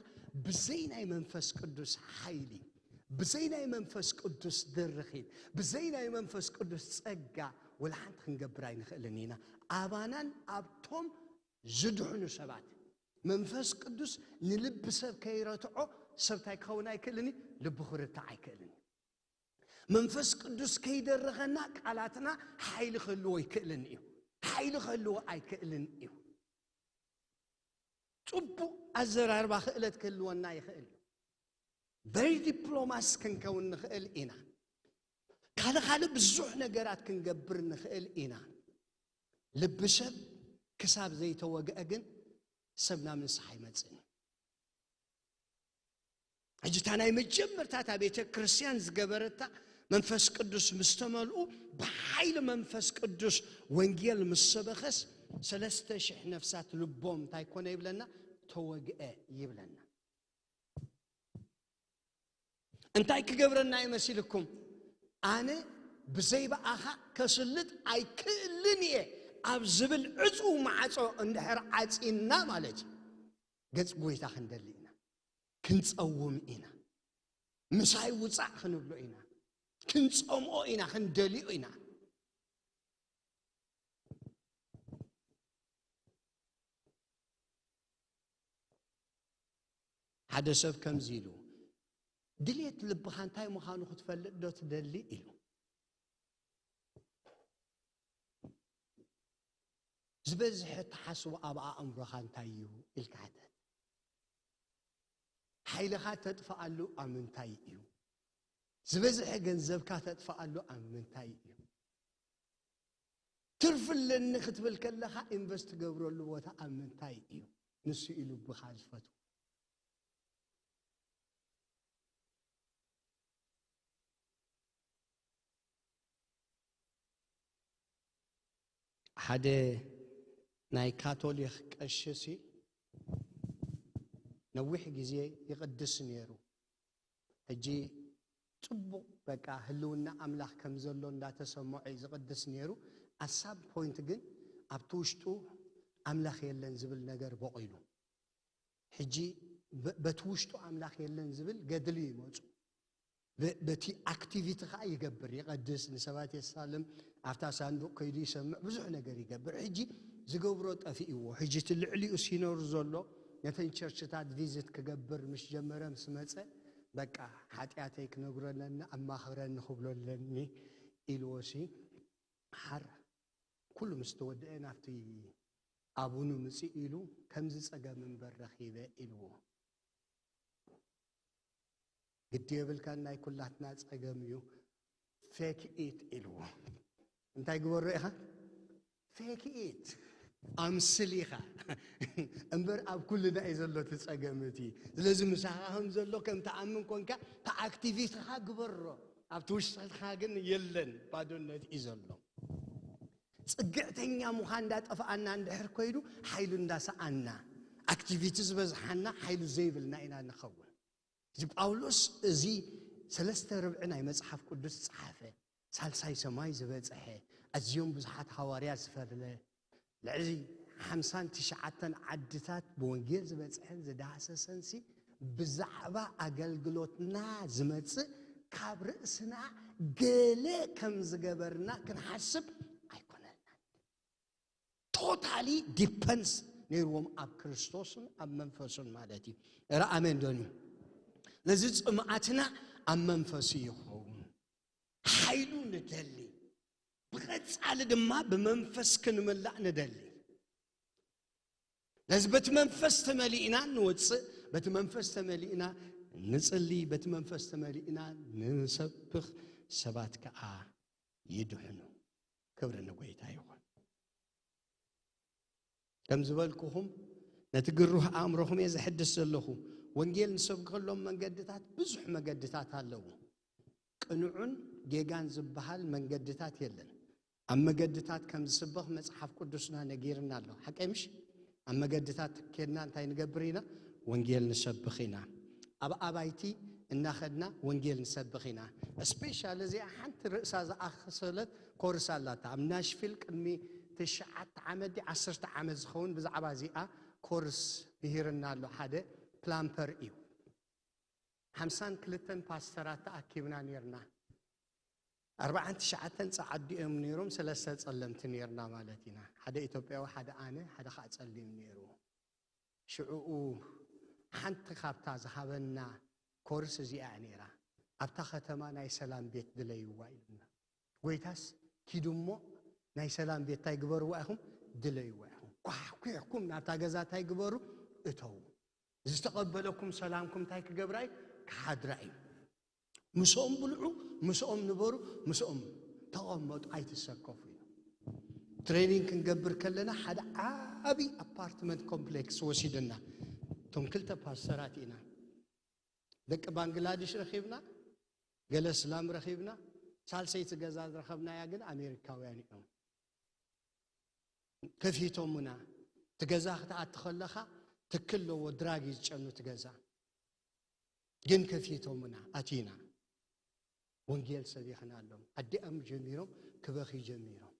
ብዘይ ናይ መንፈስ ቅዱስ ሓይሊ፣ ብዘይ ናይ መንፈስ ቅዱስ ድርኺት፣ ብዘይ ናይ መንፈስ ቅዱስ ጸጋ፣ ወላ ሓንቲ ክንገብር ኣይንኽእልን ኢና። ኣባናን ኣብቶም ዝድሕኑ ሰባት። መንፈስ ቅዱስ ንልቢ ሰብ ከይረትዖ ሰብ እንታይ ክኸውን ኣይክእልን እዩ? ልቡ ክርታዕ ኣይክእልን እዩ። መንፈስ ቅዱስ ከይደረኸና ቃላትና ሓይሊ ክህልዎ ኣይክእልን እዩ። ሓይሊ ክህልዎ ኣይክእልን እዩ። ጽቡቕ ኣዘራርባ ክእለት ክህልወና ይኽእል እዩ። በሪ ዲፕሎማስ ክንከውን ንኽእል ኢና። ካልእ ካልእ ብዙሕ ነገራት ክንገብር ንኽእል ኢና። ልቢ ሰብ ክሳብ ዘይተወግአ ግን ሰብ ናብ ንስሓ ኣይመጽእን እዩ። ሕጂ እታ ናይ መጀመርታ እታ ቤተ ክርስቲያን ዝገበረታ መንፈስ ቅዱስ ምስ ተመልኡ ብሓይሊ መንፈስ ቅዱስ ወንጌል ምስ ሰበኸስ ሰለስተ ሽሕ ነፍሳት ልቦም እንታይ ኮነ ይብለና? ተወግአ ይብለና። እንታይ ክገብረና እዩ መሲልኩም? ኣነ ብዘይ ብኣኻ ከስልጥ ኣይክእልን እየ ኣብ ዝብል ዕጹው ማዕጾ እንድሕር ዓጺና ማለት እዩ። ገጽ ጎይታ ክንደሊ ኢና፣ ክንጸውም ኢና፣ ምሳይ ውጻእ ክንብሎ ኢና፣ ክንጸምኦ ኢና፣ ክንደልዮ ኢና። ሓደ ሰብ ከምዚ ኢሉ፣ ድሌት ልብኻ እንታይ ምዃኑ ክትፈልጥ ዶ ትደሊ? ኢሉ። ዝበዝሐ እትሓስቦ ኣብ ኣእምሮኻ እንታይ እዩ? ኢልካ ሕተት። ሓይልኻ ተጥፍኣሉ ኣብ ምንታይ እዩ? ዝበዝሐ ገንዘብካ ተጥፍኣሉ ኣብ ምንታይ እዩ? ትርፊ ኣለኒ ክትብል ከለኻ ኢንቨስት ትገብረሉ ቦታ ኣብ ምንታይ እዩ? ንሱ እዩ ልብኻ ዝፈትዎ። ሓደ ናይ ካቶሊክ ቀሺሲ ነዊሕ ግዜ ይቕድስ ነይሩ። ሕጂ ጽቡቕ በቃ ህልውና ኣምላኽ ከም ዘሎ እንዳተሰምዖ እዩ ዝቕድስ ነይሩ። ኣሳብ ፖይንት ግን ኣብቲ ውሽጡ ኣምላኽ የለን ዝብል ነገር በቒሉ። ሕጂ በ-፣ በቲ ውሽጡ ኣምላኽ የለን ዝብል ገድሊ ይመጹ። በ-፣ በቲ ኣክቲቪቲ ኸኣ ይገብር፣ ይቐድስ፣ ንሰባት የሳልም፣ ኣብታ ሳንዱቕ ከይዱ ይሰምዕ፣ ብዙሕ ነገር ይገብር። ሕጂ ዝገብሮ ጠፊእዎ። ሕጂ እቲ ልዕሊኡ ሲኖር ዘሎ ነተን ቸርችታት ቪዝት ክገብር ምስ ጀመረ፣ ምስ መጸ፣ በቃ ሓጢኣተይ ክነግረለኒ፣ ኣማኽረኒ ክብሎ ኣለኒ ኢልዎ ሲ ሓር ኩሉ ምስ ተወደአ ናብቲ ኣቡኑ ምጽእ ኢሉ፣ ከምዚ ጸገም እምበር ረኺበ ኢልዎ። ግዲ የብልካን፣ ናይ ኩላትና ጸገም እዩ፣ ፌክ ኢት ኢልዎ። እንታይ ግበሮ ኢኻ? ፌክ ኢት፣ ኣምስል ኢኻ። እምበር ኣብ ኩልና እዩ ዘሎ እቲ ጸገም እቲ። ስለዚ ምሳኻ ከም ዘሎ ከም ትኣምን ኮንካ፣ እቲ ኣክቲቪቲኻ ግበሮ። ኣብቲ ውሽጥኻ ግን የለን፣ ባዶነት እዩ ዘሎ። ጽግዕተኛ ምዃን እንዳጠፍኣና እንድሕር ኮይዱ፣ ሓይሉ እንዳሰኣና፣ ኣክቲቪቲ ዝበዝሓና፣ ሓይሉ ዘይብልና ኢና ንኸውን። እዚ ጳውሎስ እዚ ሰለስተ ርብዒ ናይ መጽሓፍ ቅዱስ ጸሓፈ፣ ሳልሳይ ሰማይ ዝበጽሐ፣ ኣዝዮም ብዙሓት ሃዋርያት ዝፈለለ፣ ልዕሊ ሓምሳን ትሽዓተን ዓድታት ብወንጌል ዝበጽሐን ዝዳህሰሰንሲ፣ ብዛዕባ ኣገልግሎትና ዝመጽእ ካብ ርእስና ገለ ከም ዝገበርና ክንሓስብ ኣይኮነልናን። ቶታሊ ዲፐንስ ነይርዎም ኣብ ክርስቶስን ኣብ መንፈሱን ማለት እዩ። እረ ኣሜን ዶኒ። ነዚ ጽምኣትና ኣብ መንፈሱ ይኸውን። ሓይሉ ንደሊ፣ ብቐጻሊ ድማ ብመንፈስ ክንምላእ ንደሊ። ነዚ በቲ መንፈስ ተመሊእና ንወጽእ፣ በቲ መንፈስ ተመሊእና ንጽሊ፣ በቲ መንፈስ ተመሊእና ንሰብኽ፣ ሰባት ከኣ ይድሕኑ። ክብሪ ንጎይታ ይኹን። ከም ዝበልኩኹም ነቲ ግሩህ ኣእምሮኹም እየ ዘሕድስ ዘለኹ። ወንጌል ንሰብከሎም መንገድታት ብዙሕ መገድታት ኣለዉ። ቅኑዕን ጌጋን ዝበሃል መንገድታት የለን። ኣብ መገድታት ከም ዝስበኽ መጽሓፍ ቅዱስና ነጊርና ኣሎ። ሓቀይ ምሽ? ኣብ መገድታት ከድና እንታይ ንገብር ኢና? ወንጌል ንሰብኽ ኢና። ኣብ ኣባይቲ እናኸድና ወንጌል ንሰብኽ ኢና። ስፔሻል እዚኣ ሓንቲ ርእሳ ዝኣኸሰለት ኮርስ ኣላታ። ኣብ ናሽቪል ቅድሚ ትሽዓተ ዓመት ድዩ ዓሰርተ ዓመት ዝኸውን ብዛዕባ እዚኣ ኮርስ ምሂርና ኣሎ ሓደ ፕላምፐር እዩ። ሓምሳን ክልተን ፓስተራት ተኣኪብና ነርና። ኣርባዓን ትሽዓተን ጸዓዱ እዮም ነይሮም፣ ሰለስተ ጸለምቲ ነርና ማለት ኢና። ሓደ ኢትዮጵያዊ፣ ሓደ ኣነ፣ ሓደ ከዓ ጸሊም ነይሩ። ሽዕኡ ሓንቲ ካብታ ዝሃበና ኮርስ እዚኣ እያ ነይራ። ኣብታ ከተማ ናይ ሰላም ቤት ድለይዋ ኢሉና። ጎይታስ ኪዱ እሞ ናይ ሰላም ቤት እንታይ ግበርዋ ኢኹም? ድለይዋ ኢኹም። ኳሕኲሕኩም ናብታ ገዛ እንታይ ግበሩ? እተዉ። ዝተቐበለኩም ሰላምኩም እንታይ ክገብራ እዩ? ክሓድራ እዩ። ምስኦም ብልዑ፣ ምስኦም ንበሩ፣ ምስኦም ተቐመጡ፣ ኣይትሰከፉ እዩ። ትሬኒንግ ክንገብር ከለና ሓደ ዓቢ ኣፓርትመንት ኮምፕሌክስ ወሲድና፣ እቶም ክልተ ፓስተራት ኢና። ደቂ ባንግላዴሽ ረኺብና፣ ገለ እስላም ረኺብና፣ ሳልሰይቲ ገዛ ዝረኸብናያ ግን ኣሜሪካውያን እዮም። ከፊቶሙና። እቲ ገዛ ክትኣቲ ከለኻ ትኪ ኣለዎ፣ ድራግ እዩ ዝጨኑ እቲ ገዛ። ግን ከፊቶሙና፣ ኣቲና። ወንጌል ሰቢኽናሎም። ኣዲኦም ጀሚሮም ክበኺ ጀሚሮም።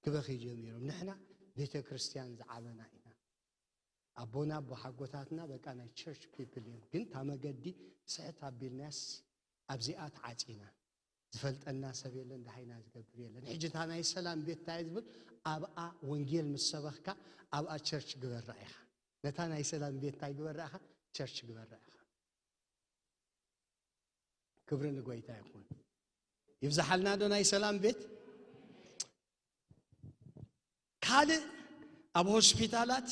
ክበኺ ጀሚሮም። ንሕና ቤተ ክርስቲያን ዝዓበና ኢና። ኣቦና ኣቦ ሓጎታትና በቃ ናይ ቸርች ፒፕል እዮም። ግን እታ መገዲ ስሕት ኣቢልናስ ኣብዚኣ ተዓጺና። ዝፈልጠና ሰብ የለን፣ ደሃይና ዝገብር የለን። ሕጂ እታ ናይ ሰላም ቤት እንታይ ዝብል ኣብኣ ወንጌል ምስ ሰበኽካ ኣብኣ ቸርች ግበራ ኢኻ። ነታ ናይ ሰላም ቤት እንታይ ግበራ ኢኻ? ቸርች ግበራ ኢኻ። ክብሪ ንጎይታ ይኹን። ይብዝሓልና ዶ ናይ ሰላም ቤት? ካልእ ኣብ ሆስፒታላት፣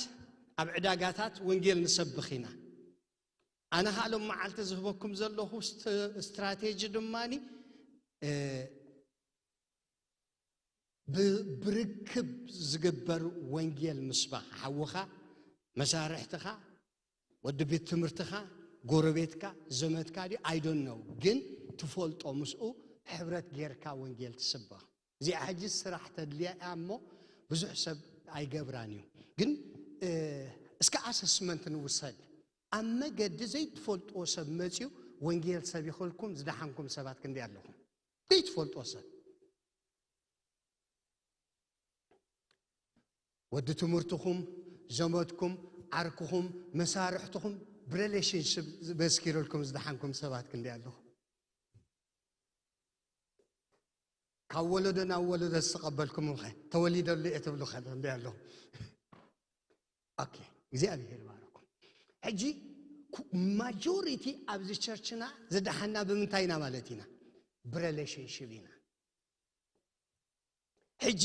ኣብ ዕዳጋታት ወንጌል ንሰብኽ ኢና። ኣነ ኻሎም መዓልቲ ዝህበኩም ዘለኹ ስት-፣ ስትራቴጂ ድማኒ፣ እ፣ ብ-፣ ብርክብ ዝግበር ወንጌል ምስባኽ። ሓውኻ፣ መሳርሕትኻ፣ ወዲ ቤት ትምህርትኻ፣ ጎረቤትካ፣ ዘመድካ ድዩ? I don't know። ግን ትፈልጦ ምስኡ ሕብረት ጌርካ ወንጌል ትስበኽ። እዚኣ ሕጂ ስራሕ ተድልያ እያ እሞ ብዙሕ ሰብ ኣይገብራን እዩ። ግን፣ እ፣ እስከ ኣሰስመንት ንውሰድ። ኣብ መገዲ ዘይትፈልጥዎ ሰብ መጺኡ ወንጌል ሰቢኽልኩም ዝደሓንኩም ሰባት ክንደይ ኣለኹም? ዘይትፈልጥዎ ሰብ። ወዲ ትምህርትኹም፣ ዘመድኩም፣ ዓርክኹም፣ መሳርሕትኹም ብሬሌሽንሽፕ መስኪርልኩም ዝደሓንኩም ሰባት ክንደይ ኣለኹም? ካብ ወለዶ ናብ ወለዶ ዝተቐበልኩምኸ? ተወሊደሉ እየ ትብሉ ኸ ክንደይ ኣለኹም? ኦኬ፣ እግዚኣብሔር ይባርኩም። ሕጂ ኩ-፣ ማጆሪቲ ኣብዚ ቸርችና ዝደሓና ብምንታይ ኢና ማለት ኢና? ብሬሌሽንሽፕ ኢና። ሕጂ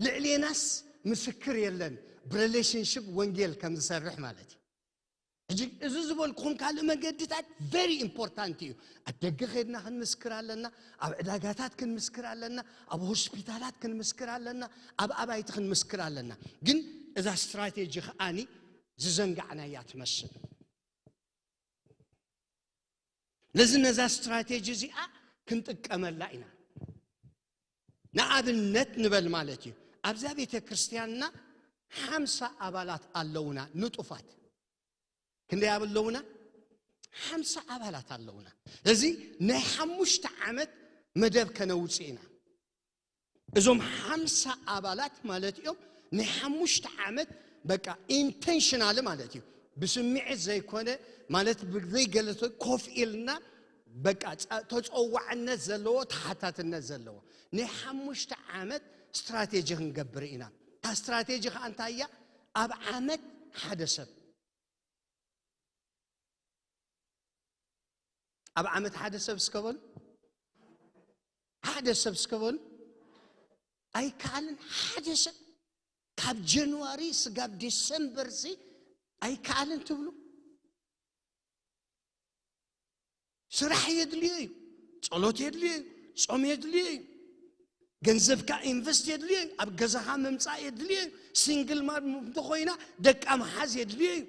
ልዕሌናስ ምስክር የለን፣ ብሬሌሽንሽፕ ወንጌል ከም ዝሰርሕ ማለት እዩ። ሕጂ እዚ ዝበልኩኹም ካልእ መገድታት ቨሪ ኢምፖርታንት እዩ። ኣብ ደገ ኸድና ክንምስክር ኣለና፣ ኣብ ዕዳጋታት ክንምስክር ኣለና፣ ኣብ ሆስፒታላት ክንምስክር ኣለና፣ ኣብ ኣባይቲ ክንምስክር ኣለና። ግን እዛ ስትራቴጂ ከኣኒ ዝዘንጋዕናያ ትመስል። ነዚ ነዛ ስትራቴጂ እዚኣ ክንጥቀመላ ኢና። ንኣብነት ንበል ማለት እዩ። ኣብዛ ቤተ ክርስቲያንና ሓምሳ ኣባላት ኣለውና ንጡፋት። ክንደይ ኣለውና? ሓምሳ ኣባላት ኣለውና። እዚ ናይ ሓሙሽተ ዓመት መደብ ከነውፅእ ኢና። እዞም ሓምሳ ኣባላት ማለት እዮም ናይ ሓሙሽተ ዓመት በቃ ኢንቴንሽናል ማለት እዩ። ብስምዒት ዘይኮነ ማለት ብዘይገለቶ ኮፍ ኢልና በቃ ጸ-፣ ተጸዋዕነት ዘለዎ ተሓታትነት ዘለዎ ናይ ሓሙሽተ ዓመት ስትራቴጂ ክንገብር ኢና። እታ ስትራቴጂ ከዓ እንታይ እያ? ኣብ ዓመት ሓደ ሰብ ኣብ ዓመት ሓደ ሰብ እስከ በሉ፣ ሓደ ሰብ እስከ በሉ። ኣይከኣልን። ሓደ ሰብ ካብ ጀንዋሪ ስጋብ ዲሰምበር ሲ ኣይከኣልን ትብሉ? ስራሕ የድልዮ እዩ፣ ጸሎት የድልዮ እዩ፣ ጾም የድልዮ እዩ፣ ገንዘብካ ኢንቨስት የድልዮ እዩ፣ ኣብ ገዛኻ ምምጻእ የድልዮ እዩ። ሲንግል ማም እንተኾይና ደቃ ምሓዝ የድልዮ እዩ።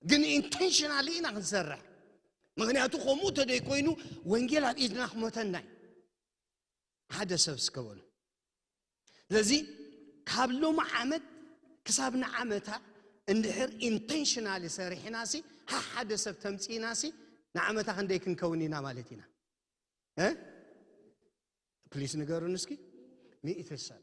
ግን ኢንቴንሽናሊ ኢና ክንሰርሕ። ምክንያቱ ከምኡ ተደይ ኮይኑ ወንጌል ኣብ ኢድና ክሞተና እዩ። ሓደ ሰብ እስከ በሉ። ስለዚ ካብ ሎሚ ዓመት ክሳብ ንዓመታ እንድሕር ኢንቴንሽናሊ ሰሪሕና ሲ፣ ሓደ ሰብ ተምፂእና ሲ፣ ንዓመታ ክንደይ ክንከውን ኢና ማለት ኢና? እ ፕሊስ ንገሩን እስኪ። ሚእቲ ሰብ።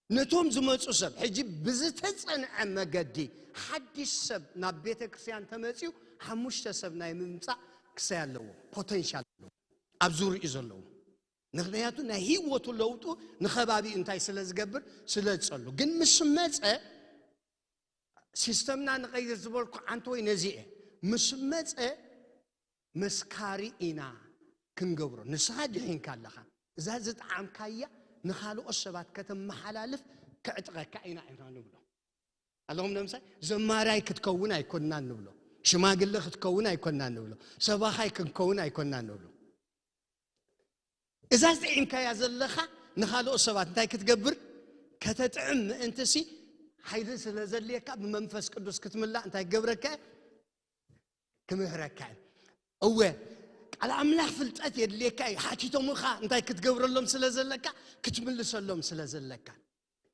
ነቶም ዝመፁ ሰብ ሕጂ ብዝተፀንዐ መገዲ ሓድሽ ሰብ ናብ ቤተ ክርስቲያን ተመፅዩ ሓሙሽተ ሰብ ናይ ምምፃእ ክሳይ ኣለዎ፣ ፖቴንሻል ኣለዎ፣ ኣብ ዙሪኡ ዘለዉ። ምክንያቱ ናይ ህይወቱ ለውጡ ንኸባቢኡ እንታይ ስለ ዝገብር? ስለ ዝፀሉ። ግን ምስ መፀ ሲስተምና ንቐይር ዝበልኩ ዓንተ ወይ ነዚ እየ። ምስ መፀ መስካሪ ኢና ክንገብሮ። ንስኻ ድሒንካ ኣለኻ። እዛ ዝጠዓምካያ ንኻልኦት ሰባት ከተመሓላልፍ ክዕጥቀካ ኢና ኢና ንብሎ ኣለኹም። ንምሳሌ ዘማራይ ክትከውን ኣይኮንናን ንብሎ፣ ሽማግለ ክትከውን ኣይኮንናን ንብሎ፣ ሰባኻይ ክንከውን ኣይኮንናን ንብሎ። እዛ ዝጥዒምካያ ዘለኻ ንኻልኦት ሰባት እንታይ ክትገብር? ከተጥዕም ምእንቲ ሲ ሓይሊ ስለ ዘድልየካ ብመንፈስ ቅዱስ ክትምላእ እንታይ ክገብረካ? ክምህረካ እዩ። እወ ቃል ኣምላኽ ፍልጠት የድልየካ እዩ። ሓቲቶምኻ እንታይ ክትገብረሎም ስለ ዘለካ፣ ክትምልሰሎም ስለ ዘለካ፣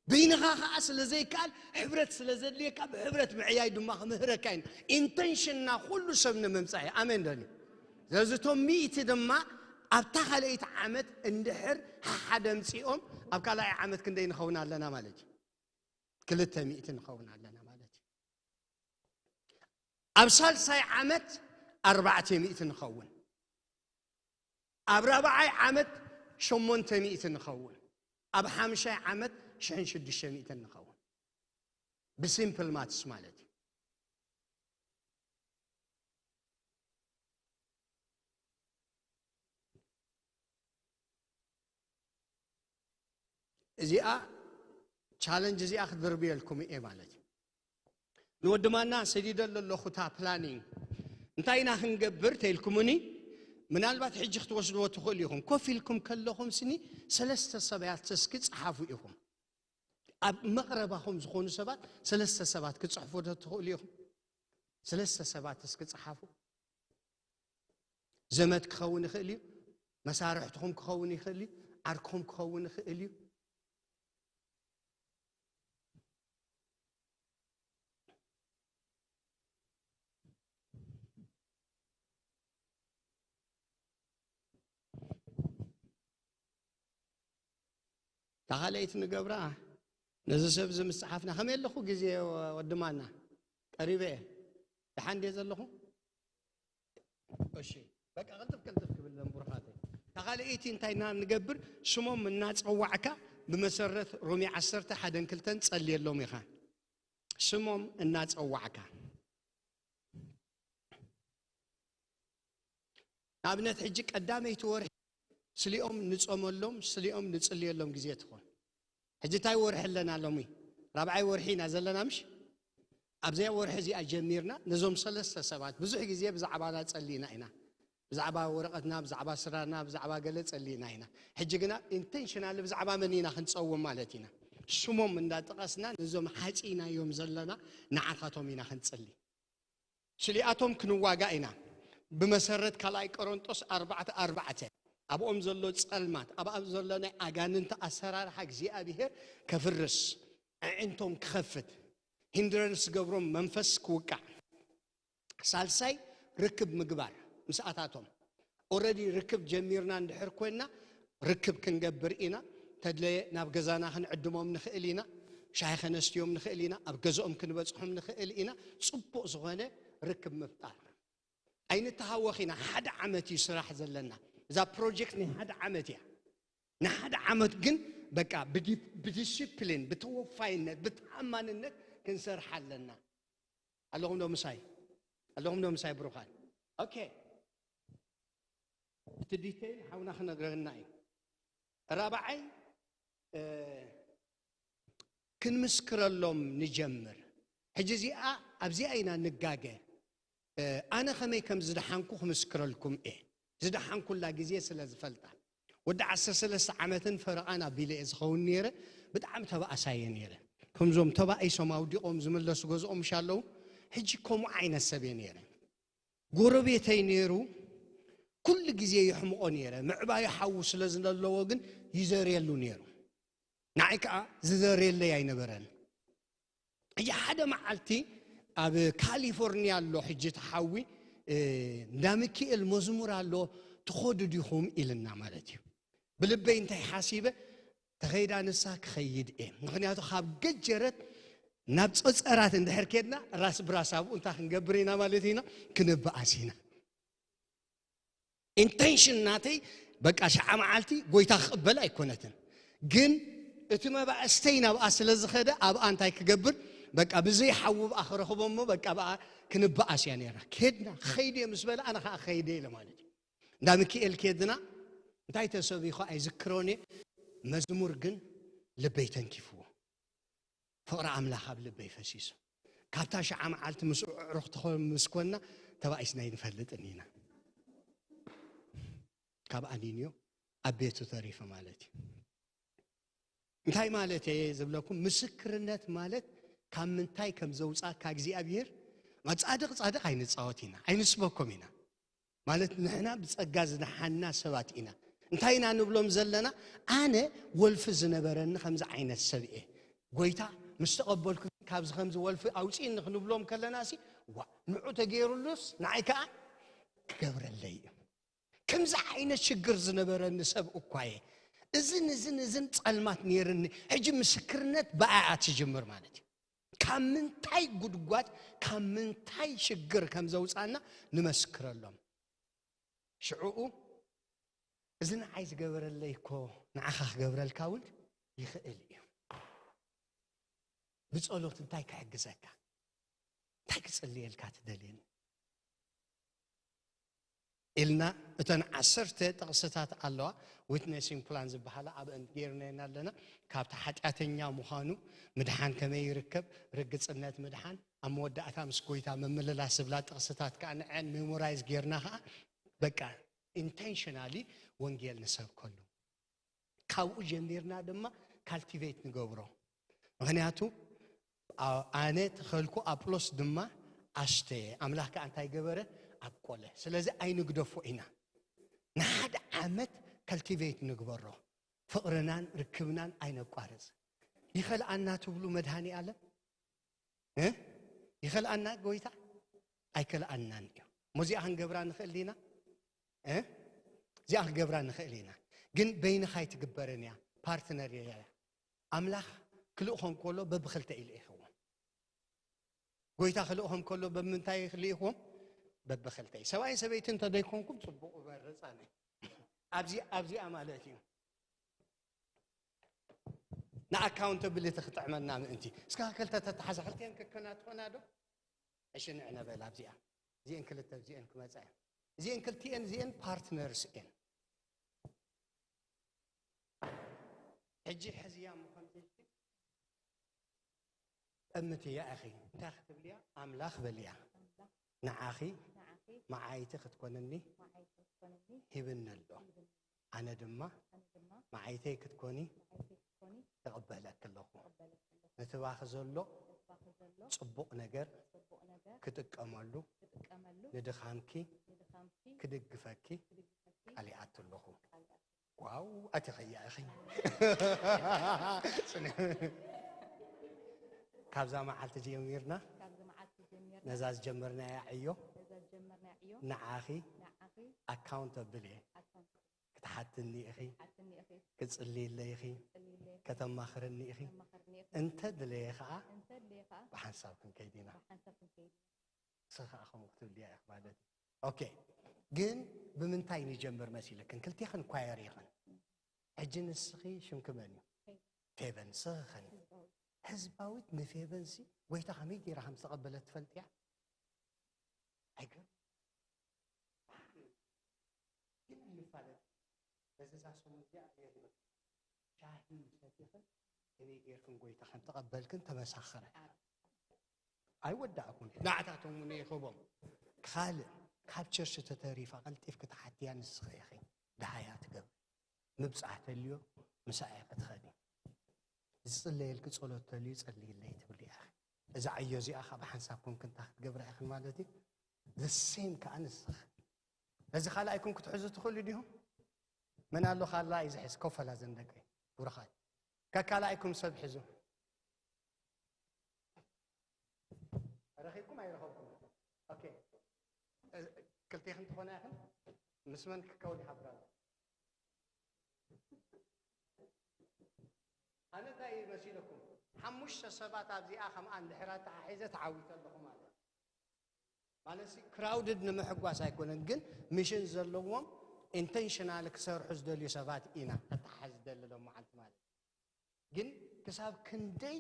በይንኻ ኸዓ ስለ ዘይከኣል ሕብረት ስለ ዘድልየካ ብሕብረት ምዕያይ ድማ ክምህረካ እዩ። ኢንቴንሽንና ኩሉ ሰብ ንምምጻእ እዩ። ኣሜን ዶ? ስለዚ እቶም ሚእቲ ድማ ኣብታ ካልኣይቲ ዓመት እንድሕር ሓደ ኣምጺኦም ኣብ ካልኣይ ዓመት ክንደይ ንኸውን ኣለና ማለት እዩ? ክልተ ሚእቲ ንኸውን ኣለና ማለት እዩ። ኣብ ሳልሳይ ዓመት ኣርባዕተ ሚእቲ ንኸውን፣ ኣብ ራብዓይ ዓመት ሸሞንተ ሚእቲ ንኸውን፣ ኣብ ሓምሻይ ዓመት ሽሕን ሽዱሽተ ሚእትን ንኸውን። ብሲምፕል ማትስ ማለት እዩ። እዚኣ ቻለንጅ እዚኣ ክድርብየልኩም እየ ማለት እዩ። ንወዲ ማና ሰዲደሉ ኣለኹ እታ ፕላኒንግ። እንታይ ኢና ክንገብር ተይልኩምኒ? ምናልባት ሕጂ ክትወስድዎ ትኽእሉ ኢኹም። ኮፍ ኢልኩም ከለኹም ስኒ ሰለስተ ሰባያት እስኪ ጸሓፉ ኢኹም። ኣብ መቕረባኹም ዝኾኑ ሰባት ሰለስተ ሰባት ክጽሕፉ ዶ ትኽእሉ ኢኹም? ሰለስተ ሰባት እስኪ ጸሓፉ። ዘመድ ክኸውን ይኽእል እዩ። መሳርሕትኹም ክኸውን ይኽእል እዩ። ዓርክኹም ክኸውን ይኽእል እዩ። እታ ካልኣይቲ ንገብራ፣ ነዚ ሰብ እዚ ምስ ጸሓፍና፣ ከመይ ኣለኹ ግዜ ወ-፣ ወዲ ማና? ቀሪበ እየ። ደሓን ድየ ዘለኹ? እሺ፣ በቃ ቅልጥፍ ቅልጥፍ ክብል ለም ብሩኻተይ። እታ ካልኣይቲ እንታይ ኢና ንገብር? ስሞም እናጸዋዕካ ብመሰረት ሮሜ ዓሰርተ ሓደን ክልተን ጸልየሎም ኢኻ። ስሞም እናጸዋዕካ። ንኣብነት ሕጂ ቀዳመይቲ ወርሒ ስሊኦም ንጾመሎም፣ ስሊኦም ንጽልየሎም ግዜ ትኾን። ሕጂ እንታይ ወርሒ ኣለና ሎሚ? ራብዓይ ወርሒ ኢና ዘለና ምሽ? ኣብዚኣ ወርሒ እዚኣ ጀሚርና ነዞም ሰለስተ ሰባት ብዙሕ ግዜ ብዛዕባና ጸሊእና ኢና። ብዛዕባ ወረቐትና፣ ብዛዕባ ስራና፣ ብዛዕባ ገለ ጸሊእና ኢና። ሕጂ ግና ኢንቴንሽናሊ ብዛዕባ መን ኢና ክንጸውም ማለት ኢና? ስሞም እንዳጠቐስና ነዞም ሓጺናዮም ዘለና ንዓኻቶም ኢና ክንጽሊ። ስሊኣቶም ክንዋጋእ ኢና። ብመሰረት ካልኣይ ቆሮንጦስ ኣርባዕተ ኣርባዕተ፣ ኣብኦም ዘሎ ጸልማት፣ ኣብኦም ዘሎ ናይ ኣጋንንቲ ኣሰራርሓ እግዚኣብሔር ከፍርስ፣ ኣዒንቶም ክኸፍት፣ ሂንድረንስ ዝገብሮም መንፈስ ክውቃዕ። ሳልሳይ ርክብ ምግባር ምስኣታቶም። ኦረዲ ርክብ ጀሚርና እንድሕር ኮይና ርክብ ክንገብር ኢና። ተድለየ ናብ ገዛና ክንዕድሞም ንኽእል ኢና። ሻሂ ከነስትዮም ንኽእል ኢና። ኣብ ገዝኦም ክንበጽሖም ንኽእል ኢና። ጽቡቕ ዝኾነ ርክብ ምፍጣር። ኣይንተሃወኽ ኢና። ሓደ ዓመት እዩ ስራሕ ዘለና። እዛ ፕሮጀክት ናይ ሓደ ዓመት እያ። ንሓደ ዓመት ግን በቃ ብዲ- ብዲሲፕሊን፣ ብተወፋይነት፣ ብተኣማንነት ክንሰርሕ ኣለና። ኣለኹም ዶ ምሳይ? ኣለኹም ዶ ምሳይ ብሩኻን? ኦኬ። እቲ ዲቴይል ሓውና ክነግረና እዩ። ራብዓይ፣ እ፣ ክንምስክረሎም ንጀምር። ሕጂ እዚኣ ኣብዚኣ ኢና ንጋገ። እ፣ ኣነ ከመይ ከም ዝደሓንኩ ክምስክረልኩም እየ። ዝደሓንኩላ ግዜ ስለ ዝፈልጣ። ወዲ ዓሰርተ ሰለስተ ዓመትን ፈረቓን ኣቢለ እየ ዝኸውን ነይረ። ብጣዕሚ ተባእሳየ ነይረ። ከምዞም ተባኢሶም ኣውዲቖም ዝምለሱ ገዝኦም ምሽ ኣለዉ። ሕጂ ከምኡ ዓይነት ሰብ እየ ነይረ። ጎረቤተይ ነይሩ። ኩሉ ግዜ የሕምቖ ነይረ። ምዕባዩ ሓዉ ስለ ዝለለዎ ግን ይዘርየሉ ነይሩ። ንዓይ ከዓ ዝዘርየለይ ኣይነበረን። ሕጂ ሓደ መዓልቲ ኣብ ካሊፎርኒያ ኣሎ ሕጂ እቲ ሓዊ፣ እ፣ እንዳ ሚኪኤል መዝሙር ኣሎ፣ ትኸዱ ዲኹም ኢልና ማለት እዩ። ብልበይ እንታይ ሓሲበ፣ ተኸይዳ ንሳ ክኸይድ እየ። ምኽንያቱ ካብ ገጀረት ናብ ጸጸራት እንድሕር ኬድና ራስ ብራስ ኣብኡ እንታይ ክንገብር ኢና ማለት ኢና፣ ክንበኣስ ኢና። ኢንቴንሽን ናተይ በቃ ሸዓ መዓልቲ ጎይታ ክቕበል ኣይኮነትን። ግን እቲ መባእስተይ ናብኣ ስለ ዝኸደ ኣብኣ እንታይ ክገብር፣ በቃ ብዘይ ሓዊ ብኣ ክረኽቦ እሞ በቃ ብኣ ክንበኣስ እያ ነይራ። ኬድና፣ ክኸይድ እየ ምስ በለ ኣነ ከዓ ክኸይድ እየ ኢለ ማለት እዩ። እንዳ ሚኪኤል ኬድና እንታይ ተሰቢኹ ኣይዝክሮን እየ። መዝሙር ግን ልበይ ተንኪፍዎ። ፍቕሪ ኣምላኽ ኣብ ልበይ ፈሲሱ። ካብታ ሸዓ መዓልቲ ምስኡ ኣዕሩኽቲ ኮ- ምስ ኮንና ተባኢስና ኣይንፈልጥን ኢና። ካብ ኣኒንዮ ኣብ ቤቱ ተሪፈ ማለት እዩ። እንታይ ማለት እየ ዝብለኩም፣ ምስክርነት ማለት ካብ ምንታይ ከም ዘውፃእካ እግዚኣብሔር፣ ጻድቕ ጻድቕ ኣይንጻወት ኢና፣ ኣይንስበኮም ኢና። ማለት ንሕና ብጸጋ ዝደሓንና ሰባት ኢና። እንታይ ኢና ንብሎም ዘለና? ኣነ ወልፊ ዝነበረኒ ከምዚ ዓይነት ሰብ እየ። ጎይታ ምስ ተቐበልኩ ካብዚ ከምዚ ወልፊ ኣውፅእኒ ክንብሎም ከለና ሲ፣ ዋ፣ ንዑ ተገይሩሉስ ንዓይ ከዓ ክገብረለይ እዩ። ከምዚ ዓይነት ሽግር ዝነበረኒ ሰብ እኳ እየ። እዝን እዝን እዝን ጸልማት ነይርኒ። ሕጂ ምስክርነት ብኣያ ትጅምር ማለት እዩ። ካብ ምንታይ ጉድጓድ፣ ካብ ምንታይ ሽግር ከም ዘውፃና ንመስክረሎም። ሽዕኡ እዚ ንዓይ ዝገበረለይ እኮ ንዓኻ ክገብረልካ እውን ይኽእል እዩ። ብጸሎት እንታይ ክሕግዘካ፣ እንታይ ክጽልየልካ ትደልየኒ ኢልና እተን ዓሰርተ ጥቕስታት ኣለዋ። ዊትነሲንግ ፕላን ዝበሃላ ኣብአን ጌርናየን ኣለና። ካብቲ ሓጢኣተኛ ምዃኑ ምድሓን ከመይ ይርከብ፣ ርግጽነት ምድሓን፣ ኣብ መወዳእታ ምስ ጎይታ ምምልላስ ዝብላ ጥቕስታት ከዓ ንዐን ሜሞራይዝ ጌርና ከዓ በቃ ኢንቴንሽናሊ ወንጌል ንሰብከሉ። ካብኡ ጀሚርና ድማ ካልቲቬት ንገብሮ። ምኽንያቱ ኣ- ኣነ ተኸልኩ፣ ኣጵሎስ ድማ ኣስተየ፣ ኣምላኽ ከዓ እንታይ ገበረ? ኣብቆለ። ስለዚ ኣይንግደፎ ኢና። ንሓደ ዓመት ካልቲቬት ንግበሮ። ፍቕርናን ርክብናን ኣይነቋርጽ። ይኸልኣና ትብሉ መድሃኒ ኣለም እ? ይኸልኣና ጎይታ? ኣይከልኣናን እዩ። እሞ እዚኣ ክንገብራ ንኽእል ዲና? እ? እዚኣ ክንገብራ ንኽእል ኢና። ግን በይንኻ ኣይትግበርን እያ፣ ፓርትነር እያ። ኣምላኽ ክልእኾም ከሎ በብኽልተ እዩ ልኢኽዎም። ጎይታ ክልእኾም ከሎ በምንታይ ክልኢኽዎም? በብኽልተ እዩ። ሰብኣይን ሰበይትን እንተደይኮንኩም ጽቡቕ እበር፣ ርጻነ። ኣብዚ ኣብዚኣ ማለት እዩ። ንኣካውንተብሊቲ ክጥዕመና ምእንቲ እስካ ክልተ ተተሓዛ ክልቲአን ክከና ትኾና ዶ? እሺ ንዕነ በል ኣብዚኣ እዚአን ክልተ እዚአን ክመፃ እየን። እዚአን ክልቲአን እዚአን ፓርትነርስ እየን። ሕጂ ሕዝያ ምዃን ጠምትያ ኢኺ እንታይ ክትብልያ ኣምላኽ በልያ ንዓኺ ንዓኺ መዓይቲ ክትኮነኒ መዓይቲ ክትኮነኒ ሂብኒ ኣሎ። ሂብኒ። ኣነ ድማ ኣነ ድማ መዓይተይ ክትኮኒ መዓይተይ ክትኮኒ ይቕበለኪ ኣለኹ። ይቕበለኪ ኣለኹ። ንትባኺ ዘሎ ንትባኺ ዘሎ ጽቡቕ ነገር ጽቡቕ ነገር ክጥቀመሉ ክጥቀመሉ ንድኻምኪ ንድኻምኪ ክድግፈኪ ክድግፈኪ ቃል ይኣቱ ኣለኹ። ቃል ይኣቱ። ዋው ኣቲኸያ ኢኺ። ጽንሕ። ካብዛ መዓልቲ ጀሚርና ካብዚ መዓልቲ ጀሚርና ነዛ ዝጀመርናያ ዕዮ ነዛ ዝጀመርና ዕዮ ንዓኺ ንዓኺ ኣካውንተብል እየ። ኣካውንት ክትሓትኒ ኢኺ። ክትሓትኒ ኢኺ። ክጽልይለይ ኢኺ። ክጽልይለይ ኢኺ። ከተማኽርኒ ኢኺ። ከተማኽርኒ ኢኺ። እንተ ድለየ ኸኣ እንተ ድለየ ኸኣ ብሓንሳብ ክንከይድ ኢና። ብሓንሳብ ክንከይድ ኢና። ንስኺ ኸኣ ከምኡ ክትብልያ ኢኺ ማለት እዩ። ኦኬ፣ ግን ብምንታይ ንጀምር መሲልክን? ክልቴኽን ኳየር ኢኽን። ሕጂ ንስኺ ሽምኪ መን እዩ? ፌቨን ስኸኸኒ። ህዝባዊት ንፌቨንሲ ጎይታ ከመይ ገይራ ከም ዝተቐበለት ትፈልጥያ? ኣይገርም። ግን ኣይንፋለጥ። በዚ እዛ ሰሙን እዚኣ እየ ዝብል። ሻሂ ሰቲኽን ከመይ ጌርክን ጎይታ ከም ተቐበልክን ተመሳኸረ። ኣይወዳእኩን። ንዓታቶም እውን ይኸቦም። ካልእ ካብ ቸርች ተተሪፋ ቀልጢፍኪ ትሓትያ ንስኺ ኢኺ። ደሃያ ትገብሪ። ምብጻሕ ተልዮ ምሳኤ ክትኸዲ። ዝጽለየልኪ ጸሎት ተልዩ ጸልይለይ ትብሊ ኢኺ። እዛ ዕዮ እዚኣ ካብ ሓንሳብ ኮንክ እንታይ ክትገብራ ኢኽን ማለት እዩ። The same ከኣ ንስኺ። ነዚ ካልኣይኩም ክትሕዙ ትኽእሉ ዲኹም? መን ኣሎ ካልኣይ ዝሕዝ? ኮፈላ ዘን ደቀይ። ብሩኻት። ከካልኣይኩም ሰብ ሕዙ። ረኺብኩም ኣይረኸብኩም? ኦኬ። እ፣ ክልቴኽን ትኾና ኢኽን? ምስ መን ክከውን ይሓብራ ኣሎ? ኣነ እንታይ እዩ መሲለኩም? ሓሙሽተ ሰባት ኣብዚኣ ከምኣ እንድሕር ኣተሓሒዘ ተዓዊተ ኣለኹ ማለት እዩ። ማለት ሲ ክራውድድ ንምሕጓስ ኣይኮነን፣ ግን ሚሽን ዘለዎም ኢንቴንሽናል ክሰርሑ ዝደልዩ ሰባት ኢና ነተሓሕዝ ዝደሊ ሎም መዓልቲ ማለት እዩ። ግን ክሳብ ክንደይ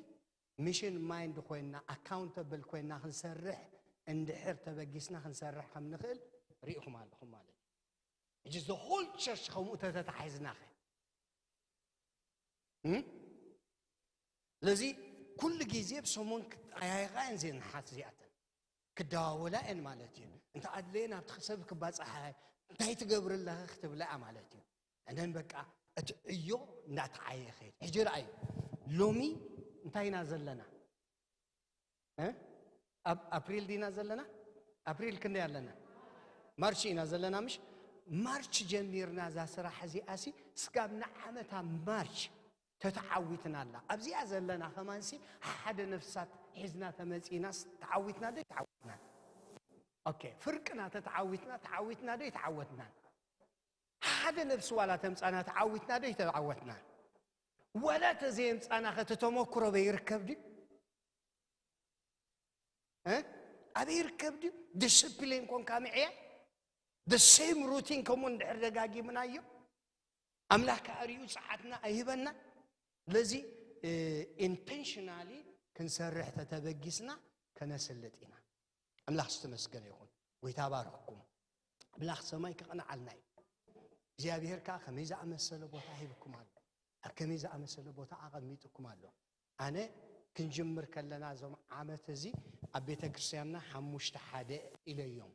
ሚሽን ማይንድ ኮይና፣ ኣካውንተብል ኮይና ክንሰርሕ፣ እንድሕር ተበጊስና ክንሰርሕ ከም ንኽእል ርኢኹም ኣለኹም ማለት እዩ። ሕጂ the whole church ከምኡ ተተታሒዝናኸ? እም? ስለዚ ኩሉ ግዜ ብሰሙን ክጠያየቓ እየን እዚአን ሓት እዚኣተን። ክደዋወላ እየን ማለት እዩ። እንተ ኣድለየ ናብቲ ሰብ ክባጽሓ፣ እንታይ ትገብሪ ኣለኺ ክትብላ እያ ማለት እዩ። እንደን በቃ እቲ ዕዮ እንዳተዓየ ይኸይድ። ሕጂ ረኣዩ፣ ሎሚ እንታይ ኢና ዘለና? እ? ኣብ ኣፕሪል ዲና ዘለና? ኣፕሪል ክንደይ ኣለና? ማርች ኢና ዘለና፣ ምሽ? ማርች ጀሚርና እዛ ስራሕ እዚኣ ሲ ስጋብ ንዓመታ ማርች ተተዓዊትና ኣላ። ኣብዚኣ ዘለና ከማንሲ ሓደ ነፍሳት ሒዝና ተመጺእናስ ተዓዊትና ዶ ይተዓወትና? ኦኬ፣ ፍርቅና ተተዓዊትና፣ ተዓዊትና ዶ ይተዓወትና? ሓደ ነፍሲ ዋላ ተምጻና ተዓዊትና ዶ ይተዓወትና? ወላ ተዘየምጻና ኸ እቲ ተመክሮ በይርከብ ድዩ? እ? ኣበይ ይርከብ ድዩ? ዲስፕሊን ኮንካ ምዕያይ? The same routine ከምኡ እንድሕር ደጋጊምናዮ፣ ኣምላኽ ከኣ ሪኡ ጸዓትና ኣይህበና። ስለዚ፣ እ፣ ኢንቴንሽናሊ ክንሰርሕ ተተበጊስና ከነስልጥ ኢና። ኣምላኽ ዝተመስገነ ይኹን። ጎይታ ባርኽኩም። ኣምላኽ ሰማይ ከቕንዓልና እዩ። እግዚኣብሔር ከኣ ከመይ ዝኣመሰለ ቦታ ሂብኩም ኣሎ። ኣብ ከመይ ዝኣመሰለ ቦታ ኣቐሚጥኩም ኣሎ። ኣነ ክንጅምር ከለና እዞም ዓመት እዚ ኣብ ቤተ ክርስቲያንና ሓሙሽተ ሓደ ኢለዮም።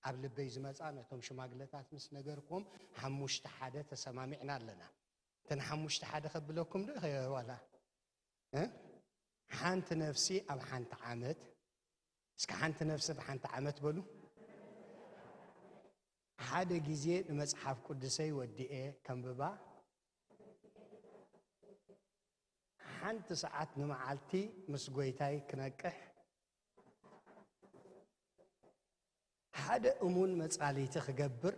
ኣብ ልበይ ዝመጻ ነቶም ሽማግለታት ምስ ነገርኩም ሓሙሽተ ሓደ ተሰማሚዕና ኣለና። እተን ሓሙሽተ ሓደ ከብለኩም ዶ ዋላ? እ? ሓንቲ ነፍሲ ኣብ ሓንቲ ዓመት፣ እስከ ሓንቲ ነፍሲ ኣብ ሓንቲ ዓመት በሉ። ሓደ ግዜ ንመጽሓፍ ቅዱሰይ ወዲኤ ከንብባ፣ ሓንቲ ሰዓት ንመዓልቲ ምስ ጎይታይ ክነቅሕ፣ ሓደ እሙን መጻልይቲ ክገብር፣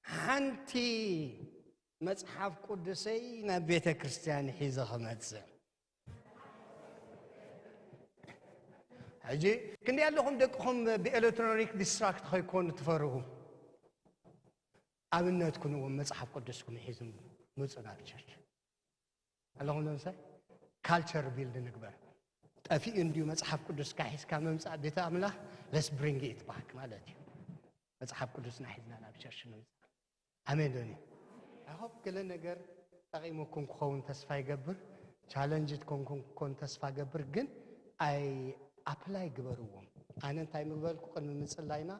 ሓንቲ መጽሓፍ ቅዱሰይ ናብ ቤተ ክርስቲያን ሒዘ ክመጽእ። ሕጂ ክንደይ ኣለኹም ደቅኹም ብኤሌክትሮኒክ ዲስትራክት ከይኮኑ ትፈርሁ? ኣብነት ኩንዎም፣ መጽሓፍ ቅዱስኩም ሒዙም ምጹ ናብ ቸርች። ኣለኹም ዶ ምሳይ? ካልቸር ቢልድ ንግበር። ጠፊኡ እንድዩ መጽሓፍ ቅዱስካ ሒዝካ ምምጻእ ቤተ ኣምላኽ፣ let's bring it back ማለት እዩ። መጽሓፍ ቅዱስና ሒዝና ናብ ቸርች ንምጻእ። ኣሜን ዶኒ? I hope ገለ ነገር ጠቒሙኩም ክኸውን ተስፋ ይገብር። ቻለንጅድ ኮንኩም ክኾን ተስፋ ገብር፣ ግን ኣይ ኣፕላይ ግበርዎም። ኣነ እንታይ ምበልኩ ቅድሚ ምጽላይና፣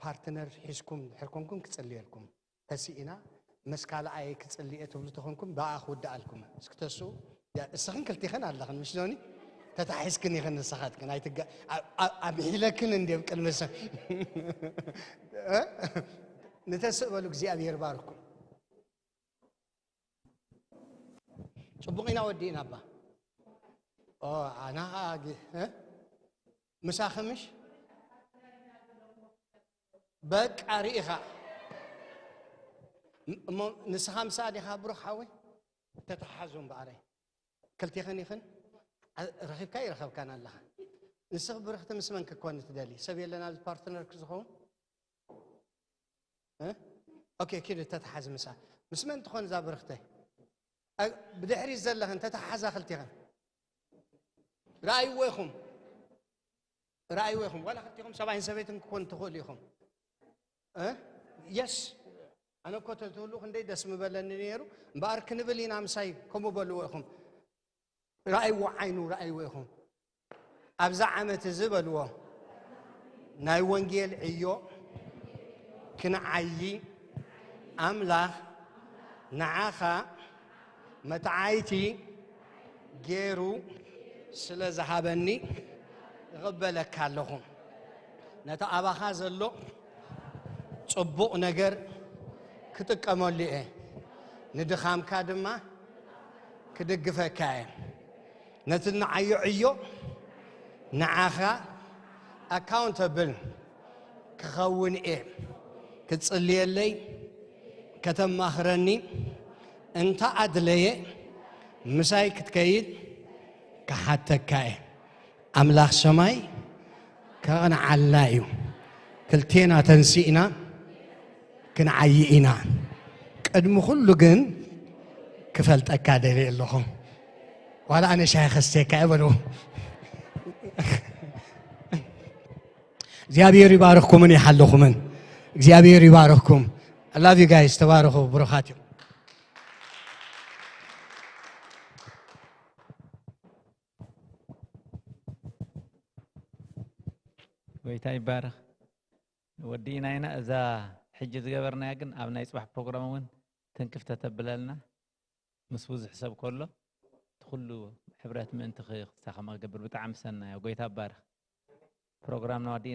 ፓርትነር ሒዝኩም ድሕር ኮንኩም ክጽልየልኩም። ተስኢና ምስ ካልኣይ ክጽልየ ትብሉ ተኾንኩም ብኣ ክውድኣልኩም። እስኪ ተስኡ። ያ፣ እስኽን ክልቲኽን ኣለኽን፣ ምሽ ዶኒ? ተታሒዝክን ኢኽን ንስኻትክን። ኣይትጋ-፣ ኣብ፣ ኣብ፣ ኣብ ሒለክን እንድየ ኣብ ቅድሚ ሰብ። እ? ንተስእ በሉ፣ እግዚኣብሔር ባርኩም። ጽቡቕ ኢና ወዲእና እባ። ኦ፣ ኣና ኸኣ ግ-፣ እ? ምሳኺ ምሽ? በቃ ርኢኻ። እሞ ንስኻ ምሳኣ ዲኻ ብሩኽ ሓወይ? ተተሓሓዙ እምበኣረይ። ክልቲኽን ኢኽን? ኣ-፣ ረኺብካ ይረኸብካን ኣለኻ። ንስኺ ብርኽቲ ምስ መን ክትኮኒ ትደሊ? ሰብ የለን ኣብዚ ፓርትነርኪ ዝኸውን? እ? ኦኬ፣ ኪዱ ተተሓዝ ምሳ። ምስ መን ትኾን እዛ ብርኽተይ? ኣ- ብድሕሪት ዘለኽን ተተሓሓዛ ክልቲኽን። ረኣይዎ ኢኹም። ረኣይዎ ኢኹም። ዋላ ክልቲኹም ሰብኣይን ሰበይትን ክኾን ትኽእሉ ኢኹም። እ? የስ። ኣነ እኮ ተትህሉ ክንደይ ደስ ምበለኒ ነይሩ። እምበኣር ክንብል ኢና ምሳይ ከምኡ በልዎ ኢኹም። ረኣይዎ ዓይኑ ረኣይዎ ኢኹም። ኣብዛ ዓመት እዚ በልዎ ናይ ወንጌል ዕዮ ክንዓዪ ኣምላኽ ንዓኻ መተዓይቲ ገይሩ ስለ ዝሃበኒ እቕበለካ ኣለኹ። ነቲ ኣባኻ ዘሎ ጽቡቕ ነገር ክጥቀመሉ እየ፣ ንድኻምካ ድማ ክድግፈካ እየ። ነቲ ንዓዮ ዕዮ ንዓኻ ኣካውንተብል ክኸውን እየ። ክትጽልየለይ፣ ከተማኽረኒ፣ እንተ ኣድለየ ምሳይ ክትከይድ ክሓተካ እየ። ኣምላኽ ሰማይ ከቕንዓልና እዩ። ክልቴና ተንሲእና ክንዓዪ ኢና። ቅድሚ ኩሉ ግን ክፈልጠካ ደልየ ኣለኹ። ዋላ ኣነ ሻሂ ከስተየካ እየ በልዎ። እግዚኣብሔር ይባርኽኩምን ይሓልኹምን። እግዚኣብሔር ይባርኽኩም። I love you guys። ተባረኹ፣ ብሩኻት እዮም። ጎይታ ይባረኽ። ወዲእና ኢና። እዛ ሕጂ ዝገበርናያ ግን ኣብ ናይ ፅባሕ ፕሮግራም እውን ትንክፍ ተተብለልና፣ ምስ ብዙሕ ሰብ ከሎ እቲ ኩሉ ሕብረት ምእንቲ ክሳኸማ ክገብር። ብጣዕሚ ሰናዮ። ጎይታ ባርኽ። ፕሮግራምና ወዲእና።